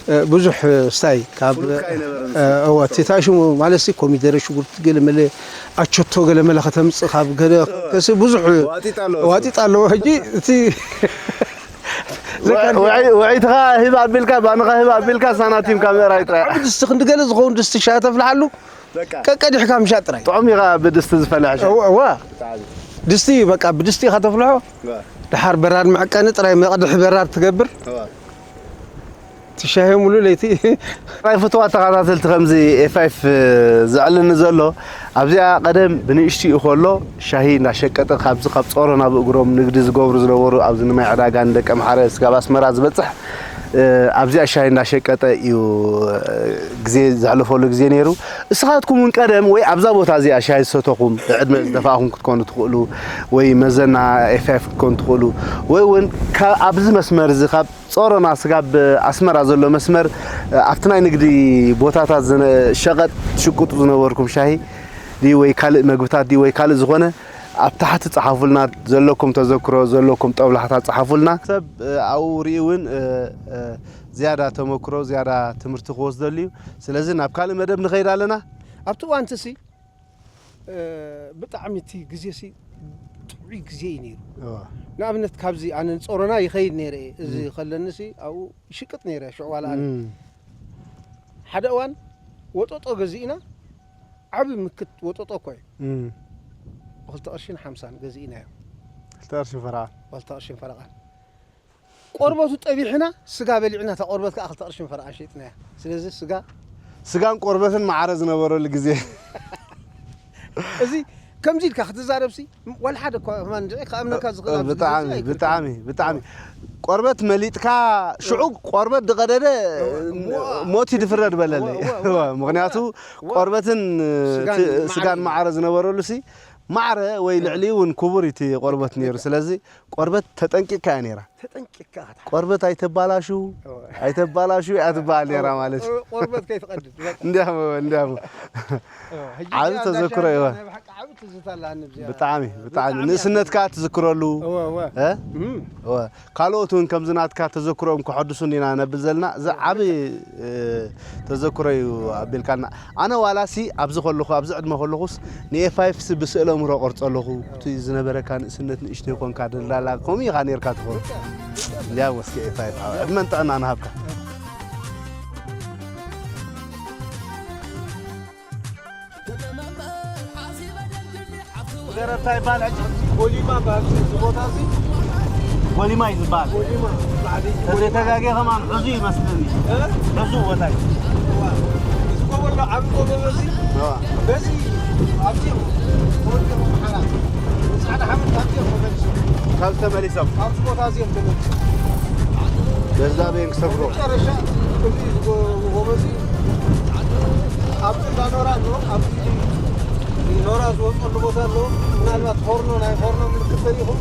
እ፣ ብዙሕ፣ እ፣ ስታይ ካብ፣ ፍሉጥ ከኣ ኣይነበረን። እ፣ እወ፣ እቲ እንታይ ሽሙ ማለትሲ ኮሚደረ፣ ሽጉርቲ፣ ገለመለ፣ ኣቸቶ ገለመለ ከተምጽእ ካብ ገለ ከሲ ብዙሕ ዋጢጥ ኣለዎ። ዋጢጥ ኣለዎ። ሕጂ እቲ ውዒ-፣ ውዒ-፣ ውዒትኻ ህብ ኣቢልካ፣ ባንኻ ህብ ኣቢልካ፣ ሳናቲምካ ምእራይ ጥራይ። ዓቢ ድስቲ ክንዲ ገለ ዝኸውን ድስቲ ሻሂ ተፍልሓሉ፣ በቃ። ቀቀዲሕካ ምሻጥ ጥራይ። ጥዑም ኢኻ ብድስቲ ዝፈልሐ ሻሂ። እዋ፣ እዋ። ብጣዕሚ። ድስቲ በቃ ብድስቲ ኢኻ ተፍልሖ። እዋ። ደሓር በራድ መዕቀኒ ጥራይ መቕድሒ በራድ ትገብር። እዋ። እቲ ሻሂ ሙሉ ለይቲ። ጥራይ ፍቱዋት ተኸታተልቲ ከምዚ ኤፋይፍ ዘዕልኒ ዘሎ ኣብዚኣ ቀደም ብንእሽትኡ ከሎ ሻሂ እንዳሸቀጠ ካብዚ ካብ ጾሮ ናብ እግሮም ንግዲ ዝገብሩ ዝነበሩ ኣብዚ ንማይ ዕዳጋ ንደቀምሓረ ስጋብ ኣስመራ ዝበጽሕ እ፣ ኣብዚኣ ሻሂ እንዳሸቀጠ እዩ፣ እ፣ ግዜ ዘሕልፈሉ ግዜ ነይሩ። እስኻትኩም እውን ቀደም ወይ ኣብዛ ቦታ እዚኣ ሻሂ ዝሰተኹም፣ ዕድመ ዝደፋእኹም ክትኮኑ ትኽእሉ፣ ወይ መዘና ኤፍኤፍ ክትኮኑ ትኽእሉ፣ ወይ እውን ካብ ኣብዚ መስመር እዚ ካብ ጾሮና ስጋብ ኣስመራ ዘሎ መስመር፣ እ፣ ኣብቲ ናይ ንግዲ ቦታታት ዝነ-፣ ሸቐጥ ትሽቅጡ ዝነበርኩም ሻሂ ድዩ ወይ ካልእ መግብታት ድዩ ወይ ካልእ ዝኾነ ኣብ ታሕቲ ጸሓፉልና፣ ዘለኩም ተዘክሮ፣ ዘለኩም ጦብላሕታ ጸሓፉልና። ሰብ፣ እ፣ ኣብኡ ሪኡ እውን፣ እ፣ እ፣ ዝያዳ ተመክሮ፣ ዝያዳ ትምህርቲ ክወስደሉ እዩ። ስለዚ ናብ ካልእ መደብ ንኸይድ ኣለና። ኣብቲ እዋን እቲ ሲ፣ እ፣ ብጣዕሚ እቲ ግዜ ሲ ጥዑይ ግዜ እዩ ነይሩ። እዋ። ንኣብነት ካብዚ ኣነ ንጾሮና ይኸይድ ነይረ እየ። እዚ እም። ከለኒ ሲ ኣብኡ ይሽቅጥ ነይረ ሽዑ ዋላ ኣነ። እም። ሓደ እዋን ወጠጦ ገዚእና፣ ዓቢ ምክት ወጠጦ እኮ እዩ። እም። ብኽልተ ቅርሽን ሓምሳን ገዚእናዮ። ክልተ ቅርሽን ፈረቓ። ብኽልተ ቅርሽን ፈረቓን። ቆርበቱ ጠቢሕና፣ ስጋ በሊዕና፣ እታ ቆርበት ከኣ ክልተ ቅርሽን ፈረቓን ሸይጥናያ። ስለዚ ስጋ ስጋን ቆርበትን ማዕረ ዝነበረሉ ግዜ። እዚ ከምዚ ኢልካ ክትዛረብሲ፣ ዋላ ሓደ እኳ ከማን እንድዒ ክኣምነካ ዝኽእል ኣብዚ ግዜ ብጣዕሚ፣ እዚ ኣይክርከብን። ብጣዕሚ፣ ብጣዕሚ። ቆርበት መሊጥካ፣ ሽዑ ቆርበት ዝቐደደ እወ፣ እወ። ሞት እዩ ዝፍረድ በለለይ። እወ፣ እወ፣ እወ። እወ፣ ምኽንያቱ እወ። ቆርበትን ስጋን እቲ ማዕረ ስጋን እዩ። ማዕረ ዝነበረሉ ሲ፣ ማዕረ ወይ ልዕሊኡ እውን ክቡር እዩ እቲ ቆርበት ነይሩ። ስለዚ ቆርበት ተጠንቂቕካ እያ ነይራ። ተጠንቂቕካ ክትሓ-፣ ቆርበት ኣይተባላሹ፣ እወ። ኣይተባላሹ እያ ትበሃል ነይራ እወ፣ ማለት እዩ። እወ፣ ቆርበት ከይትቐድድ፣ በቃ። እንዲያሞ፣ እንዲያሞ። እወ፣ ሕጂ ዓቢ እዚኣ ተዘክሮ እንዳሻሂ እወ። ናይ ብሓቂ ዓቢ ትዝታ ኣለኒ ብዚኣ። ብጣዕሚ፣ ብጣዕሚ። ብጣዕሚ እያ ንእስነትካ ትዝክረሉ። እወ፣ እወ። እ? እም። እወ። ካልኦት እውን ከምዚ ናትካ ተዘክሮኦም ከሐድሱን ኢና ነብል ዘለና። እዚ ዓቢ፣ እ፣ ተዘክሮ እዩ ኣቢልካና። ኣነ ዋላሲ ኣብዚ ከለኹ፣ ኣብዚ ዕድመ ከለኹስ ንኤፋይፍሲ ብስእለ እምሮ ቀርጾ ኣለኹ። እቲ ዝነበረካ ንእስነት ንእሽተይ ኮንካ ደልዳላ ከምኡ ኢኻ ኔርካ ትኸውን። እንዲያም እስከ ኤፋይፍ ሓወይ፣ ዕድመን ጥዕናን ሃብካ። ገረብ እንታይ ይበሃል ሕጂ? ጎሊማ ይበሃል እዚ ቦታ እዚ። ጎሊማ እዩ ዝበሃል። ጎሊማ፣ ላዕሊ። ተዘይተጋግየ ከማን ሕዙ ይመስለኒ። እ? ሕዙ ቦታ እዩ። እዋ። እዚ ጎቦ ኣሎ፣ ዓቢ ጎቦ በዚ። እዋ። በዚ ኣብዚ እዮም ተወዲኦም ሓራ። ጻዕዳ ሓመድ ካብዚ እዮም ተመሊሶም። ካብ ተመሊሶም። ካብዚ ቦታ እዚ እዮም ተመሊሶም። በዛ በየን ክሰፍሮ። መጨረሻ እዚ ጎ-፣ ጎቦ እዚ ኣብዚ እንዳ ኖራ ኣሎ፣ ኣብዚ ኖራ ዝወፀሉ ቦታ ኣሎ። ምናልባት ሆርኖ፣ ናይ ሆርኖ ምልክት ተሪኢኹም።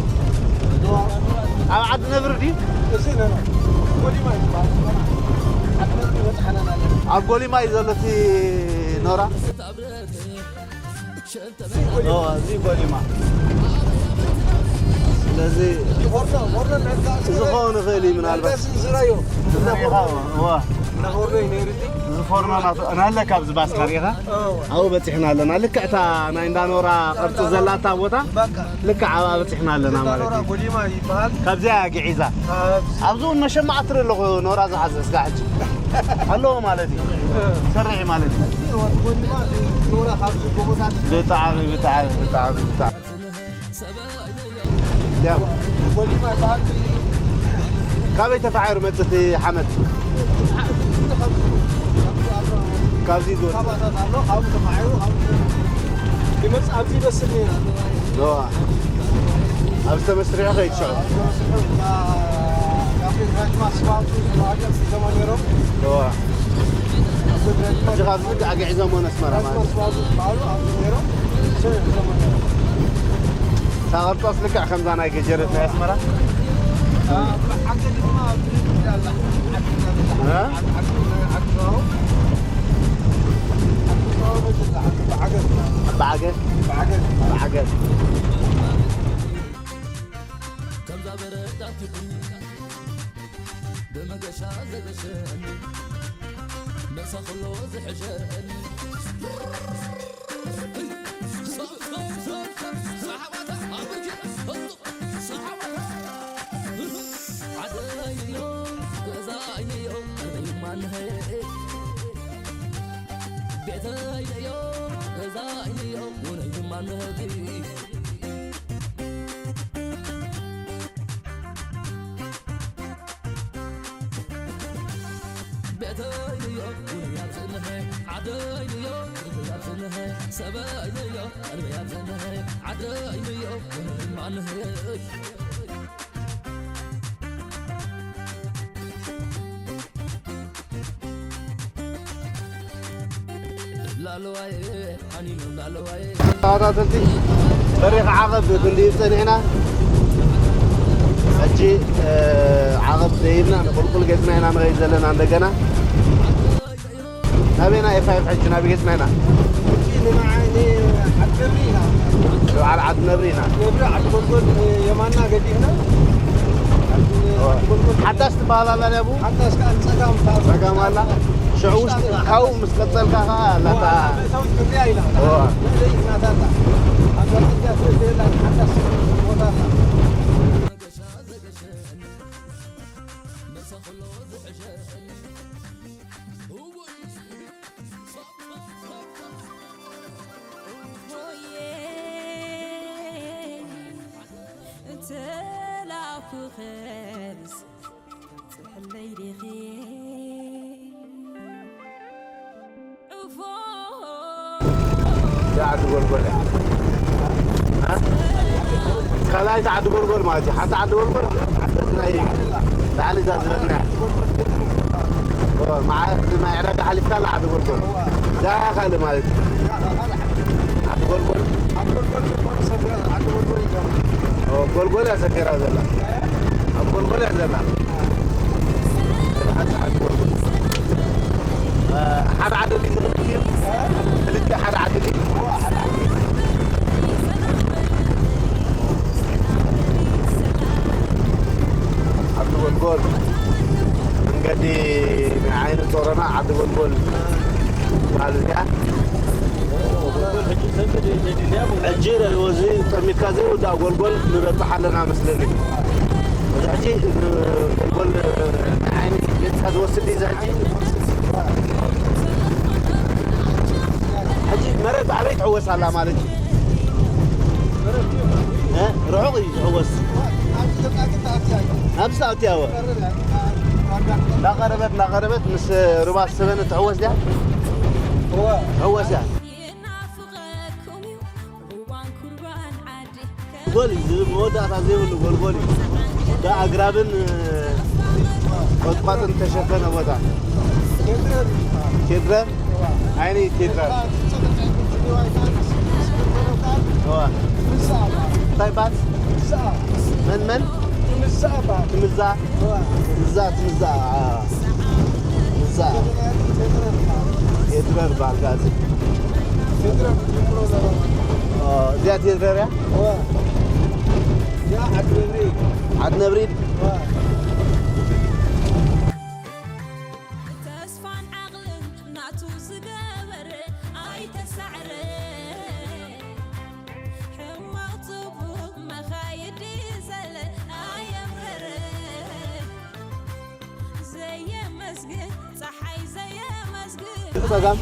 ኣብ ዓዲ ነብሪ ድዩ? እዚ ኖራ። ጎሊማ እዩ ዝበሃል። ዓዲ ነብሪ በፃሕና ኣለና። ኣብ ጎሊማ እዩ ዘሎ እቲ ኖራ? እዚ ጎሊማ። ኦ፣ እዚ ጎሊማ። ስለዚ ክኾን ይኽእል እዩ ምናልባት። እዋ። እዚ ፎርኖ ናቱ-፣ ናለ ካብዚ ባስካ ሪኢኻ? ኣብኡ በፂሕና ኣለና። ልክዕ እታ ናይ እንዳ ኖራ ቅርፂ ዘላታ ቦታ ልክዕ ኣብኣ በፂሕና ኣለና ማለት እዩ። ጎሊማ ይበሃል። ካብዚኣ እያ ግዒዛ። ኣብዚ እውን መሸማዕ ትርኢ ኣለኹ፣ ኖራ ዝሓዘ ስጋዕ ሕጂ ኣለዎ ማለት እዩ። ሰርሕ ማለት እዩ። ጎሊማ ኖራ ካብዚ ጎቦታት ብጣዕሚ፣ ብጣዕሚ፣ ብጣዕሚ፣ ብጣዕሚ። ያው ጎሊማ ይበሃል። ካበይ ተፋሒሩ መጽእ እቲ ሓመድ? ካብዚ ዝወጽእ። ይመጽእ፣ ኣብዚ ይበስል ነይሩ። እዋ። ኣብዚ ተመስሪሑ ከይትሸዑ። እዋ። ሕጂ ካብዚ ኣግዒዞሞ ነስመራ ማለት እዩ። እታ ቅርጾስ ልክዕ ከምዛ ናይ ገጀረት ናይ ኣስመራ? እ? ዓዲ ዓገት? ዓዲ ዓገት። ከምዛ በረድ ኣትኹም ብመገሻ ዘገሸኒ መሳ ኩሎ ዝሕሸኒ ዓደይዮ ገዛይዮ ማንሀ ቤተይዮ ገዛይዮ ውነይ ማንሀ ቤተይንዮ ውንያትንሀ ዓደይንዮ ውንያትንሀ ሰበይንዮ ዕድመያትንሀ ዓደይንዮ ውንማንሀ ላለዋይ ተኸታተልቲ በሪኽ ዓቐብ ክንድይብ ጸኒሕና። ሕጂ፣ እ፣ ዓቐብ ደይብና ንቁልቁል ገጽና ኢና ንኸይድ ዘለና እንደገና። ናበይና ኤፍ ፋይቭ ሕጂ? ናብ ገጽና ኢና። ሕጂ ንመዓኒ ዓዲ ነብሪ ኢና። ንበዓል ዓዲ ነብሪ ኢና። ነብሪ ዓዲ ጎልጎል የማና ገዲፍና። ዓዲ ጎልጎል ሓዳስ ትበሃል ኣላ ድያ ብኡ? ሓዳስ ከኣ ንጸጋም ትበሃል። ጸጋም ኣላ። ሽዑ ውሽጢ ካብኡ ምስ ቀጸልካ ከኣ ኣላ እታ መእተዊት ክንሪኣ ኢና። እዋ። መእለዪት ናታ እታ። ኣብዛ ጽርግያ ትርኢ ዘላ ሓዳስ ቦታ ኣላ። ሆየ እንተ ላኩኸስ ጽሕለይ ዲኺ? እዛ ዓዲ ጎልጎል እያ። እ? ካልኣይቲ ዓዲ ጎልጎል ማለት እዩ። ሓንቲ ዓዲ ጎልጎል፣ ሓንቲ ናይ ላዕሊ እዛ ዝረኣና እያ። ኦ፣ መዓ-፣ ማይ ዕዳጋ ሓሊፍካ ኣላ ዓዲ ጎልጎል። እዛ ካልእ ማለት እዩ። ዓዲ ጎልጎል። ኦ፣ ጎልጎል እያ ሰኪራ ዘላ። ኣብ ጎልጎል እያ ዘላ። ሓደ ሓደ ድዩ ዝኽእል? ክልተ ሓደ ሓደ ድዩ? ዓዲ ጎልጎል መንገዲ ናይ ዓይኒ ጾሮና ዓዲ ጎልጎል በዓል እዚኣ። ሕጂ ረእይዎ፣ እዚ ጠሚትካ ዘይውዳእ ጎልጎል ንበጽሕ ኣለና መስለኒ። እዚ ሕጂ ጎልጎል ናይ ዓይኒ ገጽካ ዝወስድ እዩ። እዚ ሕጂ፣ ሕጂ መረብ ኣበይ ትሕወስ ኣላ ማለት እዩ? እ? ርሑቕ እዩ ዝሕወስ። ኣብዚ ተኣትያ ወ? እንዳቐረበት፣ እንዳቐረበት ምስ ሩባ ሰበነ ትሕወስ ድያ? እወ። ትሕወስ እያ። ይናፍቐኩም እዩ ሩባን ኩርባን ዓዲ። ጎል እዩ፣ መወዳእታ ዘይብሉ ጎልጎል እዩ። ብኣግራብን፣ እ፣ ቆጥቋጥን ዝተሸፈነ ቦታ። ቴድረር? ዓይኒ ቴድረር። እዋ። እንታይ ይበሃል? መን መን? ትምዛ። ትምዛ፣ ትምዛ፣ አ። ትምዛ። ቴድረር ይበሃል ጋዚ። ኦ፣ እዚኣ ቴድረር እያ? ዓዲ ነብሪ። ተስፋን ዓቕልን ናቱ ዝገበረ ኣይተሳዕረ። ሕማቕ ጽቡቕ መኻይዲ ዘለ ኣየምረረ። ዘየመስግን ጸሓይ ዘየመስግን ጸጋም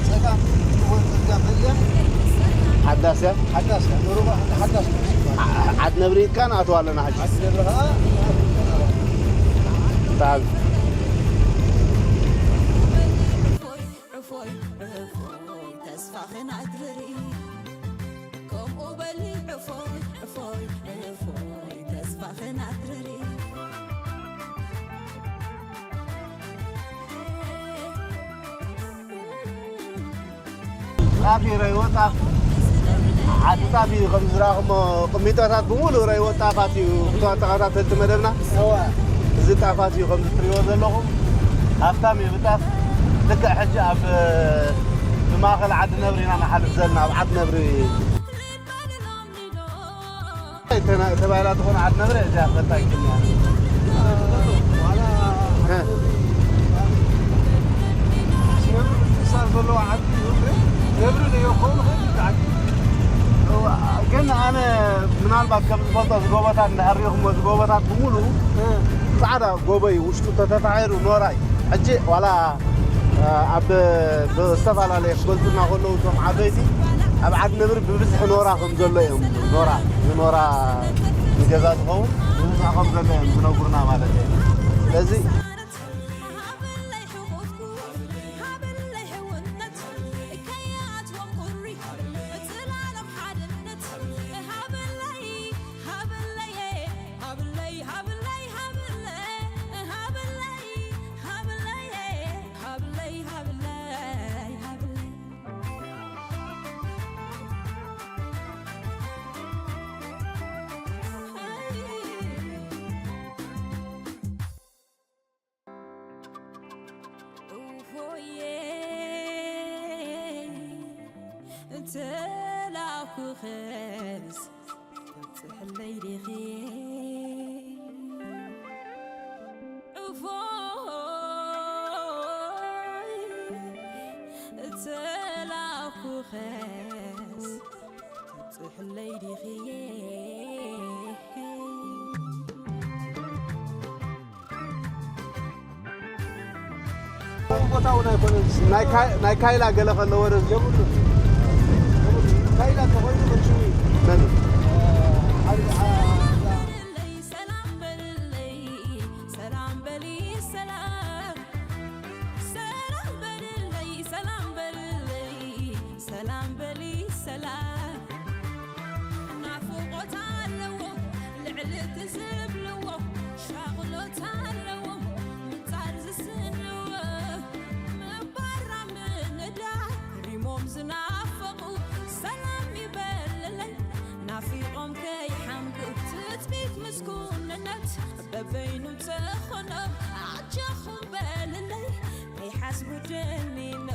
ጸጋም ትኾን ጽርግያ በልያ ሓዳስ እያ። ሓዳስ እያ። ዶሮባ ሓዳስ ነው። ዓድ ነብሪ ኢልካ ንኣትዋ ኣለና ሕጂ። ዓዲ ነብሪ ኸዓ ብጣዕሚ ዕፎይ ዕፎይ ተስፋኽን ኣትርሪ። ከምኡ በሊ ዕፎይ ዕፎይ ዕፎይ ተስፋኽን ኣትርሪ። ጣፍ ይረይዎ ጣፍ ዓዲ ጣፍ እዩ። ከም ዝረኣኹሞ ቅሚጦታት ብምሉእ ረይዎ ጣፋት እዩ። ክቶ ተኸታተልቲ መደብና እዚ ጣፋት እዩ። ከም ትሪእዎ ዘለኹም ሃብታም እዩ ብጣፍ። ልክዕ ሕጂ ኣብ ብማእኸል ዓዲ ነብሪ ኢና ንሓልፍ ዘለና። ኣብ ዓዲ ነብሪ ተባሂላ ዝኾነ ዓድ ነብረ እዚኣ ፈታኝ ክኛ ነብሪ ምትእስሳር ዘለዎ ዓዲ እዩ። ነብሪ ንየኾኑ ከይዱ ዓዲ ግን ኣነ ምናልባት ከም ዝፈልጦ ዝጎቦታት እንዳሃሪኹሞ ዝጎቦታት ብምሉ ፃዕዳ ጎቦይ ውሽጡ ተተታሒሩ ኖራይ ሕጂ ዋላ ኣብ ዝተፈላለየ ክገልፁና ከለዉ እቶም ዓበይቲ ኣብ ዓዲ ነብሪ ብብዝሒ ኖራ ከም ዘሎ እዮም ኖራ ንኖራ ንገዛ ዝኸውን ብብዝሒ ከም ዘሎ እዮም ዝነጉርና ማለት እዩ ስለዚ ተላኩኸስ ትብፅሕለይ ዲኺ ዕፎይ ተላኩኸስ ትብፅሕለይ ዲኺ ቦታውን ኣይኮነን። ናይ ካይላ ገለ ከለዎ ዶ የብሉ ካይላ ተኾይኑ መችው እዩ። መን ዓብዲ ዓ- ሰላም በልለይ ሰላም በሊ ሰላም ሰላም በልለይ ሰላም በልለይ ሰላም በሊ ሰላም ናፍቆት ኣለዎ ልዕሊ እቲ ዝብልዎ ሻቕሎት ኣለዎ ምጻር ዝስንዎ ምባራ ምንዳ ሪሞም ዝናፈቑ ሰላም ይበልለይ ናፊቖም ከይሓምቁ ትጽቢት ምስኩንነት በበይኑ ተኾኖ ኣጀኹም በልለይ ከይሓስቡ ደኒኖ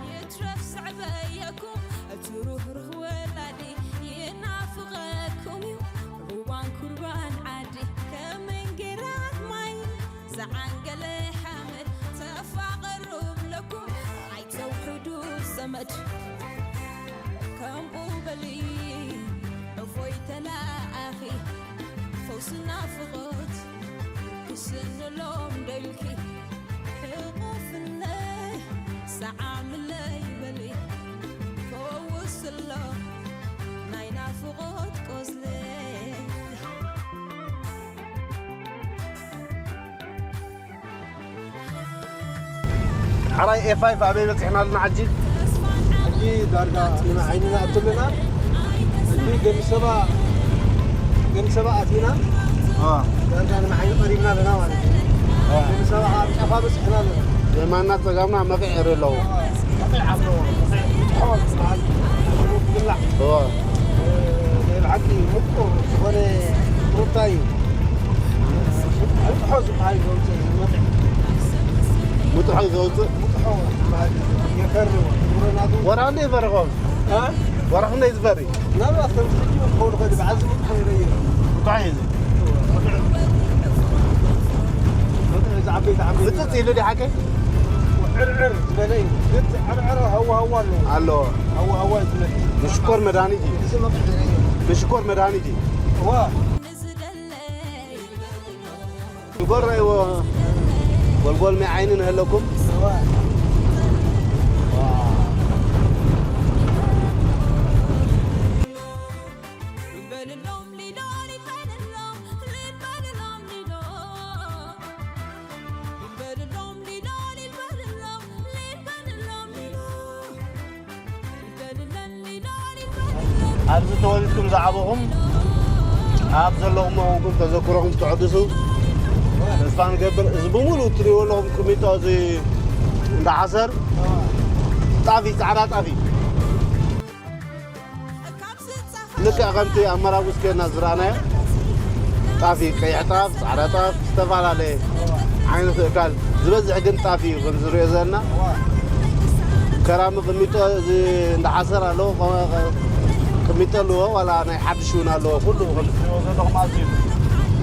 ይትረፍ ስዕበየኩም እቲ ሩህሩህ ወላዲ ይናፍቐኩም እዩ ሩባን ኩርባን ዓዲ ከመይ ገይራ ማይ ዝዓንገለ ሓመድ ተፋቐሩ ብለኩም ኣይተውሕዱ ዘመድ ከምኡ በሊ እፎይ ተላኣኺ ፈውሲ ናፍቖት ክስንሎም ደልኪ ሕቑፍለይ ሰዓምለይ በሊ ፈውስሎ ናይ ናፍቖት ቆስለይ ሕራይ ኤፋይፍ ኣበይ በፂሕና ኣለና ሕጂ ሕጂ ዳርጋ ንመዓይንና ኣትልና ሕጂ ገምሰባ ገምሰባ ኣቲና ዳርጋ ንመዓይኒ ቀሪብና ኣለና ማለት እዩ ገምሰባ ኣብ ጫፋ በፂሕና ኣለና የማና ፀጋምና መቂዕ ይርኢ ኣለዉ መቂዕ ኣሎ መቂዕ ብትሖ ዝበሃል ብላዕ ናይ ብሓቂ ምቁር ዝኾነ ሩታ እዩ ብትሖ ዝበሃል ይኸውን ዝመቂዕ ምጥሖ ዘውፅእ ወራኽ እንደ ይፈርኾም ወራኽ እንደ ይዝፈሪ ናብራት ከም ሕጂ ክኸውን ኸዲ በዓል ዝሙት ኸይረየ ብጣዕ እዩ። ዝዓበይቲ ዓበይቲ ምፅፅ ኢሉ ዲ ሓቀይ ዕርዕር ዝበለ እዩ። ግን ዕርዕር ሃዋ ሃዋ ኣለዎ። ኣለዎ። ሃዋ ሃዋ እዩ ዝመልእ። ንሽኮር መድሃኒት እዩ። ንሽኮር መድሃኒት እዩ። ዋ ሽኮር ረእይዎ። ጎልጎል ማይ ዓይኒ ንህለኩም። ኣብዚ ተወሊድኩም ዝዓበኹም ኣብ ዘለኹም መኾንኩም ተዘክሮኹም ተዕድሱ ተስፋ ንገብር። እዚ ብምሉእ እትሪእዎ ኣለኹም ቅሚጦ እዚ እንዳ ሓሰር ጣፊ ፃዕዳ ጣፊ ልክዕ ከምቲ ኣብ መራጉስ ኬድና ዝረኣናዮ ጣፍ እዩ። ቀይሕ ጣፍ፣ ፃዕዳ ጣፍ፣ ዝተፈላለየ ዓይነት እካል ዝበዝሕ ግን ጣፍ እዩ ከም ዝሪኦ ዘለና። ከራሚ ቅሚጦ እዚ እንዳ ሓሰር ኣለዎ ቅሚጦ ኣለዎ ዋላ ናይ ሓድሽ እውን ኣለዎ። ኩሉ ከም ትሪእዎ ዘለኹም ኣዝዩ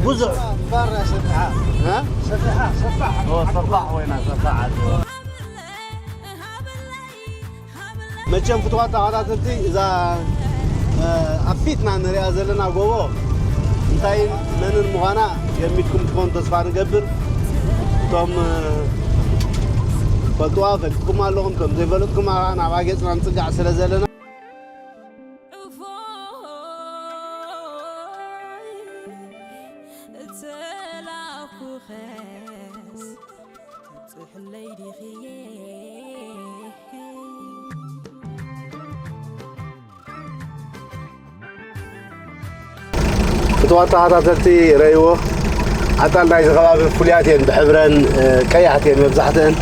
ብዙሕ ባራ ሰፊሓ እ? ሰፊሓ ሰፋሕ ኦ፣ ሰፋሕ ወይና ሰፋሕ ኣዝዩ መቸም ፍትዋት ተኸታተልቲ እዛ ኣብ ፊትና ንሪኣ ዘለና ጎቦ እንታይን መንን ምዃና ገሚትኩም ትኾኑ ተስፋ ንገብር። እቶም ፈልጥዋ ፈሊጥኩም ኣለኹም፣ እቶም ዘይፈለጥኩም ከዓ ናብ ኣጌፅና ንፅጋዕ ስለ ዘለና ፍትዋት ተኸታተልቲ ረእይዎ ኣጣል ናይዚ ከባቢ ፍሉያት እየን ብሕብረን ቀያሕቲ እየን መብዛሕትአን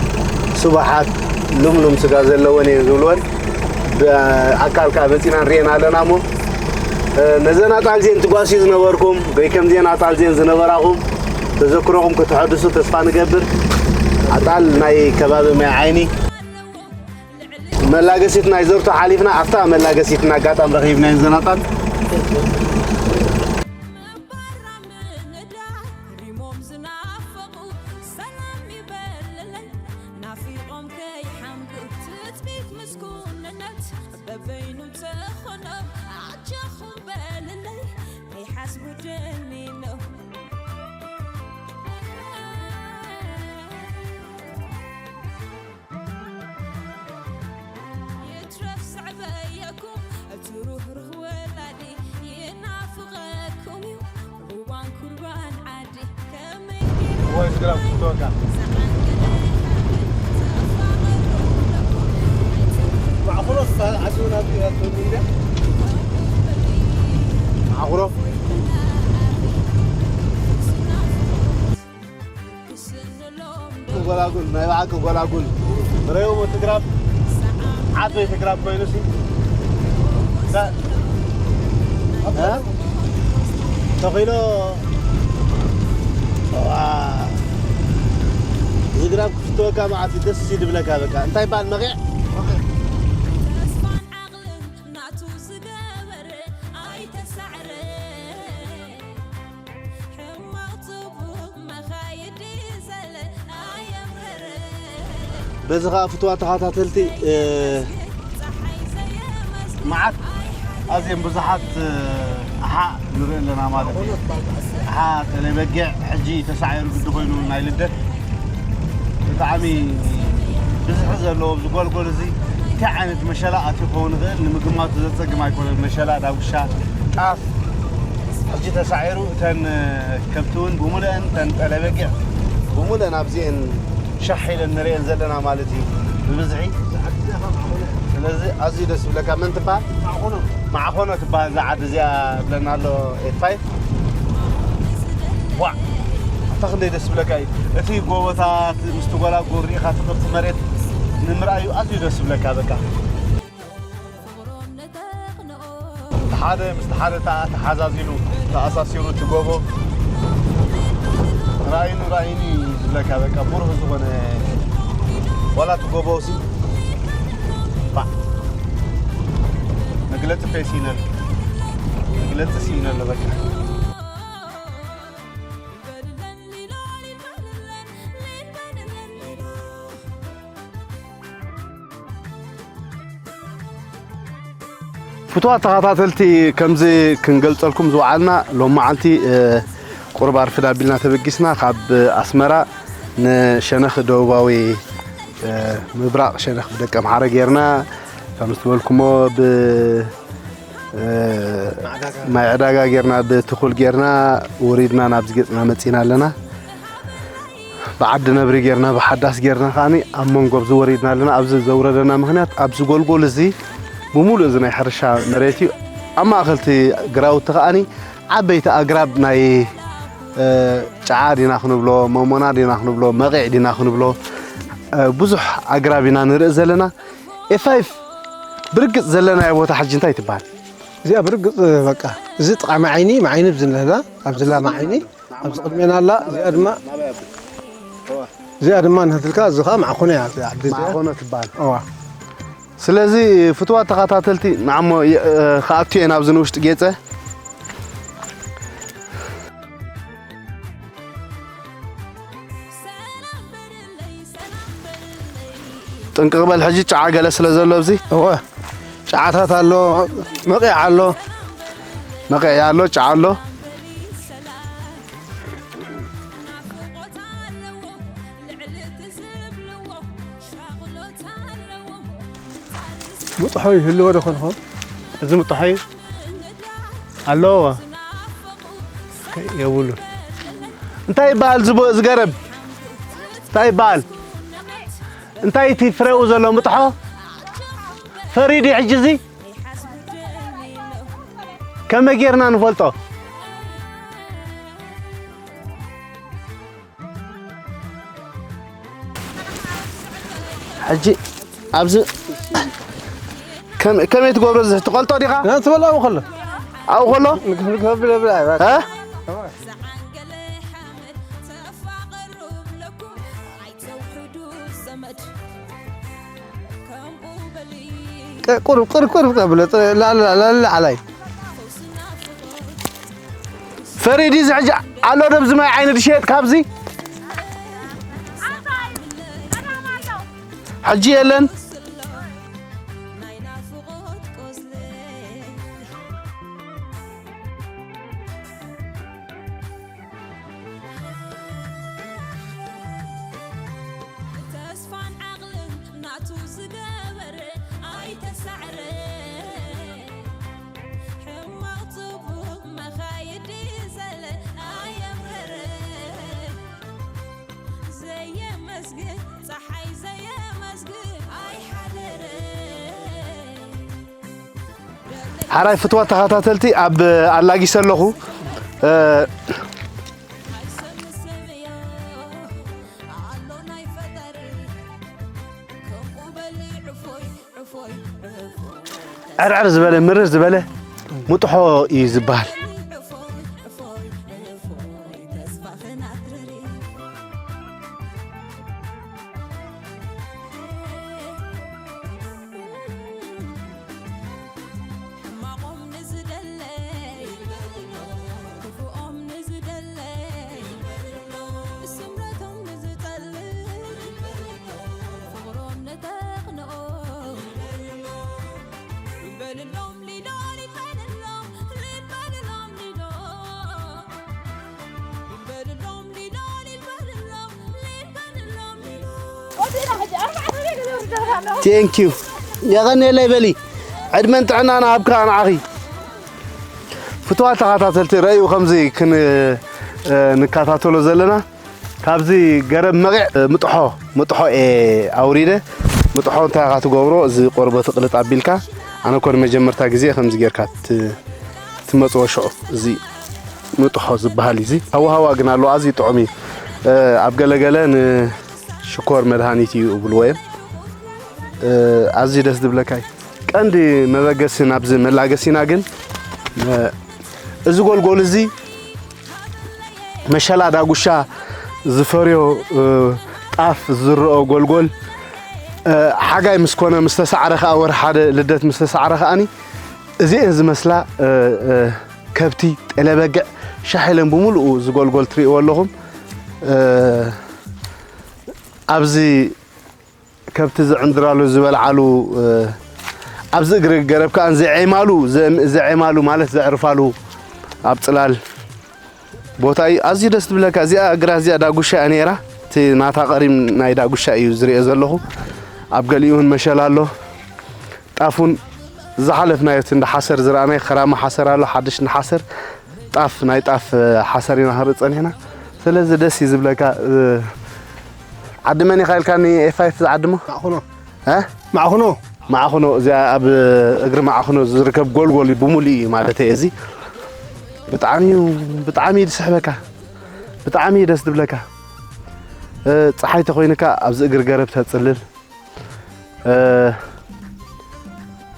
ስቡሓት ልምሉም ስጋ ዘለወን እየን ዝብልወን ብኣካል ከዓ መፂና ንሪኤን ኣለና እሞ ነዘን ኣጣል እዚአን ትጓስዩ ዝነበርኩም ወይ ከምዚአን ኣጣል እዚአን ዝነበራኹም ተዘክሮኹም ከተሐድሱ ተስፋ ንገብር። ኣጣል ናይ ከባቢ ማይ ዓይኒ መላገሲት ናይ ዘርቶ ሓሊፍና ኣብታ መላገሲት ኣጋጣሚ ረኺብና እየን ዘን ኣጣል። ጎላጉል ናይ ብሓቂ ጎላጉል ረእይዎ ትግራብ ዓበይ ትግራብ ኮይኑ ሲ ተኺሎ ዝግራብ ክፍትወካ መዓት ደስ ይድብለካ በቃ እንታይ ባል መቂዕ በዚ ከዓ ፍትዋ ተኸታተልቲ መዓት ኣዝዮም ብዙሓት ኣሓ ንርኢ ኣለና ማለት እዩ። ኣሓ ተለይ በጊዕ ሕጂ ተሳዒሩ ግዲ ኮይኑ ናይ ልደት ብጣዕሚ ብዝሒ ዘለዎ ኣብዚ ጎልጎል እዚ እንታይ ዓይነት መሸላ ኣትዩ ክኸውን ይኽእል ንምግማቱ ዘፀግም ኣይኮነን። መሸላ፣ ዳጉሻ፣ ጣፍ ሕጂ ተሳዒሩ እተን ከብቲ እውን ብምሉአን እተን ጠለበጊዕ ብምሉአን ኣብዚአን ሻሕ ኢለን ንሪኤን ዘለና ማለት እዩ ብብዝሒ። ስለዚ ኣዝዩ ደስ ዝብለካ መን ትበሃል? ማዕኾኖ ትበሃል እዛ ዓዲ እዚኣ ብለና ኣሎ ኤፋይ። ዋዕ ኣታ ክንደይ ደስ ዝብለካ እዩ እቲ ጎቦታት ምስቲ ጎላጉል ሪኢኻ እቲ ቅርፂ መሬት ንምርኣዩ ኣዝዩ ደስ ዝብለካ በቃ። ሓደ ምስ ሓደ ተሓዛዚሉ ተኣሳሲሩ እቲ ጎቦ ራእይኒ ራእይኒ ዝብለካ በቃ ብሩህ ዝኾነ ዋላ እቲ ጎቦ ሲ ባዕ መግለፂ ፌስ ይነል መግለፂ ሲ ይነል በቃ። ፍቱዋት ተኸታተልቲ፣ ከምዚ ክንገልጸልኩም ዝወዓልና ሎም መዓልቲ ቁርብ ኣርፍድ ኣቢልና ተበጊስና ካብ ኣስመራ ንሸነኽ ደቡባዊ ምብራቕ ሸነኽ ብደቀ ምሓረ ጌርና፣ ከም ዝበልኩሞ ብ ማይ ዕዳጋ ጌርና ብትኹል ጌርና ወሪድና ናብዚ ገጽና መጺና ኣለና። ብዓዲ ነብሪ ጌርና ብሓዳስ ጌርና ከዓኒ ኣብ መንጎ ኣብዚ ወሪድና ኣለና። ኣብዚ ዘውረደና ምኽንያት ኣብዚ ጎልጎል እዚ ብምሉእ እዚ ናይ ሕርሻ መሬት እዩ። ኣብ ማእኸል እቲ ግራውቲ ከዓኒ ዓበይቲ ኣግራብ ናይ ጫዓ ዲና ክንብሎ፣ መሞና ዲና ክንብሎ፣ መቒዕ ዲና ክንብሎ፣ ብዙሕ ኣግራብ ኢና ንርኢ ዘለና። ኤፋይፍ ብርግጽ ዘለናዮ ቦታ ሕጂ እንታይ ትበሃል? እዚኣ ብርግጽ በቃ እዚ ጥቓ መዓይኒ፣ መዓይኒ ብዝንለላ ኣብዚ ላ መዓይኒ ኣብዚ ቅድሜና ኣላ። እዚኣ ድማ እዚኣ ድማ ንህትልካ እዚ ከዓ ማዕኮነ እያ። እዚኣ ዓዲ እዚኣ ማዕኮነ ትበሃል። እዋ ስለዚ ፍትዋት ተኸታተልቲ ንዓሞ ክኣቱ እየ ናብዚ ንውሽጢ ጌፀ። ጥንቅቕ በል ሕጂ ጫዓ ገለ ስለ ዘሎ ኣብዚ። እወ ጫዓታት ኣሎ፣ መቒዕ ኣሎ። መቒዕ ኣሎ፣ ጫዓ ኣሎ። ምጥሖ ይህልዎ ዶ ኾንኹም? እዚ ምጥሖ እዩ ኣለዎ። የብሉን። እንታይ ይበሃል ዝቦ-፣ ዝገረብ? እንታይ ይበሃል? እንታይ እቲ ፍሬኡ ዘሎ ምጥሖ? ፈሪዱ ሕጂ እዚ? ከመይ ጌርና ንፈልጦ? ሕጂ ኣብዚ ከም-፣ ከመይ ትገብሮ? እዚ ትቆልጦ ዲኻ? ና ትበልዖ ከሎ። ኣብኡ ከሎ? ንክፍልክ ተብለ ብላ፣ እ? ቁሩብ፣ ቁሩብ፣ ቁሩብ ተብለ፣ ላዕሊ፣ ላዕሊ፣ ላዕላይ። ፈሪድ እዚ ሕጂ ኣሎ ዶ ኣብዚ ማይ ዓይኒ ድሸየጥ ካብዚ? ሕጂ የለን። ተስፋን ዓቕልን ናቱ ዝገበረ ኣይተሳዕረ። ሕማቕ ጽቡቕ መኻይዲ ዘለ ኣየምረረ። ዘየመስግን ጸሓይ ዘየመስግን ኣይሓደረ። ሓራይ ፍትዋት ተኸታተልቲ ኣብ ኣላጊሰ ኣለኹ። እ፣ ዕርዕር ዝበለ ምርር ዝበለ ምጥሖ እዩ ዝበሃል። ሕማቖም ንዝደለይ ክፉኦም ንዝደለይ ስምረቶም ንዝጠልይ ፍቕሮም ንተኽንኦ በልሎም ሊዶ ሊድ በልሎም ሊድ በልሎም ሊዶ ሊድ በልሎም ሊዶ ሊድ በልሎም ሊድ በልሎም ሊዶ። Thank you። የቐንየለይ በሊ። ዕድመን ጥዕናን ኣብካ ንዓኺ። ፍትዋት ተኸታተልቲ፣ ረእዩ ከምዚ ክን-፣ እ፣ ንከታተሎ ዘለና። ካብዚ ገረብ መቒዕ፣ እ፣ ምጥሖ፣ ምጥሖ እየ ኣውሪደ። ምጥሖ እንታይ ኢኻ ትገብሮ? እዚ ቆርበት ቅልጥ ኣቢልካ። ኣነ እኮ ንመጀመርታ ግዜ ከምዚ ጌርካ ት-፣ ትመጽዎ ሽዑ። እዚ ምጥሖ ዝበሃል እዩ። እዚ ሃዋሃዋ ግን ኣለዎ፣ ኣዝዩ ጥዑም እዩ። እ፣ ኣብ ገለገለ ንሽኮር መድሃኒት እዩ እብልዎ እዮም። እ፣ ኣዝዩ ደስ ዝብለካ እዩ። ቀንዲ መበገሲ ናብዚ መላገሲና ግን፣ እ፣ እዚ ጎልጎል እዚ መሸላ ዳጉሻ ዝፈርዮ፣ እ፣ ጣፍ ዝዝርኦ ጎልጎል፣ ሓጋይ ምስ ኮነ፣ ምስ ተሳዕረ ከኣ፣ ወርሒ ሓደ ልደት ምስ ተሳዕረ ከኣኒ፣ እዚኤን ዝመስላ ከብቲ፣ ጤለ በግዕ ሻሕ ኢለን ብምሉኡ ዝጎልጎል ትርእይዎ ኣለኹም። ኣብዚ ከብቲ ዝዕንድራሉ ዝበልዓሉ፣ ኣብዚ እግሪ ገረብ ከኣ ዘዔማሉ፣ ዘ-፣ ዘዔማሉ ማለት ዘዕርፋሉ ኣብ ጽላል ቦታ እዩ። ኣዝዩ ደስ ዝብለካ። እዚኣ ግራት እዚኣ ዳጉሻ እያ ነይራ። እቲ ናታ ቀሪም ናይ ዳጉሻ እዩ ዝርእዮ ዘለኹ። ኣብ ገሊኡ እውን መሸላ ኣሎ። ጣፍ እውን ዝሓለፍናዮ እቲ እንዳ ሓሰር ዝረኣናዮ ከራማ ሓሰር ኣሎ፣ ሓድሽ እንዳ ሓሰር። ጣፍ፣ ናይ ጣፍ ሓሰር ኢና ክንርኢ ጸኒሕና። ስለዚ ደስ እዩ ዝብለካ። ዓዲ መን ኢኻ ኢልካኒ ኤፋይፍ ዝዓድሞ? ማዕኹኖ። እ? ማዕኹኖ። ማዕኹኖ፣ እዚኣ ኣብ እግሪ ማዕኹኖ ዝርከብ ጎልጎል እዩ፣ ብምሉእ እዩ ማለት እዩ። እዚ ብጣዕሚ እዩ፣ ብጣዕሚ እዩ ዝስሕበካ። ብጣዕሚ እዩ ደስ ዝብለካ። እ፣ ጸሓይ ተኾይኑካ ኣብዚ እግሪ ገረብ ተጽልል። እ፣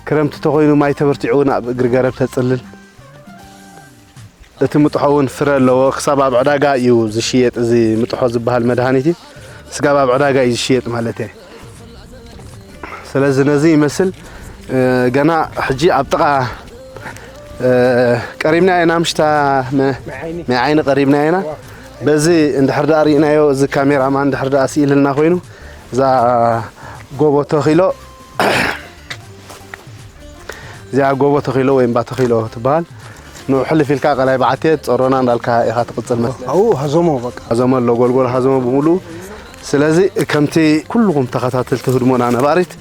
ክረምቲ ተኾይኑ ማይ ተበርቲዑ እውን ኣብ እግሪ ገረብ ተጽልል። እቲ ምጥሖ እውን ፍረ ኣለዎ። ክሳብ ኣብ ዕዳጋ እዩ ዝሽየጥ። እዚ ምጥሖ ዝበሃል መድሃኒት እዩ። ስጋብ ኣብ ዕዳጋ እዩ ዝሽየጥ ማለት እየ። ስለዚ ነዚ ይመስል። እ፣ ገና ሕጂ ኣብ ጥቓ፣ እ፣ ቀሪብና ኢና። ምሽታ መ-፣ መዓይኒ። መዓይኒ ቀሪብና ኢና። በዚ እንድሕር ደኣ ርኢናዮ፣ እዚ ካሜራማን እንድሕር ደኣ ስኢልልና ኮይኑ፣ እዛ ጎቦ ተኺሎ፣ እዚኣ ጎቦ ተኺሎ ወይ እምባ ተኺሎ ትበሃል። ንኡ ሕልፍ ኢልካ ቀላይ በዓቴ ጸሮና እንዳልካ ኢኻ ትቕጽል መስለኒ። ኣብኡ ሃዘሞ በቃ። ሃዘሞ ኣሎ፣ ጎልጎል ሃዘሞ ብምሉኡ። ስለዚ ከምቲ ኩልኹም ተኸታተልቲ ህድሞና ነባሪት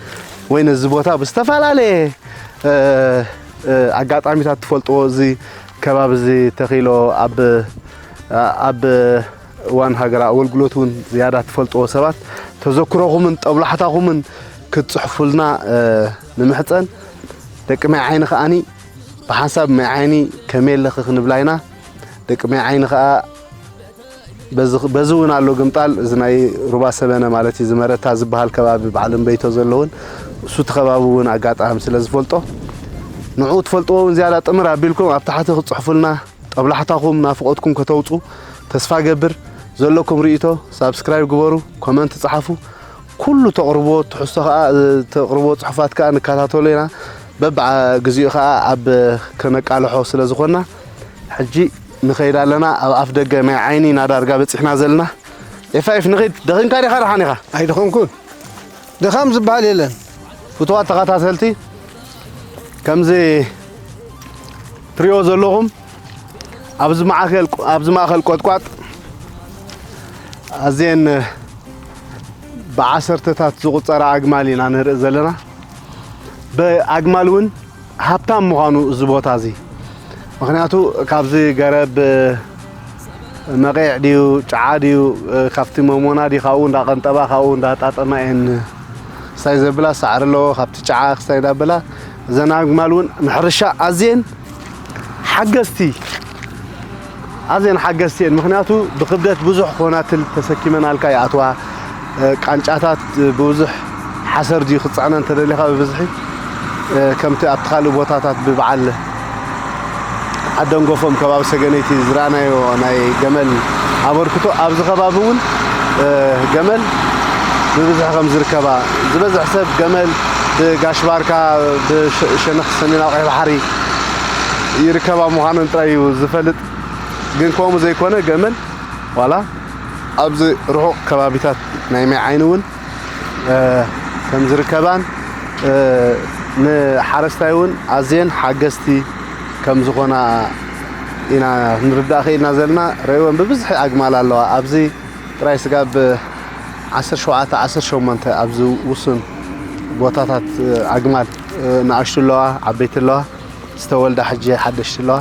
ወይ ነዚ ቦታ ብዝተፈላለየ፣ እ፣ እ፣ ኣጋጣሚታት ትፈልጥዎ፣ እዚ ከባቢ እዚ ተኺሎ ኣብ፣ ኣብ እዋን ሃገራዊ ኣገልግሎት እውን ዝያዳ ትፈልጥዎ ሰባት ተዘክሮኹምን ጠብላሕታኹምን ክትጽሕፉልና፣ እ፣ ንምሕጸን። ደቂ ማይ ዓይኒ ከኣኒ ብሓንሳብ ማይ ዓይኒ ከመይ ኣለኺ ክንብላ ኢና። ደቂ ማይ ዓይኒ ከኣ በዚ፣ በዚ እውን ኣሎ ግምጣል፣ እዚ ናይ ሩባ ሰበነ ማለት እዩ፣ እዚ መረታ ዝበሃል ከባቢ በዓል እምበይቶ ዘለውን፣ እሱ እቲ ከባቢ እውን ኣጋጣሚ ስለ ዝፈልጦ፣ ንዕኡ ትፈልጥዎ እውን ዝያዳ ጥምር ኣቢልኩም ኣብ ታሕቲ ክትጽሕፉልና፣ ጠብላሕታኹም፣ ናፍቖትኩም ከተውጹ ተስፋ ገብር። ዘለኩም ርእይቶ ሳብስክራይብ ግበሩ፣ ኮመንት ጸሓፉ። ኩሉ ተቕርቦ ትሕዝቶ ከኣ፣ ተቕርቦ ጽሑፋት ከኣ ንከታተሎ ኢና። በብዓ-፣ ግዚኡ ከኣ ኣብ ከነቃልሖ ስለ ዝኾንና፣ ሕጂ ንኸይድ ኣለና። ኣብ ኣፍ ደገ ማይ ዓይኒ ኢና ዳርጋ በጺሕና ዘለና። ኤፋይፍ ንኺድ፣ ደኺምካ ዲኻ ደሓን ኢኻ? ኣይደኸምኩን። ድኻም ዝበሃል የለን። ፍቱዋት ተኸታተልቲ፣ ከምዚ ትሪኦ ዘለኹም፣ ኣብዚ ማእከል፣ ኣብዚ ማእከል ቆጥቋጥ ኣዝየን ብዓሰርተታት ዝቑጸራ ኣግማል ኢና ንርኢ ዘለና። ብኣግማል እውን ሃብታም ምዃኑ እዚ ቦታ እዚ። ምኽንያቱ ካብዚ ገረብ መቒዕ ድዩ፣ ጨዓ ድዩ፣ ካብቲ መሞና ድዩ፣ ካብኡ እንዳቐንጠባ፣ ካብኡ እንዳጣጠማ እየን ክስታይ ዘብላ፣ ሳዕሪ ኣለዎ፣ ካብቲ ጨዓ ክስታይ እንዳበላ። እዘን ኣግማል እውን ንሕርሻ ኣዝየን ሓገዝቲ፣ ኣዝየን ሓገዝቲ እየን። ምኽንያቱ ብክብደት ብዙሕ ኮናትል ተሰኪመናልካ ይኣትዋ። እ፣ ቃንጫታት ብብዙሕ ሓሰር ድዩ ክትጽዕነን ተደሊኻ ብብዝሒ፣ እ፣ ከምቲ ኣብቲ ካልእ ቦታታት ብበዓል ዓደንጎፎም ከባቢ ሰገነይቲ ዝረኣናዮ ናይ ገመል ኣበርክቶ ኣብዚ ከባቢ እውን፣ እ፣ ገመል ብብዝሒ ከም ዝርከባ፣ ዝበዝሕ ሰብ ገመል ብጋሽ ባርካ፣ ብሸ-፣ ሸነኽ ሰሜናዊ ቀይሕ ባሕሪ ይርከባ ምዃነን ጥራይ እዩ ዝፈልጥ። ግን ከምኡ ዘይኮነ ገመል ዋላ ኣብዚ ርሑቕ ከባቢታት ናይ ማይ ዓይኒ እውን፣ እ፣ ከም ዝርከባን፣ እ፣ ንሓረስታይ እውን ኣዝየን ሓገዝቲ ከም ዝኾና ኢና ንርዳእ ኽኢልና ዘለና። ረእይወን ብብዝሒ ኣግማል ኣለዋ። ኣብዚ ጥራይ ስጋብ ዓሰርተ ሸውዓተ ዓሰርተ ሸሞንተ ኣብዚ ውሱን ቦታታት፣ እ፣ ኣግማል፣ እ፣ ንኣሽቱ ኣለዋ፣ ዓበይቲ ኣለዋ፣ ዝተወልዳ ሕጂ ሓደሽቲ ኣለዋ።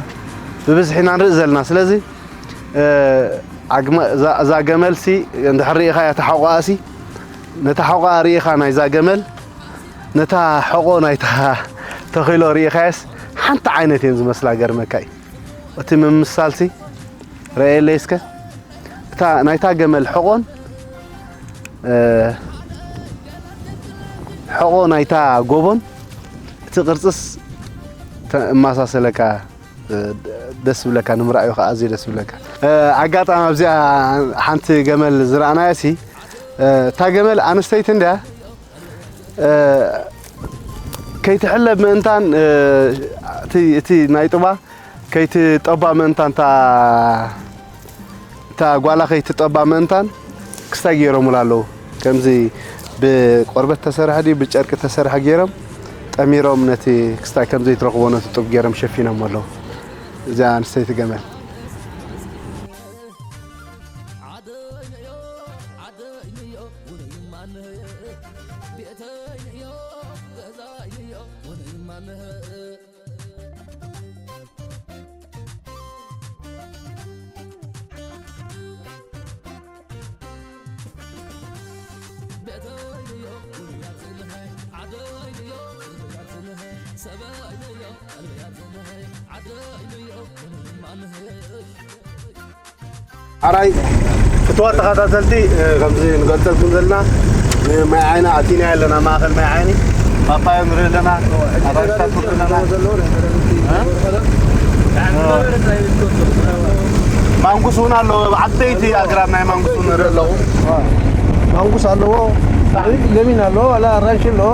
ብብዝሒ ኢና ንርኢ ዘለና። ስለዚ እ፣ ዓግመ-፣ እዛ፣ እዛ ገመልሲ እንድሕር ርኢኻያ፣ እታ ሕቖኣሲ፣ ነታ ሕቖኣ ርኢኻ ናይዛ ገመል፣ ነታ ሕቖ ናይታ ተኺሎ ርኢኻያስ፣ ሓንቲ ዓይነት እየን ዝመስላ፣ ገርመካ እዩ። እቲ ምምሳልሲ፣ ረኣየለይ እስከ። እታ ናይታ ገመል ሕቖን፣ እ፣ ሕቖ ናይታ ጎቦን፣ እቲ ቅርጽስ ተእማሳሰለካ። ደስ ዝብለካ፣ ንምርኣዩ ከዓ ኣዝዩ ደስ ዝብለካ። እ፣ ኣጋጣሚ ኣብዚኣ ሓንቲ ገመል ዝረኣናያ ሲ፣ እ፣ እታ ገመል ኣንስተይቲ እንድያ፣ እ፣ ከይትሕለብ ምእንታን፣ እ፣ እቲ፣ እቲ ናይ ጡባ ከይትጠባ ምእንታን፣ እታ፣ እታ ጓላ ከይትጠባ ምእንታን ክስታይ ገይሮምላ ኣለዉ። ከምዚ ብቆርበት ተሰርሐ ድዩ ብጨርቂ ተሰርሐ ገይሮም ጠሚሮም ነቲ ክስታይ ከም ዘይትረኽቦ ነቲ ጡብ ገይሮም ሸፊኖም ኣለዉ። እዚኣ ኣንስተይቲ ገመል። ኣራይ ፍትዋ ተኸታተልቲ፣ እ፣ ከምዚ ንገልጸልኩም ዘለና ንማይ ዓይኒ ኣቲና ኣለና፣ ማእኸል ማይ ዓይኒ ፓፓዮ ንርኢ ኣለና፣ ኣራንሽታት ንርኢ ኣለና። እ? ማንጉስ እውን ኣለዎ፣ ዓበይቲ ኣግራብ ናይ ማንጉስ እውን ንርኢ ኣለኹ። ማንጉስ ኣለዎ፣ ለሚን ኣለዎ፣ ዋላ ኣራንሺ ኣለዎ።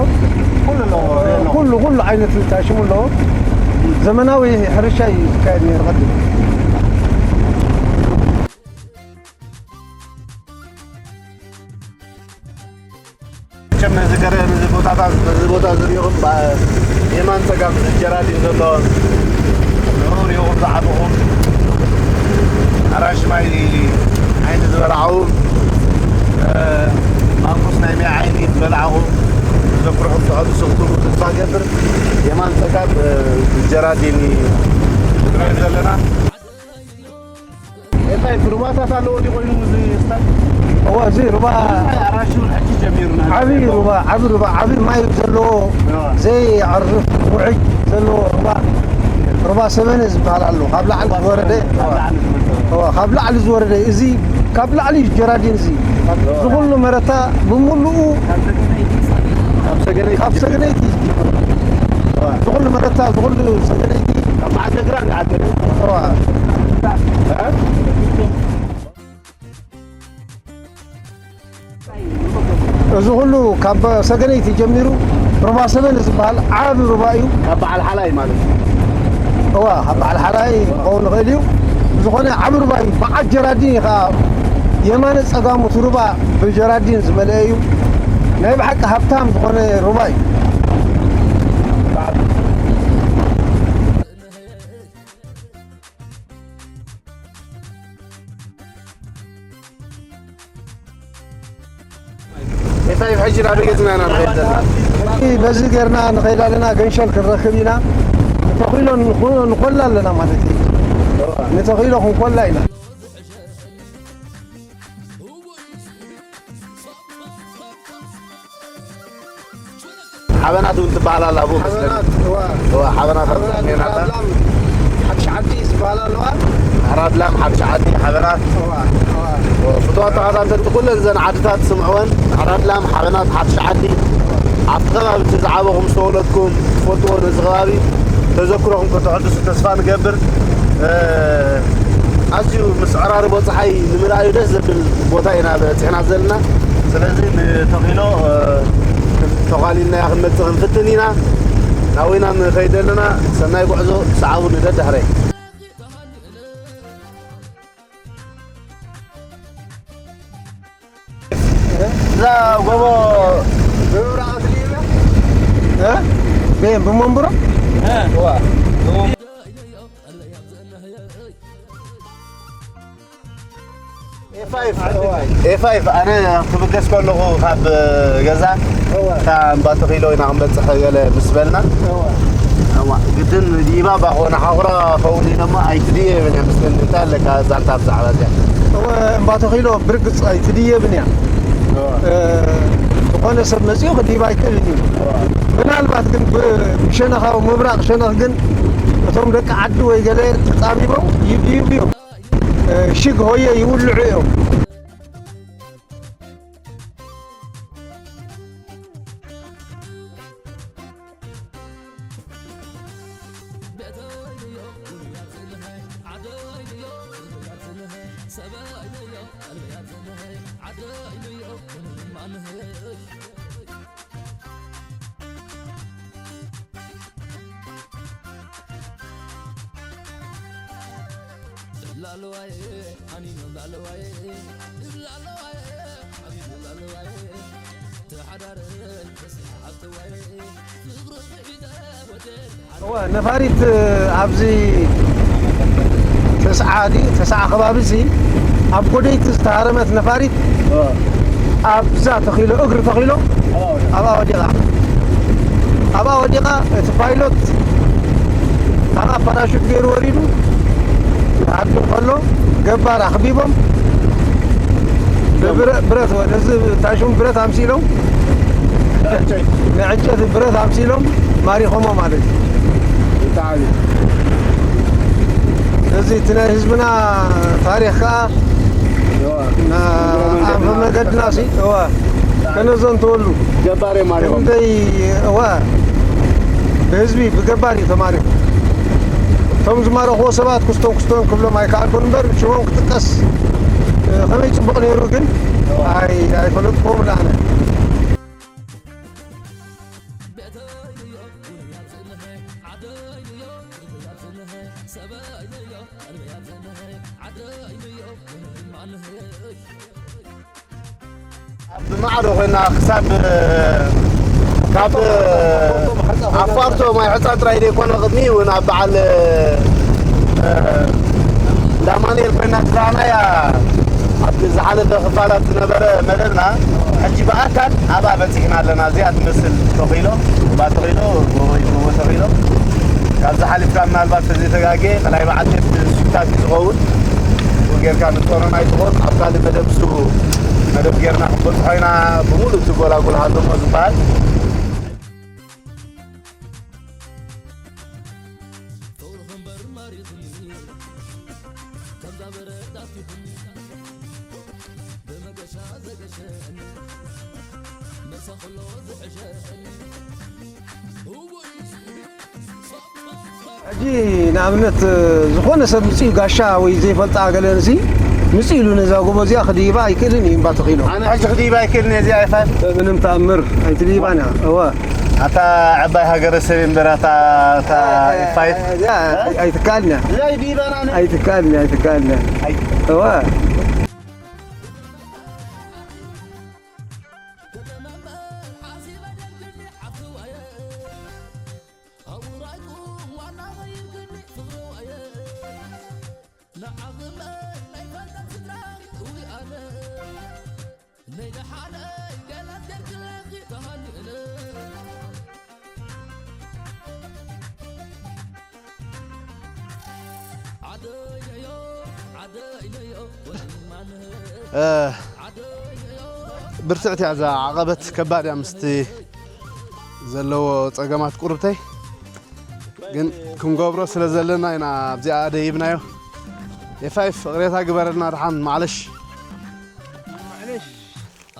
ኩሉ ኣለዎ፣ ኩሉ፣ ኩሉ ዓይነት ታሽሙ ኣለዎ። ዘመናዊ ሕርሻ እዩ ዝካየድ ነይሩ ቀድም። መቸም ነዚ ገረ-፣ ነዚ ቦታታት፣ ነዚ ቦታ ዝሪእኹም፣ ባ-፣ የማን ጸጋም ጀራዲን ዘሎ ንዑ ሪእኹም ዝዓበኹም ኣራንሺ ማይ ዓይኒ ዝበላዕኹም፣ እ፣ ማንጉስ ናይ ማይ ዓይኒ ዝበላዕኹም፣ ዘኩርሑም ተቐድሱ ክትብሉ ተስፋ ገብር። የማን ጸጋም፣ እ፣ ጀራዲን ንርኢ ዘለና። እንታይ ሩባታት ኣለዎ ድዩ ኮይኑ እዚ ስታይ? እዋ፣ እዚ ሩባ ኣራንሺ እውን ሕጂ ጀሚሩ። ዓብዪ ሩባ፣ ዓብዪ ሩባ፣ ዓብዪ ማይ ዘለዎ፣ እዋ። ዘይዓርፍ ውዕይ ዘለዎ ሩባ፣ ሩባ ሰበነ ዝበሃል ኣሎ። ካብ ላዕሊ ዝወረደ፣ ካብ ላዕሊ ዝወረደ። እዋ፣ ካብ ላዕሊ ዝወረደ፣ እዚ ካብ ላዕሊ እዩ ጀራዲን እዚ። እዚ ኩሉ መረታ ብምሉኡ ካብ ሰገነይቲ ካብ ሰገነይቲ እዩ ዝጅምር። እዋ። እዚ ኩሉ መረታ፣ እዚ ኩሉ ሰገነይቲ ካብ መዓዘግራ ንዓገር። እዋ። እ? እዚ ኩሉ ካብ ሰገነይቲ ጀሚሩ ሩባ ሰበነ ዝበሃል ዓቢ ሩባ እዩ። ካብ በዓል ሓላይ ማለት እዩ። እዋ፣ ካብ በዓል ሓላይ ክኸውን ይኽእል እዩ። ዝኾነ ዓቢ ሩባ እዩ። በዓል ጀራዲን እዩ ኸዓ። የማነ ጸጋሙ እቲ ሩባ ብጀራዲን ዝመልአ እዩ። ናይ ብሓቂ ሃብታም ዝኾነ ሩባ እዩ። እንታይ ሕጂ ናብ ገጽና ኢና ንኸይድ ዘለና? በዚ ጌርና ንኸይድ ኣለና፣ ገንሸል ክንረክብ ኢና። ንተኺሎ ንኾ-፣ ንኾላ ኣለና ማለት እዩ። ንተኺሎ ክንኮላ ኢና። ሓበናት እውን ትበሃል ኣላ ኣብኡ መስለኒ። ሓበናት፣ እዋ። እዋ፣ ሓበናት ኣብ ሓበናት፣ ሜናታ። ሓብላም ሓድሽ ዓዲ ዝበሃል ኣለዋ። ሓራድላም ሓድሽ ዓዲ፣ ሓበናት። እዋ፣ እዋ። ፍቱዋት ተኸታተልቲ ኩለን እዘን ዓድታት ስምዕወን። ሓራድላም፣ ሓበናት፣ ሓድሽ ዓዲ። ኣብቲ ከባቢ እቲ ዝዓበኹም ዝተወለድኩም ትፈልጥዎ ነዚ ከባቢ ተዘክሮኹም ከተሐድሱ ተስፋ ንገብር። እ፣ ኣዝዩ ምስ ዕራርቦ ጸሓይ ንምርኣዩ ደስ ዘብል ቦታ ኢና በጺሕና ዘለና። ስለዚ ንተኺሎ፣ እ፣ ተዃሊልናያ ክንመጽእ ክንፍትን ኢና። ናብኡ ኢና ንኸይድ ኣለና። ሰናይ ጉዕዞ፣ ሰዓቡ ንደድሕረይ። እዛ ጎቦ ብምብራቕ ትድይብ እያ? እ? በየን ብመንብሮ? እ። እዋ። ኤ ፋይፍ፣ እዋ። ኤ ፋይፍ፣ ኣነ ክብገስ ከለኹ ካብ ገዛ እዋ። እታ እምባ ተኺሎ ኢና ክንበጽሕ ገለ ምስ በልና። እዋ። እዋ፣ ግድን ዲባ ባኾነ ሓኹራ ኸውን ኢሎሞ ኣይትድየብን እያ ምስለኒ። እንታይ ኣለካ ዛንታ ብዛዕባ እዚኣ? እወ፣ እምባ ተኺሎ ብርግጽ ኣይትድየብን እያ። እወ። እ፣ ዝኾነ ሰብ መጺኡ ክድይባ ኣይክእልን እዩ። እወ። ምናልባት ግን ብ-፣ ብሸነኻዊ ምብራቕ ሸነኽ ግን እቶም ደቂ ዓዲ ወይ ገለ ተጻቢቦም ይድይቡ እዮም። እ፣ ሽግ ሆየ ይውልዑ እዮም። እወ፣ ነፋሪት ኣብዚ ተስዓ ድዩ? ተስዓ ከባቢ እዚ ኣብ ጎደይቲ ዝተሃረመት ነፋሪት ኣብዛ ተኺሎ፣ እግሪ ተኺሎ ኣብኣ ወዲቓ። ኣብኣ ወዲቓ እቲ ፓይሎት ኣብኣ ፓራሹት ገይሩ ወሪዱ ይሃድም ከሎ ገባር ኣኽቢቦም ብብረ-፣ ብረት ወ-፣ እዚ ታሹም ብረት ኣምሲሎም ንዕንጨይቲ ብረት ኣምሲሎም ማሪኾሞ ማለት እዩ። ብጣዕሚ። እዚ እቲ ናይ ህዝብና ታሪኽ ከኣ እዋ። ና-፣ እግረ መንገድና ኣብ መገድና ሲ-፣ እዋ። ከነዘንተወሉ። ገባር እዮም ማሪኾም። ክንደይ፣ እዋ። ብህዝቢ፣ ብገባር እዩ ተማሪኹ። እቶም ዝማረኽዎ ሰባት ክስቶም ክስቶም ክብሎም ኣይከኣልኩን እምበር፣ ሽሞም ክጥቀስ፣ እ፣ ከመይ ጽቡቕ ነይሩ ግን፣ እዋ። ኣይ-፣ ኣይፈለጥኩዎምን ኣነ። ኣብ ማዕዶ ኮይና ክሳብ ካብ ዓፋርቶ ማይ ሕፃ ጥራይ ዘይኮነ ቅድሚ እውን ኣብ በዓል እንዳ ኣማኑኤል ኮይና ዝረኣናያ ኣብቲ ዝሓለፈ ክፋላት ዝነበረ መደብና ሕጂ ብኣካል ኣብኣ በፂሕና ኣለና። እዚኣ ትመስል ተኺሎ፣ ሩባ ተኺሎ፣ ጎቦ እዩ፣ ጎቦ ተኺሎ። ካብዚ ሓሊፍካ ምናልባት ተዘይተጋግየ ቀላይ በዓል ቴፕ ሱታት እዩ ዝኸውን። ጌርካ ንጥቆኖን ኣይትኾን። ኣብ ካልእ መደብ እሱ መደብ ጌርና ክንበጽሖ ኢና። ብምሉእ እቲ ጎላጉል ሃለሞ ዝበሃል። ሕጂ ንኣብነት ዝኾነ ሰብ ምጽኡ ጋሻ ወይ ዘይፈልጣ ገለ ንሲ ምጽኡ ኢሉ ነዛ ጎቦ እዚኣ ክድይባ ኣይክእልን እዩ እምባ ተኺሉ። ኣነ ሕጂ ክድይባ ኣይክእልን እየ እዚኣ ይፋል። በምንም ተኣምር ኣይትድይባን እያ። እወ። ኣታ ዕባይ ሃገረ ሰብ እምበር ኣታ፣ ኣታ ይፋይት። እዚኣ ኣይትከኣልን እያ። እዚኣ ይድይባና ኣነ። ኣይትከኣልን እያ፣ ኣይትከኣልን እያ። እወ። እ፣ ብርትዕቲ እያ እዛ ዓቐበት፣ ከባድ እያ ምስቲ ዘለዎ ጸገማት ቁርብተይ። ግን ክንገብሮ ስለ ዘለና ኢና ኣብዚኣ ደይብናዮ። ኤፋይ ፍቕሬታ ግበረልና ደሓን፣ ማዕለሽ።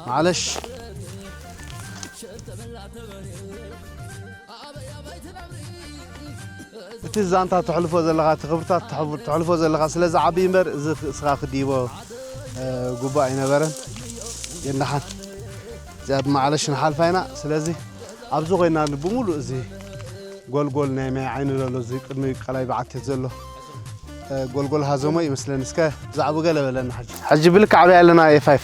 ማዕለሽ። እቲ ዛንታ ተሕልፎ ዘለኻ፣ እቲ ክብርታት ተሕቡ-፣ ተሕልፎ ዘለኻ ስለ ዝዓቢ እምበር፣ እዚ እስኻ ክድይቦ፣ እ፣ ግቡእ ኣይነበረን። ግን ደሓን እዚኣ ብማዕለሽ ንሓልፋ ኢና። ስለዚ ኣብዚ ኮይና ብሙሉእ እዚ ጎልጎል ናይ ማይ ዓይኒ ዘሎ፣ እዚ ቅድሚ ቀላይ በዓል ቴፕ ዘሎ፣ እ፣ ጎልጎል ሃዘሞ ይመስለኒ። እስከ ብዛዕባኡ ገለ በለና ሕጂ። ሕጂ ብልክዕ ኣበይ ኣለና ኤፋይፍ?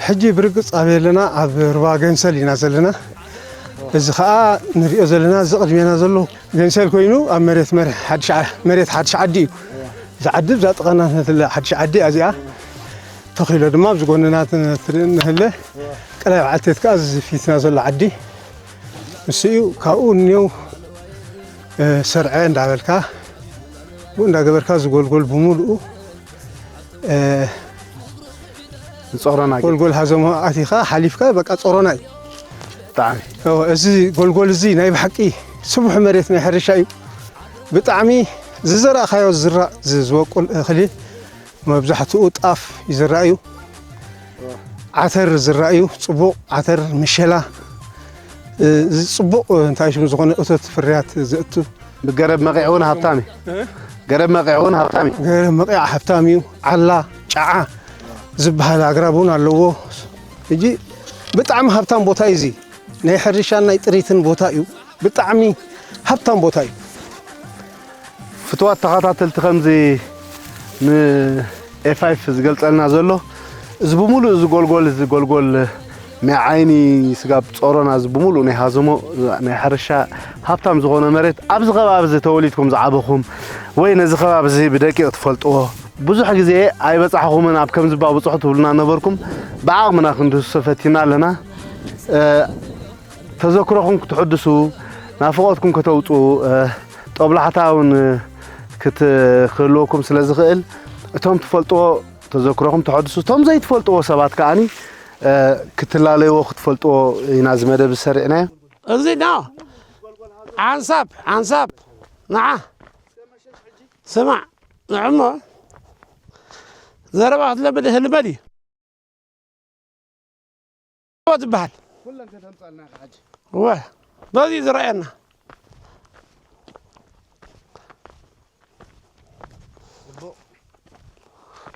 ሕጂ ብርግጽ ኣበይ ኣለና? ኣብ ሩባ ገንሰል ኢና ዘለና። እዚ ኸኣ ንሪኦ ዘለና እዚ ቅድሜና ዘሎ ገንሰል ኮይኑ ኣብ መሬት መር-፣ ሓድሽ ዓ-፣ መሬት ሓድሽ ዓዲ እዩ። እዚ ዓዲ ብዛ ጥቐና ንህለ ሓድሽ ዓዲ እያ እዚኣ። ተኺሎ ድማ ኣብዚ ጎንና ት-፣ ትርኢ ንህለ ቀላይ በዓል ቴፕ ከኣ እዚ ፊትና ዘሎ ዓዲ ንሱ እዩ። ካብኡ እኒው፣ እ፣ ሰርዐ እንዳበልካ፣ ብኡ እንዳገበርካ ዝጎልጎል ብምሉኡ፣ እ፣ ንጾሮና ግን። ጎልጎል ሃዘሞ ኣቲኻ ሓሊፍካ በቃ ጾሮና እዩ። ብጣዕሚ። እዎ፣ እዚ ጎልጎል እዚ ናይ ብሓቂ ስቡሕ መሬት ናይ ሕርሻ እዩ። ብጣዕሚ ዝዘራእካዮ ዝራእ ዝ-፣ ዝበቁል እኽሊ መብዛሕትኡ ጣፍ ይዝራእ እዩ። ዓተር ዝራእ እዩ። ጽቡቕ ዓተር፣ ምሸላ፣ እ፣ ጽቡቕ፣ እንታይ ሽሙ ዝኾነ እቶት ፍርያት ዘእቱ። ብገረብ መቒዕ እውን ሃብታም እዩ። እ? ገረብ መቒዕ እውን ሃብታም እዩ። ገረብ መቒዕ ሃብታም እዩ። ዓላ፣ ጨዓ ዝበሃል ኣግራብ እውን ኣለዎ። ሕጂ ብጣዕሚ ሃብታም ቦታ እዩ እዚ። ናይ ሕርሻን ናይ ጥሪትን ቦታ እዩ። ብጣዕሚ ሃብታም ቦታ እዩ። ፍትዋት ተኸታተልቲ፣ ከምዚ ንኤፋይፍ ዝገልጸልና ዘሎ እዚ ብምሉእ እዚ ጎልጎል፣ እዚ ጎልጎል ናይ ዓይኒ ስጋብ ጾሮና፣ እዚ ብምሉእ ናይ ሃዘሞ ናይ ሕርሻ ሃብታም ዝኾነ መሬት፣ ኣብዚ ከባቢ እዚ ተወሊድኩም ዝዓበኹም ወይ ነዚ ከባቢ እዚ ብደቂቕ ትፈልጥዎ፣ ብዙሕ ግዜ ኣይበጻሕኹምን፣ ኣብ ከምዚ እባ ብጽሑ ትብሉና ነበርኩም። ብዓቕምና ክንድህስሶ ፈቲና ኣለና። እ፣ ተዘክሮኹም ክትሕድሱ፣ ናፍቖትኩም ከተውጽኡ፣ እ፣ ጦብላሕታ እውን፣ እ፣ ክት-፣ ክህልወኩም ስለ ዝኽእል፣ እቶም ትፈልጥዎ ተዘክሮኹም ተሐድሱ፣ እቶም ዘይትፈልጥዎ ሰባት ከኣኒ፣ እ፣ ክትላለይዎ ክትፈልጥዎ ኢና እዚ መደብ ዝሰሪዕናዮ። እዚ ዶ ሓንሳብ፣ ሓንሳብ፣ ንዓ፣ ስማዕ፣ ንዕሞ፣ ዘረባ ክትለምድ ህልመድ እዩ። ትበሃል። ኩለን ከተምጻልና ኢኻ ሕጂ። እወ፣ በዚ ዝረኣየና። ጽቡቕ።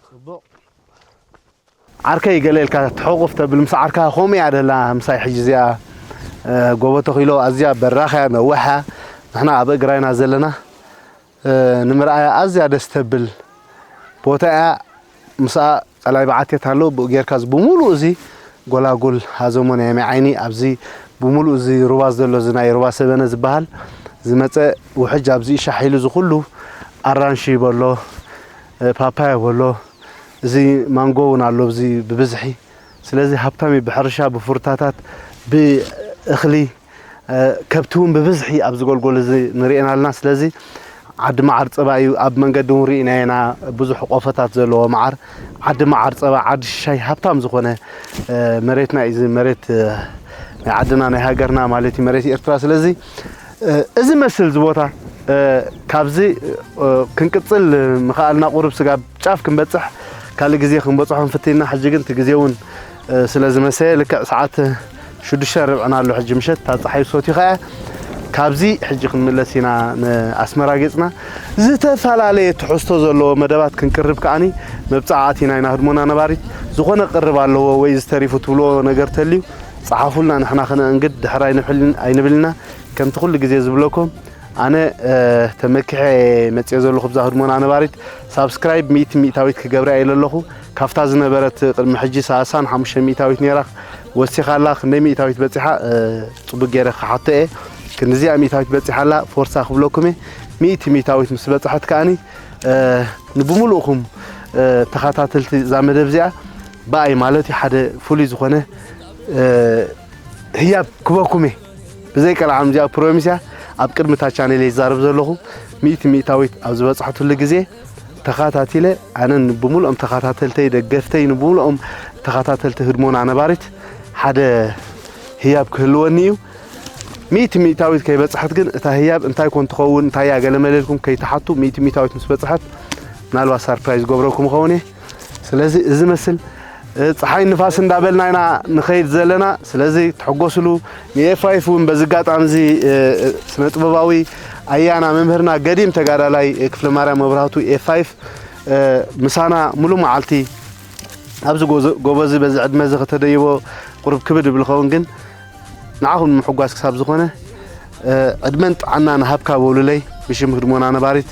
ጽቡቕ። ዓርከይ ገለ ኢልካ ትሕቑፍ ተብል ምስ ዓርካ ከምኡ እያ ደላ ምሳይ ሕጂ እዚኣ፣ እ፣ ጎቦ ተኺሎ ኣዝያ በራኽ እያ፣ ነዋሕ እያ። ንሕና ኣብ እግራ ኢና ዘለና። እ፣ ንምርኣያ ኣዝያ ደስ ተብል ቦታ እያ። ምስኣ ጸላይ በዓትየት ኣሎ። ብኡ ጌርካ እዚ ብምሉእ እዚ ጎላጉል ሃዘሞ ናይ ማይ ዓይኒ፣ ኣብዚ ብምሉእ እዚ ሩባ ዘሎ፣ እዚ ናይ ሩባ ሰበነ ዝበሃል ዝመጸ ውሕጅ ኣብዚ ሻሕ ኢሉ፣ እዚ ኩሉ ኣራንሺ በሎ፣ እ፣ ፓፓያ በሎ፣ እዚ ማንጎ እውን ኣሎ ኣብዚ ብብዝሒ። ስለዚ ሃብታም እዩ ብሕርሻ፣ ብፍሩታታት፣ ብእኽሊ፣ እ፣ ከብቲ እውን ብብዝሒ ኣብዚ ጎልጎል እዚ ንሪኤን ኣለና። ስለዚ ዓዲ መዓር ጸባ እዩ። ኣብ መንገዲ እውን ርኢና ኢና፣ ብዙሕ ቆፎታት ዘለዎ መዓር። ዓዲ መዓር ጸባ፣ ዓዲ ሽሻይ ሃብታም ዝኾነ፣ እ፣ መሬትና እዩ። እዚ መሬት፣ እ፣ ናይ ዓድና፣ ናይ ሃገርና ማለት እዩ፣ መሬት ኤርትራ። ስለዚ፣ እ፣ እዚ መስል እዚ ቦታ፣ እ፣ ካብዚ፣ እ፣ ክንቅጽል ምኽኣልና ቁሩብ ስጋብ ጫፍ ክንበጽሕ ካልእ ግዜ ክንበጽሖ ንፍትን ኢና። ሕጂ ግን እቲ ግዜ እውን፣ እ፣ ስለ ዝመሰየ ልክዕ ሰዓት ሽዱሽተ ርብዕና ኣሎ። ሕጂ ምሸት እታ ጸሓይ ሰትዩ ከኣ ካብዚ ሕጂ ክንምለስ ኢና ንኣስመራ ገጽና። ዝተፈላለየ ትሕዝቶ ዘለዎ መደባት ክንቅርብ ከኣኒ መብጻዕቲ ኢና ኢና። ህድሞና ነባሪት ዝኾነ ቅርብ ኣለዎ ወይ ዝተሪፉ ትብልዎ ነገር ተልዩ ጸሓፉልና፣ ንሕና ክነእንግድ ድሕር ኣይንብልን-፣ ኣይንብልና። ከምቲ ኩሉ ግዜ ዝብለኩም ኣነ፣ እ፣ ተመኪሐ መጽየ ዘለኹ ብዛ ህድሞና ነባሪት። ሳብስክራይብ ሚእቲ ሚእታዊት ክገብራ እየ ዘለኹ። ካብታ ዝነበረት ቅድሚ ሕጂ ሰላሳን ሓሙሽተ ሚእታዊት ነይራ፣ ወሲኻላ። ክንደይ ሚእታዊት በጺሓ፣ እ፣ ጽቡቅ ገይረ ክሓቶ እየ። ክንዲዚኣ ሚእታዊት በጺሓ ኣላ፣ ፎርሳ ክብለኩም እየ። ሚእቲ ሚእታዊት ምስ በጽሐት ከኣኒ፣ እ፣ ንብምሉእኹም፣ እ፣ ተኸታተልቲ እዛ መደብ እዚኣ ብኣይ ማለት እዩ ሓደ ፍሉይ ዝኾነ፣ እ፣ ህያብ ክበኩም እየ። ብዘይ ቀልዓም እዚኣ ፕሮሚስ እያ። ኣብ ቅድሚ እታ ቻነል እየ ዝዛረብ ዘለኹ። ሚእቲ ሚእታዊት ኣብ ዝበጽሐትሉ ግዜ ተኸታቲለ፣ ኣነ ንብምልኦም ተኸታተልተይ፣ ደገፍተይ፣ ንብምልኦም ተኸታተልቲ ህድሞና ነባሪት ሓደ ህያብ ክህልወኒ እዩ። ሚእቲ ሚእታዊት ከይበጽሐት ግን እታ ህያብ እንታይ ኮን ትኸውን፣ እንታይ እያ ገለመለ ኢልኩም ከይትሓቱ፣ ሚእቲ ሚእታዊት ምስ በጽሐት ምናልባት ሳርፕራይዝ ገብረኩም ይኸውን እየ። ስለዚ እዚ መስል፣ እ፣ ጸሓይ ንፋስ እንዳበልና ኢና ንኸይድ ዘለና። ስለዚ ትሕጎስሉ። ንኤፍ ፋይፍ እውን በዚ ኣጋጣሚ እዚ፣ እ፣ ስነ ጥበባዊ ኣያና መምህርና ገዲም ተጋዳላይ፣ እ፣ ክፍለ ማርያም መብራህቱ ኤፍ ፋይፍ፣ እ፣ ምሳና ሙሉ መዓልቲ ኣብዚ ጎዞ-፣ ጎቦ እዚ በዚ ዕድመ እዚ ከተደይቦ ቁሩብ ክብድ ይብል ይኸውን፣ ግን ንዓኹም ንምሕጓስ ክሳብ ዝኾነ፣ እ፣ ዕድመን ጥዕናን ሃብካ በሉለይ። ብሽም ህድሞና ነባሪት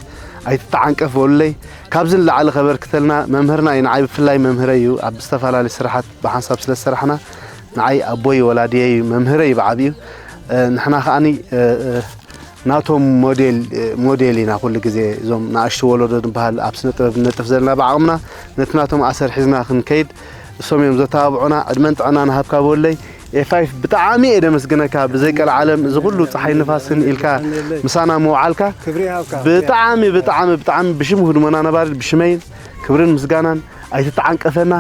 ኣይትተዓንቀፍ በሉለይ። ካብዚ ንላዕሊ ከበርክተልና መምህርና እዩ። ንዓይ ብፍላይ መምህረይ እዩ። ኣብ ዝተፈላለዩ ስራሓት ብሓንሳብ ስለ ዝሰራሕና ንዓይ ኣቦይ ወላዲየይ እዩ፣ መምህረይ እዩ ብዓቢኡ። እ፣ ንሕና ከኣኒ፣ እ፣ እ፣ ናቶም ሞዴል፣ እ፣ ሞዴል ኢና ኩሉ ግዜ። እዞም ንኣሽቱ ወለዶ ንበሃል ኣብ ስነ ጥበብ ንነጥፍ ዘለና ብዓቕምና ነቲ ናቶም ኣሰር ሒዝና ክንከይድ እሶም እዮም ዘተባብዑና። ዕድመን ጥዕናን ሃብካ በሉለይ። ኤፋይፍ ብጣዕሚ እየ ደመስግነካ። ብዘይ ቀልዓለም እዚ ኩሉ ጸሓይ ንፋስን ኢልካ ምሳና ምውዓልካ ክብሪ ይሃብካ። ብጣዕሚ፣ ብጣዕሚ፣ ብጣዕሚ ብሽም ህድሞና ነባሪት ብሽመይን ክብርን ምስጋናን ኣይትተዓንቀፈና።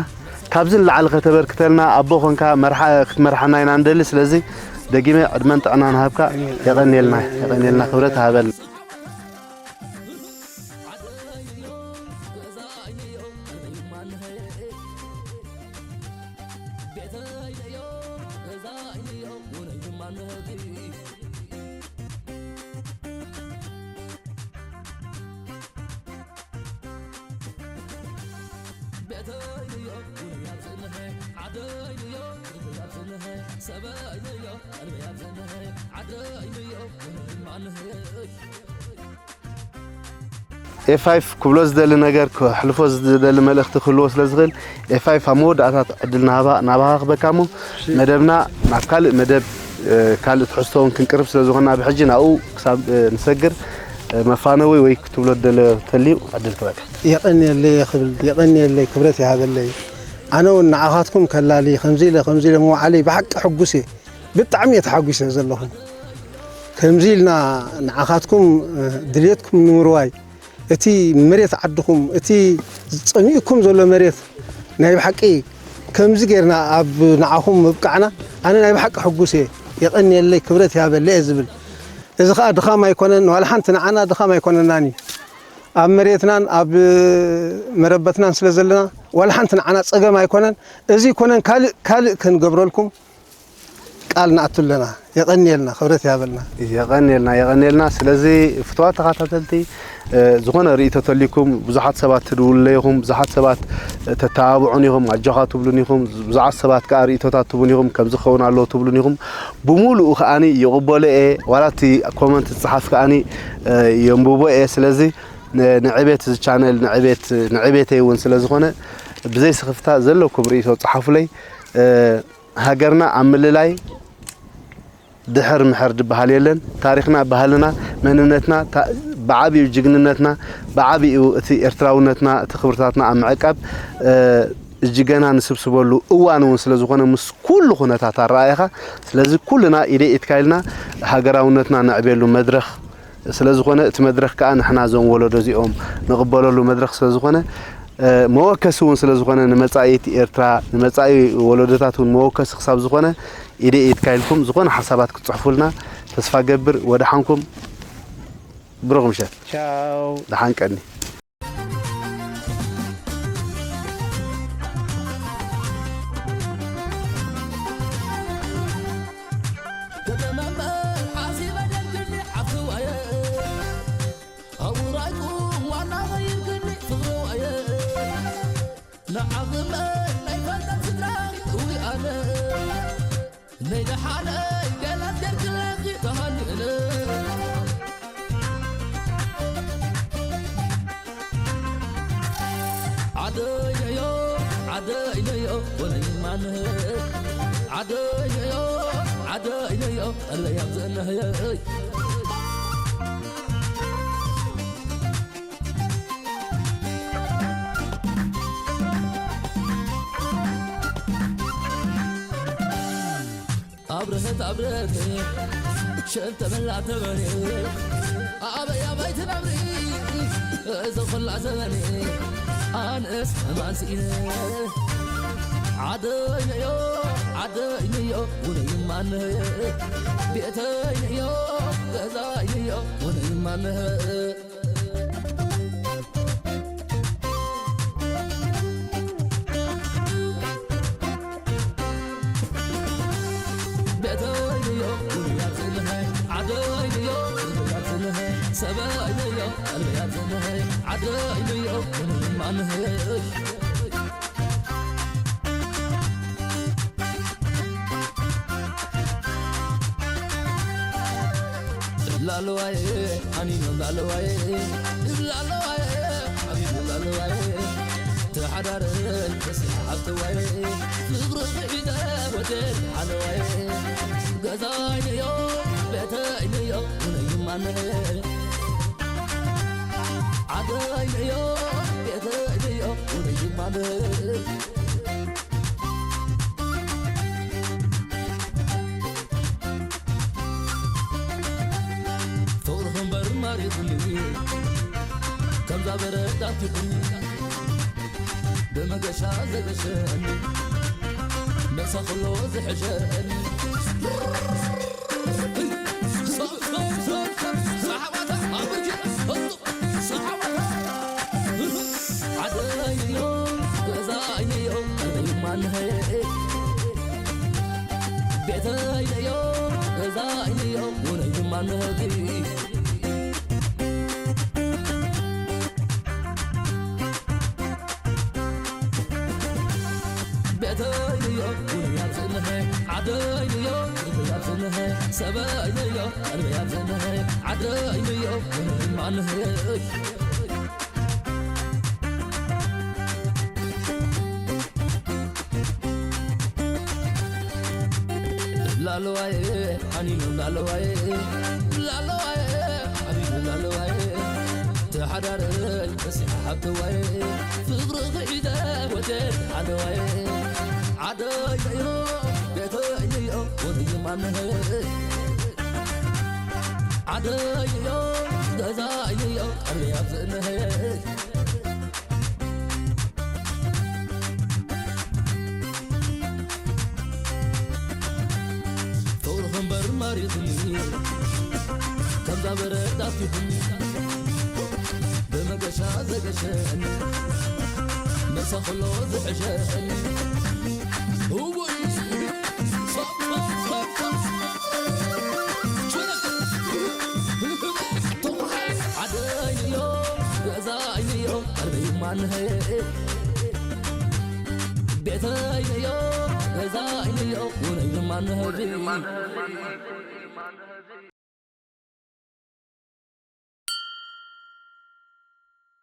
ካብዚ ንላዕሊ ከተበርክተልና ኣቦ ኮንካ መርሓ-፣ ክትመርሓና ኢና ንደሊ። ስለዚ ደጊመ ዕድመን ጥዕናን ሃብካ። የቐንየልና፣ የቐንየልና፣ ክብረት ሃበልና። ኤፍ ፋይቭ ክብሎ ዝደሊ ነገር፣ ክሕልፎ ዝደሊ መልእኽቲ ክህልዎ ስለ ዝኽእል፣ ኤፍ ፋይቭ ኣብ መወዳእታ ዕድል ናባ-፣ ናባኻ ክበካ እሞ፣ መደብና ናብ ካልእ መደብ፣ እ፣ ካልእ ትሕዝቶ እውን ክንቅርብ ስለ ዝኾንና፣ ብሕጂ ናብኡ ክሳብ፣ እ፣ ንሰግር፣ እ፣ መፋነዊ ወይ ክትብሎ ዝደለ ተልዩ ዕድል ክበካ። የቐንየለይ ክብል፣ የቐንየለይ፣ ክብረት ይሃበለይ። ኣነ እውን ንዓኻትኩም ከላሊ፣ ከምዚ ኢለ፣ ከምዚ ኢለ ምውዓለይ ብሓቂ ሕጉስ እየ። ብጣዕሚ እየ ተሓጒሰ ዘለኹ። ከምዚ ኢልና ንዓኻትኩም፣ እ፣ ድልየትኩም ንምርዋይ፣ እቲ መሬት ዓድኹም፣ እቲ ጸሚእኩም ዘሎ መሬት ናይ ብሓቂ ከምዚ ጌርና ኣብ ንዓኹም ምብቃዕና፣ ኣነ ናይ ብሓቂ ሕጉስ እየ። የቐንየለይ፣ ክብረት ይሃበለይ እየ ዝብል። እዚ ኸኣ ድኻም ኣይኮነን፣ ዋላ ሓንቲ ንዓና ድኻም ኣይኮነናን እዩ። ኣብ መሬትናን ኣብ መረበትናን ስለ ዘለና፣ ዋላ ሓንቲ ንዓና ጸገም ኣይኮነን። እዚ ይኮነን ካልእ፣ ካልእ ክንገብረልኩም ቃል ንኣቱ ኣለና። የቐንየልና፣ ክብረት ይሃበልና። የቐንየልና፣ የቐንየልና። ስለዚ ፍቱዋት ተኸታተልቲ፣ እ፣ ዝኾነ ርእይቶ ተልዩኩም፣ ብዙሓት ሰባት ትድውሉለይ ኢኹም፣ ብዙሓት ሰባት፣ እ፣ ተተባብዑን ኢኹም፣ ኣጆኻ ትብሉን ኢኹም፣ ብዙሓት ሰባት ከኣ ርእይቶታት ትቡን ኢኹም፣ ከምዚ ክኸውን ኣለዎ ትብሉን ኢኹም። ብምሉኡ ከኣኒ ይቕበሎ እየ፣ ዋላ እቲ ኮመንት ዝጸሓፍ ከኣኒ፣ እ፣ የንብቦ እየ። ስለዚ ን-፣ ንዕቤት እዚ ቻነል፣ ንዕቤት፣ ንዕቤተይ እውን ስለ ዝኾነ፣ ብዘይ ስኽፍታ ዘለኩም ርእይቶ ጸሓፉለይ። እ፣ ሃገርና ኣብ ምልላይ ድሕር ምሕር ዝበሃል የለን። ታሪኽና፣ ባህልና፣ መንነትና፣ ታ-፣ ብዓቢኡ ጅግንነትና፣ ብዓቢኡ እቲ ኤርትራውነትና፣ እቲ ክብርታትና ኣብ ምዕቃብ፣ እ፣ እጅገና ንስብስበሉ እዋን እውን ስለ ዝኾነ፣ ምስ ኩሉ ኩነታት ኣረኣእያኻ፣ ስለዚ ኩልና ኢደ ኢድካ ኢልና ሃገራውነትና ነዕብየሉ መድረኽ ስለ ዝኾነ፣ እቲ መድረኽ ከኣ ንሕና እዞም ወለዶ እዚኦም ንቕበለሉ መድረኽ ስለ ዝኾነ፣ እ፣ መወከሲ እውን ስለ ዝኾነ፣ ንመጻኢት ኤርትራ፣ ንመጻኢ ወለዶታት እውን መወከሲ ክሳብ ዝኾነ፣ ኢደ ኢድካ ኢልኩም ዝኾነ ሓሳባት ክትጽሕፉልና ተስፋ ገብር። ወደሓንኩም፣ ብሩኽ ምሸት። ቻው። ደሓን ቀኒ። ከተማ እምበር ሓሲበ ደልክኒ ሓፍትዋየ፣ ኣብ ውራይኩም ዋና ኸይርክኒ ፍቕርዋየ። ንዓኽመ ናይ ፈለም ስድራ እዊ ኣነ፣ ናይ ደሓነይ ገላት ገርግለኺ ተሃኒእነ። ዓደይነዮ፣ ዓደይነዮ፣ ወለይማነ። ዓደይነዮ፣ ዓደይነዮ፣ ኣለያ ዘነህየይ። ኣብርሀት ኣብርሀት ሸልተመላ ተበሬ ኣበይ ኣበይ ትነብሪ እዚ ኹላ ዘበኔ ኣነስ ማንስኢነ ዓደይነዮ ዓደይነዮ ውነይማነየ ቤተይነዮ ገዛይነዮ ውነይማነየ ላለዋይ ኣኒኖም ላለዋይ ላለዋይ ኣኒኖም ላለዋይ ተሓዳረ ተስሓብተዋይ ፍቕሪ ብሒተ ወደል ሓለዋይ ገዛይንዮ ቤተይንዮ ውነይማነ ዓደይንዮ ቤተይንዮ ውነይማነ ፍቕርኺ እምበር ማሪኹኒ ከምዛ በረድ ኣትኹኒ ብመገሻ ዘገሸኒ መሳ ኩሎ ዝሕሸኒ ዓደይዮ ገዛይዮ ማንሀ ቤተይዮ ገዛይዮ ውነይ ማንሀ ቤተይዮ ውነይ ኣብዝንሀ ዓደይዮ ውነይ ኣብዝንሀ ሰበይዮ ቀልበይ ኣብዝንሀ ዓደይዮ ውነይ ማንሀ ላለዋይ ሓኒኑ ላለዋይ ላለዋይ ሓኒኑ ላለዋይ ተሓዳረይ ተሲሓ ሓብተዋይ ፍቕሪ ክሒደ ወደ ሓለዋይ ዓደይዮ ቤተይዮ ወዲ ማንህ ዓደይዮ ገዛይዮ ቀርቢ ኣብዝእንህ ፍቕርኺ እምበር ማሪኽኒ ከምዛ በረድ ኣትኹኒ ብመገሻ ዘገሸኒ መሳኽሎ ዝሕሸኒ እወይ ዓደይዮ ገዛይዮ ቀርበይ ማንሀ ቤተይዮ ገዛይዮ ውነይ ማንሀ